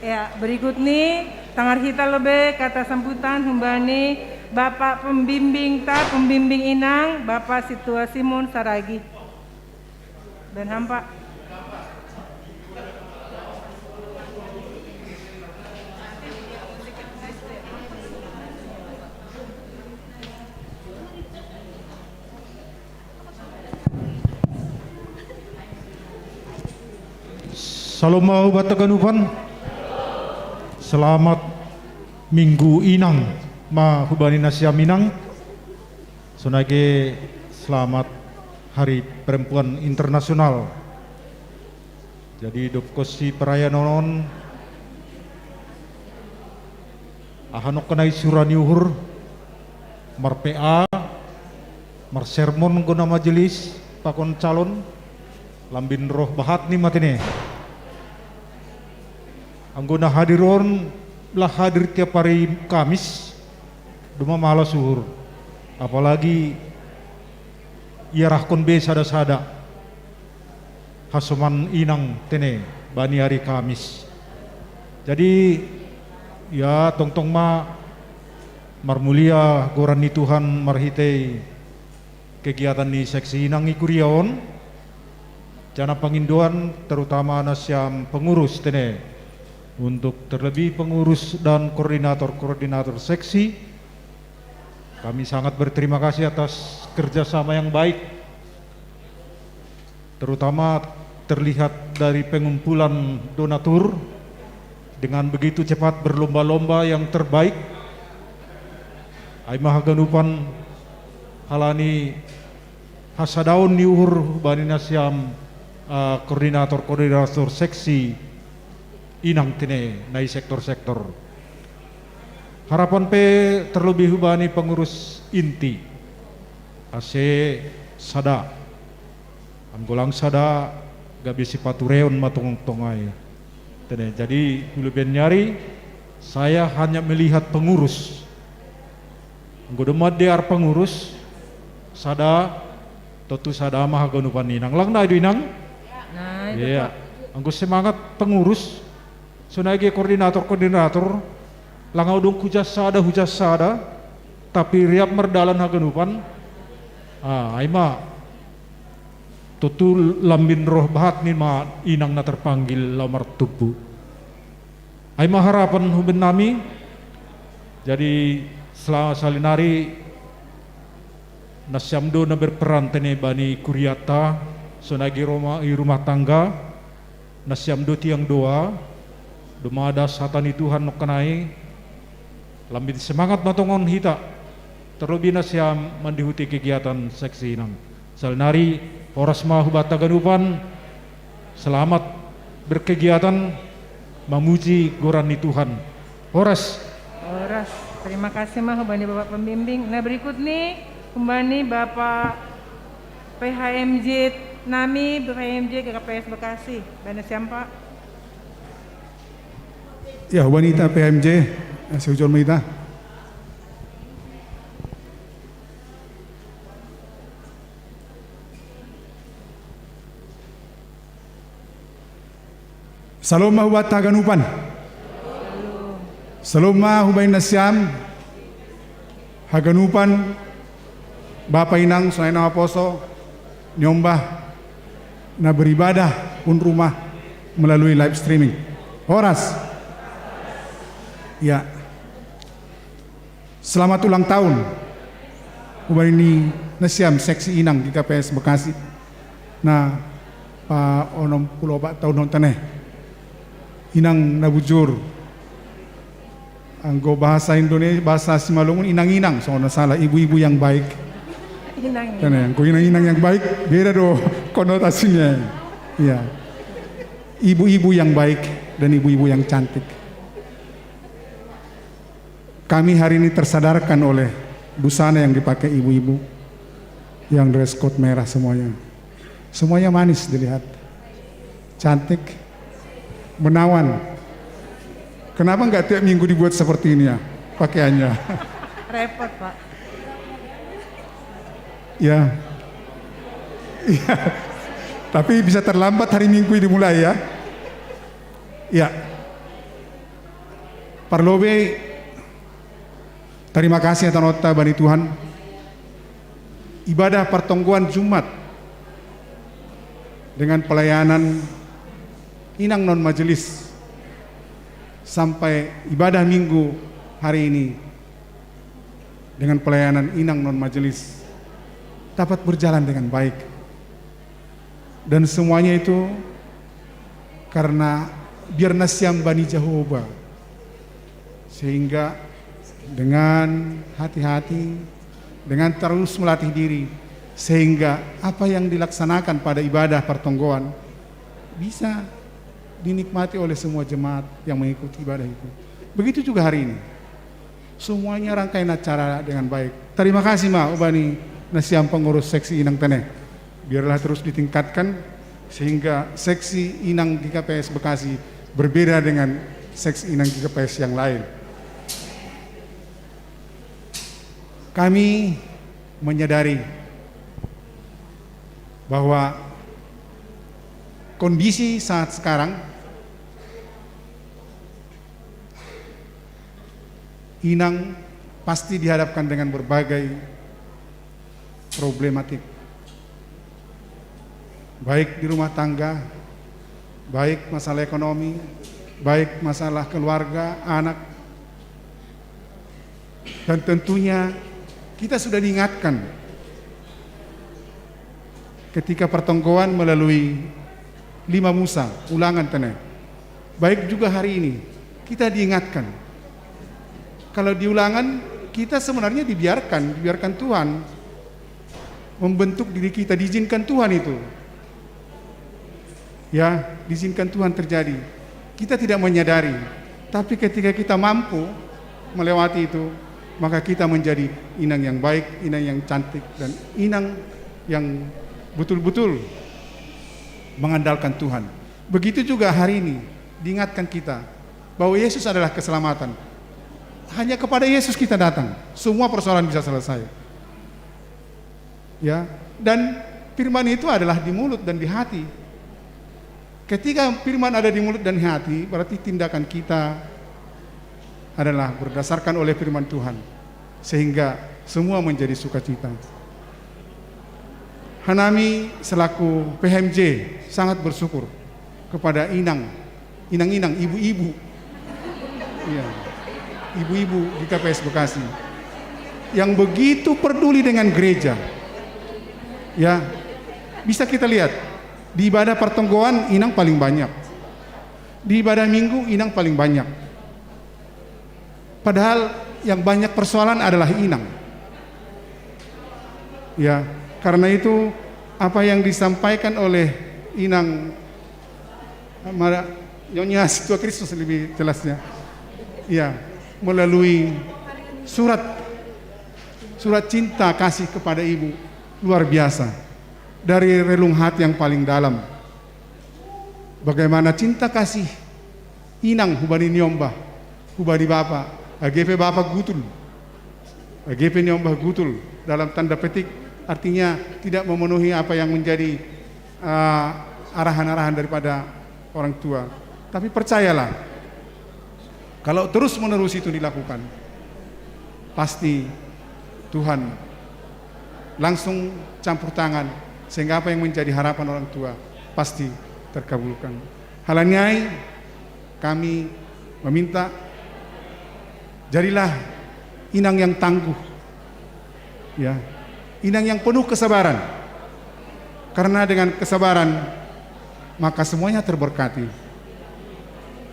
Ya, berikut ni tangar hita lebe kata sambutan humbani Bapak pembimbing ta, pembimbing inang, Bapak Situa Simon Saragi. Baen hampa. Salom ma hubanta haganupan. Selamat Minggu Inang ma hubani nasiam inang. Sonai pe selamat Hari Perempuan Internasional. Jadi dob konsi perayaan on, aha nangkan ai sura ni uhur, marPA, marsermon anggo na majelis pakon calon, lambin roh bahat ni ma tene. Anggo na hadir on, lah hadir tiap hari Kamis, domma malas uhur. Apalagi iarahkon be sada-sada hasoman inang tene bani hari Kamis. Jadi, ya, tongtong ma Marmulia goran ni Tuhan marhitei kegiatan ni seksi inang i kuria on, jana pangindoan terutama nasiam pengurus tene, untuk terlebih pengurus dan koordinator-koordinator seksi, kami sangat berterima kasih atas kerjasama yang baik, terutama terlihat dari pengumpulan donatur dengan begitu cepat berlomba-lomba yang terbaik. Ai ma haganupan halani hasadaon ni uhur bani nasiam, eh, koordinator-koordinator seksi inang tene nai sektor-sektor. Harapan pe terlebih hubani pengurus inti, ase sada. Anggo lang sada, gabe sipatureon ma tongtong ai. Tene, jadi huluben ni ari saya hanya melihat pengurus. Anggo domma dear pengurus sada, tontu sada ma haganupan inang. Lang nai do inang? Nah, itu, iya, Pak. Anggo semangat pengurus, sonai ge koordinator-koordinator, lang au dong hujas sada, hujas sada, tapi riap mardalan haganupan. Ah, ai ma. Tontu lambin roh bahat ni ma inang na terpanggil laho martumpu. Ai ma harapan hubennami. Jadi sala-, salinari nasiam do na berperan tene bani kuriata, sonai ge roma-, i rumah tangga, nasiam do tiang doa, domma das hata ni Tuhan nongkan ai, lambin semangat ma tongon hita, terlebih nasiam mandihuti kegiatan seksi inang. Salinari, horas ma hubanta haganupan, selamat berkegiatan, mamuji goran ni Tuhan. Horas. Horas. Terima kasih ma hubani Bapak Pembimbing. Nah, berikut ni hubani Bapak P H M J nami, P H M J G K P S Bekasi. Bana siapa? Ya, wanita P H M J, eh, seujur wanita. Salom ma hubanta haganupan. Salom ma hubaen nasiam haganupan, bapa inang, sonai na maposo, niombah na beribadah hun rumah melalui live streaming. Horas. Ya. Selamat ulang tahun. Hubani nasiam seksi inang G K P S Bekasi na paonom pulu opat taon on tene. Inang na bujur. Anggo bahasa Indonesia, bahasa Simalungun, inang-inang, songon na salah, ibu-ibu yang baik. Inang-inang. Kan ya, anggo inang-inang yang baik, beda do konotasinya. Iya. Ibu-ibu yang baik dan ibu-ibu yang cantik. Kami hari ini tersadarkan oleh busana yang dipakai ibu-ibu, yang dress code merah semuanya. Semuanya manis dilihat. Cantik, menawan. Kenapa nggak tiap minggu dibuat seperti ini ya pakaiannya? Repot, Pak. Ya. Iya. Tapi bisa terlambat hari Minggu dimulai ya. Ya. Parlobei, tarima kasih hata ni Tuhan. Ibadah partonggoan Jumat dengan pelayanan inang non majelis sampai ibadah Minggu hari ini dengan pelayanan inang non majelis dapat berjalan dengan baik. Dan semuanya itu karena biar nasiam bani Jahowa. Sehingga dengan hati-hati, dengan terus melatih diri, sehingga apa yang dilaksanakan pada ibadah partonggoan bisa dinikmati oleh semua jemaat yang mengikuti ibadah itu. Begitu juga hari ini. Semuanya rangkaian acara dengan baik. Terima kasih ma hubani nasiam pengurus seksi inang tene. Biarlah terus ditingkatkan sehingga seksi inang G K P S Bekasi berbeda dengan seksi inang G K P S yang lain. Kami menyadari bahwa kondisi saat sekarang, inang pasti dihadapkan dengan berbagai problematik, baik di rumah tangga, baik masalah ekonomi, baik masalah keluarga, anak, dan tentunya kita sudah diingatkan ketika pertonggoan melalui lima Musa, Ulangan tene. Baik juga hari ini, kita diingatkan. Kalau di Ulangan, kita sebenarnya dibiarkan, dibiarkan Tuhan membentuk diri kita, diizinkan Tuhan itu. Ya, diizinkan Tuhan terjadi. Kita tidak menyadari, tapi ketika kita mampu melewati itu, maka kita menjadi inang yang baik, inang yang cantik, dan inang yang betul-betul mengandalkan Tuhan. Begitu juga hari ini, diingatkan kita bahwa Yesus adalah keselamatan. Hanya kepada Yesus kita datang, semua persoalan bisa selesai. Ya, dan firman itu adalah di mulut dan di hati. Ketika firman ada di mulut dan di hati, berarti tindakan kita adalah berdasarkan oleh firman Tuhan, sehingga semua menjadi sukacita. Hanami selaku P H M J sangat bersyukur kepada inang, inang-inang, ibu-ibu, ya, ibu-ibu di K P S Bekasi yang begitu peduli dengan gereja. Ya, bisa kita lihat di ibadah pertonggoan, inang paling banyak. Di ibadah minggu, inang paling banyak. Padahal yang banyak persoalan adalah inang. Ya, karena itu apa yang disampaikan oleh inang, Nyonya Situa Kristus lebih jelasnya, ya, melalui surat surat cinta kasih kepada ibu luar biasa dari relung hati yang paling dalam. Bagaimana cinta kasih inang hubani niombah, hubani bapa, agepe bapa gutul, agepe niombah gutul, dalam tanda petik, artinya tidak memenuhi apa yang menjadi uh, arahan-arahan daripada orang tua. Tapi percayalah, kalau terus-menerus itu dilakukan, pasti Tuhan langsung campur tangan, sehingga apa yang menjadi harapan orang tua pasti terkabulkan. Halaniai, kami meminta, jadilah inang yang tangguh, ya, inang yang penuh kesabaran, karena dengan kesabaran maka semuanya terberkati.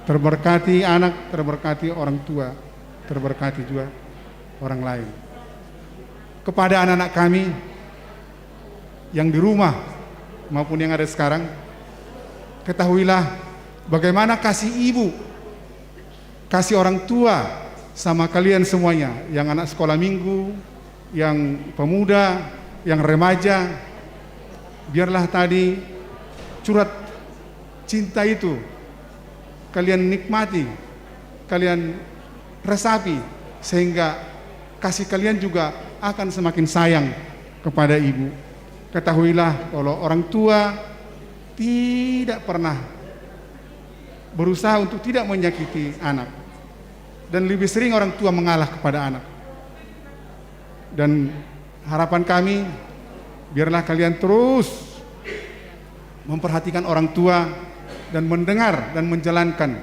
Terberkati anak, terberkati orang tua, terberkati juga orang lain. Kepada anak-anak kami yang di rumah maupun yang ada sekarang, ketahuilah bagaimana kasih ibu, kasih orang tua sama kalian semuanya, yang anak sekolah minggu, yang pemuda, yang remaja. Biarlah tadi surat cinta itu kalian nikmati, kalian resapi, sehingga kasih kalian juga akan semakin sayang kepada ibu. Ketahuilah, kalau orang tua tidak pernah berusaha untuk tidak menyakiti anak, dan lebih sering orang tua mengalah kepada anak. Dan harapan kami, biarlah kalian terus memperhatikan orang tua dan mendengar dan menjalankan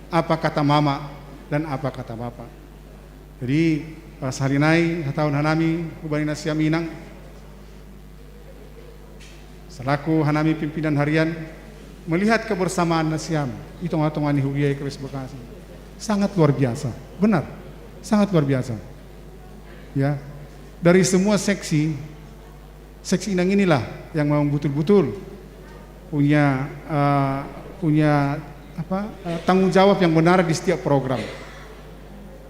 apa kata mama dan apa kata bapak. Jadi, para sahalinai, hataun hanami hubani na siam inang, selaku hanami pimpinan harian, melihat kebersamaan na siam i tonga-tonga ni huria i K P S Bekasi, sangat luar biasa. Benar, sangat luar biasa. Ya, dari semua seksi, seksi inang inilah yang memang betul-betul punya uh, punya apa uh, tanggung jawab yang benar di setiap program.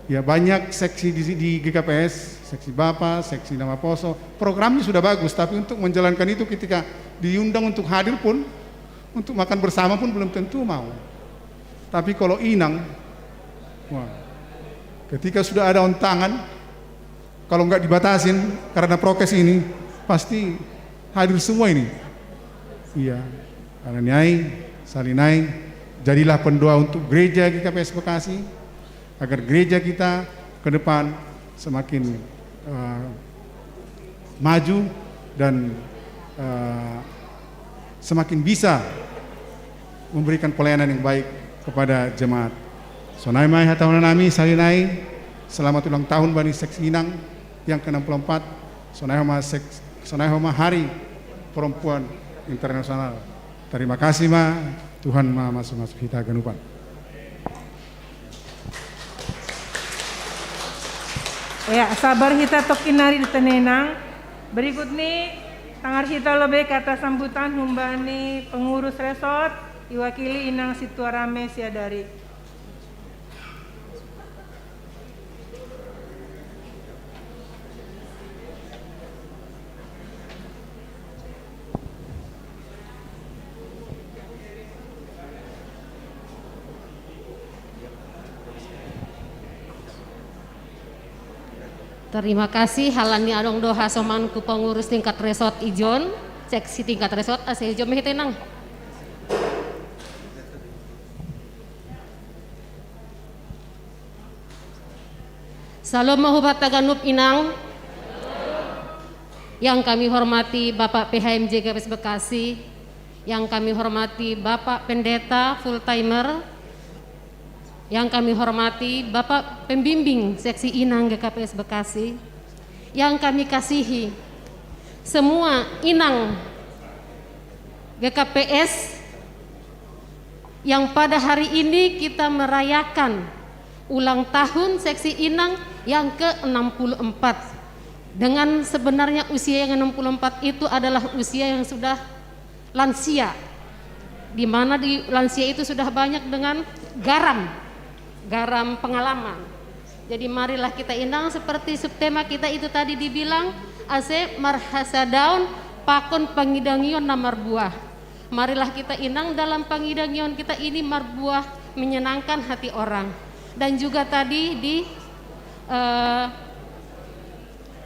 Ya, banyak seksi di, di G K P S, seksi Bapa, seksi Nama Poso, programnya sudah bagus, tapi untuk menjalankan itu ketika diundang untuk hadir pun, untuk makan bersama pun belum tentu mau. Tapi kalau inang, wah, ketika sudah ada undangan, kalau nggak dibatasin karena prokes ini, pasti hadir semua ini. Iya, karena niai, salinai, jadilah pendoa untuk gereja G K P S Bekasi, agar gereja kita ke depan semakin eh, maju dan eh, semakin bisa memberikan pelayanan yang baik kepada jemaat. Sonai mai hatahun nami salinai, selamat ulang tahun bani Seksi Inang yang ke enam puluh empat. Sonai homa seks, sonai homa hari perempuan internasional. Terima kasih ma, Tuhan ma masuk-masuk kita ganupan. Ya, sabar hita tokin nari di tenenang. Berikut ni, tangar hita lobe kata sambutan humbani pengurus resort, iwakili inang Situa Rame Siadari. Terima kasih, halani adong doha soman ku pengurus tingkat resort ijon, seksi tingkat resort ase ijon mehete nang. Salom mahubat taganup inang. Yang kami hormati Bapak P H M J K P S Bekasi, yang kami hormati Bapak Pendeta full timer, yang kami hormati Bapak Pembimbing Seksi Inang G K P S Bekasi, yang kami kasihi semua Inang G K P S yang pada hari ini kita merayakan ulang tahun Seksi Inang yang ke enam puluh empat. Dengan sebenarnya usia yang enam puluh empat itu adalah usia yang sudah lansia, di mana di lansia itu sudah banyak dengan garam, garam pengalaman. Jadi marilah kita inang seperti subtema kita itu tadi dibilang, ase marhasadaon pakon pangidangion na marbuah. Marilah kita inang dalam pangidangion kita ini marbuah menyenangkan hati orang. Dan juga tadi di eh,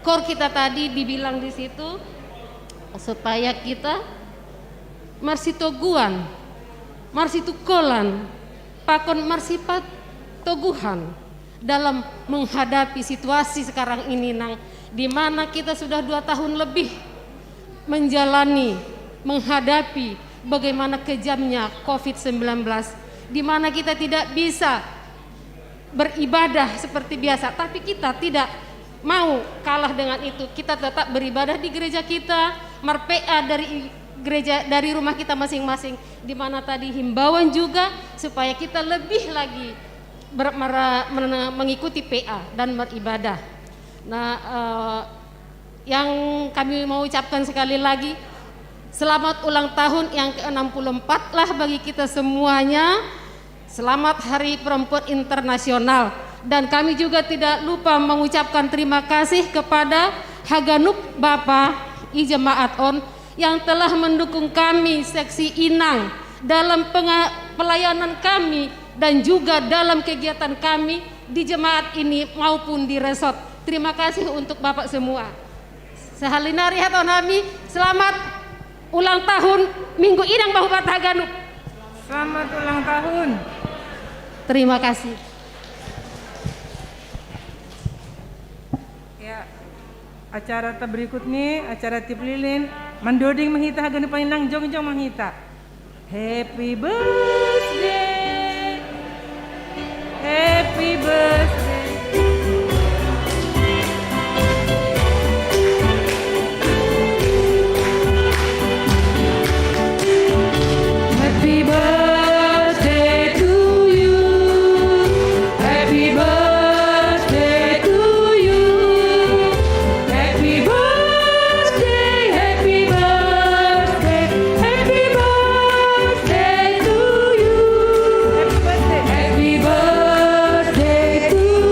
core kita tadi dibilang di situ supaya kita marsitoguan, marsitukolan, pakon marsipat toguhan dalam menghadapi situasi sekarang ini nang di mana kita sudah dua tahun lebih menjalani, menghadapi bagaimana kejamnya covid sembilan belas, di mana kita tidak bisa beribadah seperti biasa, tapi kita tidak mau kalah dengan itu. Kita tetap beribadah di gereja kita, marpe'a dari gereja, dari rumah kita masing-masing, di mana tadi himbauan juga supaya kita lebih lagi ber, mera, mena, mengikuti P A dan beribadah. Nah, eh, yang kami mau ucapkan sekali lagi, selamat ulang tahun yang ke enam puluh empat lah bagi kita semuanya. Selamat Hari Perempuan Internasional. Dan kami juga tidak lupa mengucapkan terima kasih kepada Haganup Bapa i Jemaat On yang telah mendukung kami Seksi Inang dalam penga- pelayanan kami dan juga dalam kegiatan kami di jemaat ini maupun di resort. Terima kasih untuk Bapak semua. Sahalina ari hatahon nami, selamat ulang tahun Minggu Inang Bahu Bataganup. Selamat ulang tahun. Terima kasih. Ya, acara ta berikut ni, acara tiup lilin, mandoding ma hita haganupan inang, jongjong ma hita. Happy birthday. Happy birthday. Happy birthday to you. Happy birthday to you. Happy birthday, happy birthday, happy birthday to you. Happy birthday to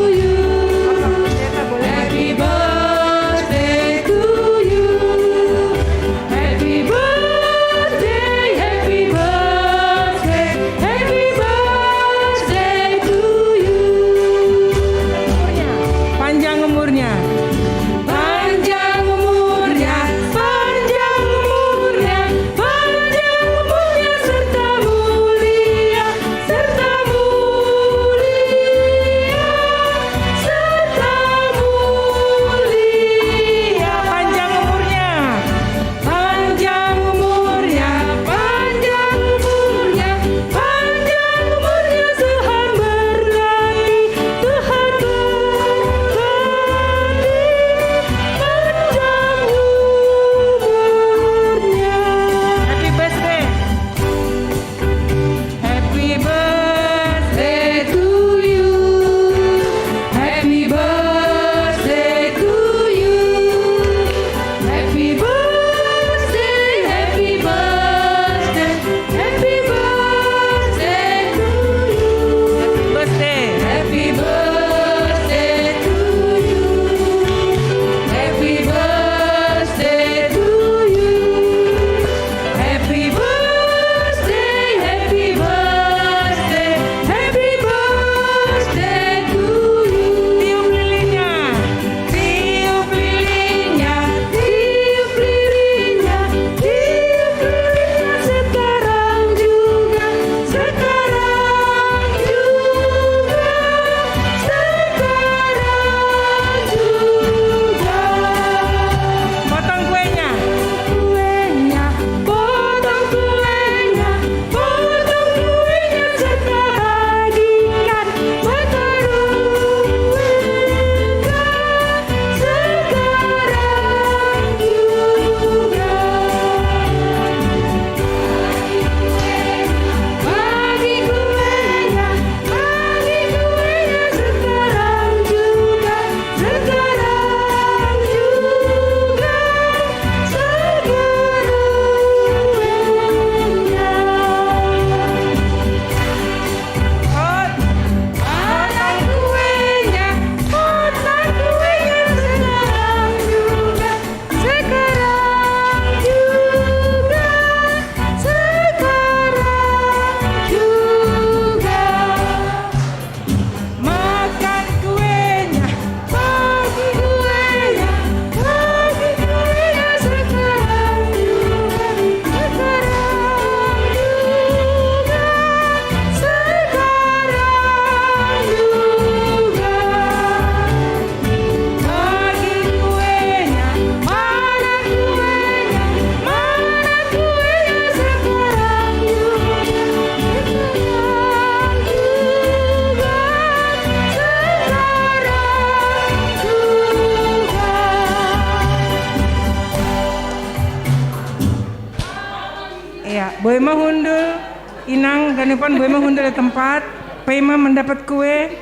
Boema hundul, Inang Ganupan, boema hundul di tempat, paima mendapat kue,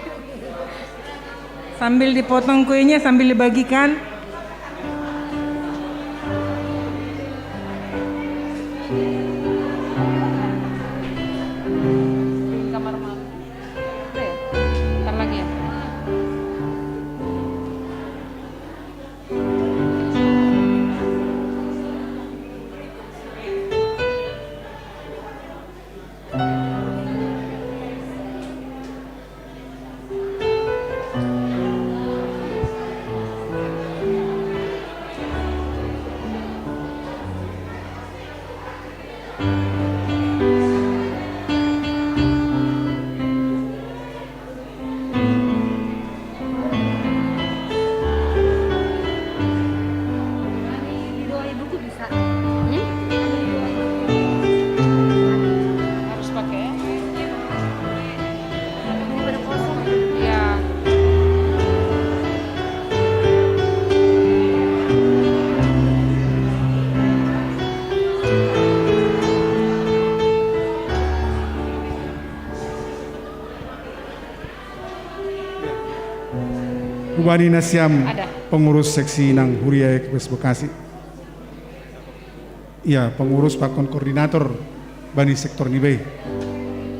sambil dipotong kuenya, sambil dibagikan. Kamar mama. Udah ya? Bentar lagi ya? Didoain buku bisa. Hmm? Harus pakai. Iya. Hubani nasiam. Ada. Pengurus seksi inang Huria K P S Bekasi. Iya, pengurus pakon koordinator bani sektor ni bei.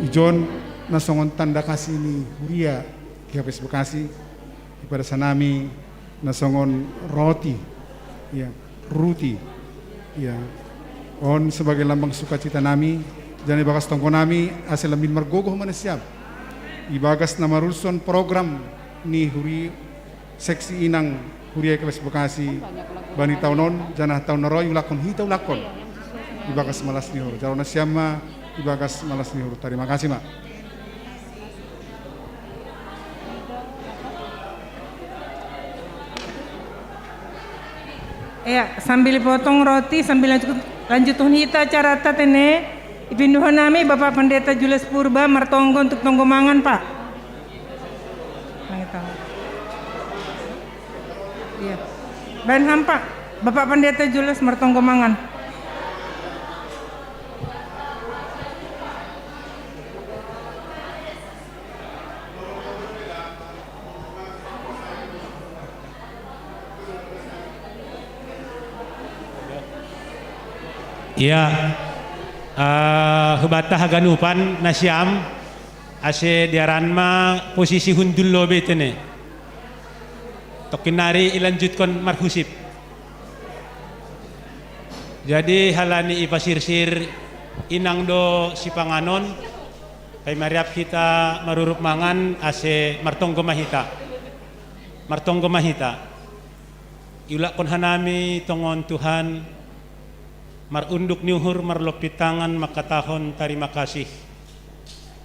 Ijon na songon tanda kasih ni Huria K P S Bekasi, ipadas hanami na songon roti, iya, ruti, iya. On sebagai lambang sukacita nami, jala ibagas tonggo nami, ase lambin margogoh ma nasiam. Ibagas na maruruson program ni Huri, seksi inang Huria K P S Bekasi, bani taon on, jala taon na ro iulakhon hita ulakhon. Ibagas malas ni uhur. Jalo nasiam ma, ibagas malas ni uhur. Tarima kasih ma. Iya, sambil potong roti, sambil lanjut, lanjuthon hita acarata tene. Ipindohon nami Bapak Pendeta Julius Purba martonggo untuk tonggo mangan, Pak. Nah, itu. Iya. Baen ham, Pak. Bapak Pendeta Julius martonggo mangan. Iya, eh, hubanta haganupan nasiam, ase diaran ma posisi hundul lobei tene. Tongkin nari ilanjuthon marhusip. Jadi halani ipasirsir inang do sipanganon, paima riap hita marurup mangan ase martonggo ma hita. Martonggo ma hita. Iulakhon hanami tongon Tuhan, marunduk ni uhur, marlompit tangan, mangkatahon tarima kasih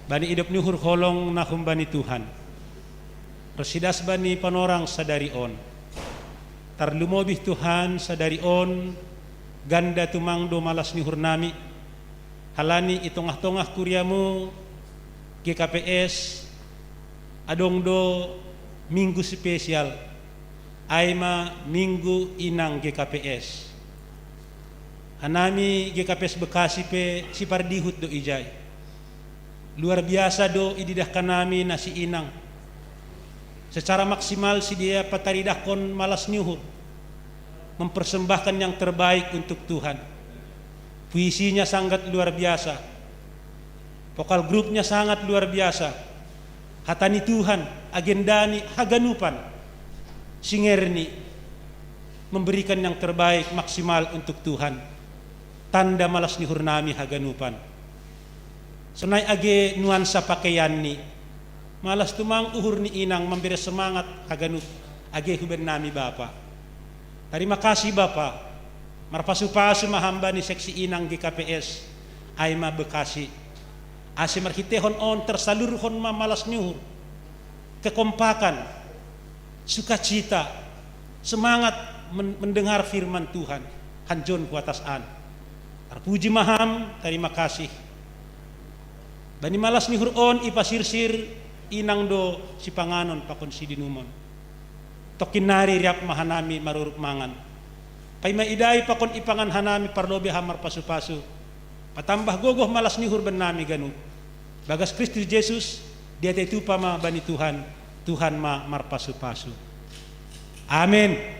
bani idop ni uhur holong na humbani Tuhan. Ronsi das bani panorang sadari on. Tarlumobi Tuhan sadari on, ganda tumang do malas ni uhur nami, halani i tongah-tongah kuriamu G K P S, adong do minggu spesial, ai ma minggu inang G K P S. Hanami G K P S Bekasi pe sipardihut do ijai. Luar biasa do ididahkan nami na si inang. Secara maksimal si dia pataridahkon malas ni uhur, mempersembahkan yang terbaik untuk Tuhan. Puisinya sangat luar biasa. Vokal grupnya sangat luar biasa. Hata ni Tuhan, agenda ni haganupan, singerni, memberikan yang terbaik maksimal untuk Tuhan. Tanda malas ni uhur nami haganupan. Sonai age nuansa pakaianni. Malas tumang uhur ni inang mambere semangat haganup age hubaen nami Bapa. Tarima kasih Bapa. Marpasu-pasu ma ham bani seksi inang G K P S, ai ma Bekasi. Ase marhiteihon on tersalurhon ma malas ni uhur, kekompakan, sukacita, semangat men-, mendengar firman Tuhan, hanjon hu atas an. Tarpuji ma ham, tarima kasih. Bani malas ni uhur on ipasirsir inang do sipanganon pakon sidinumon. Tongkin nari riap ma hanami marurup mangan. Paima idai pakon ipangan hanami parlobei ham marpasu-pasu. Patambah gogoh ma las ni uhur bennami ganup. Bagas Kristus Jesus, diatei tupa ma bani Tuhan, Tuhan ma marpasu-pasu. Amin.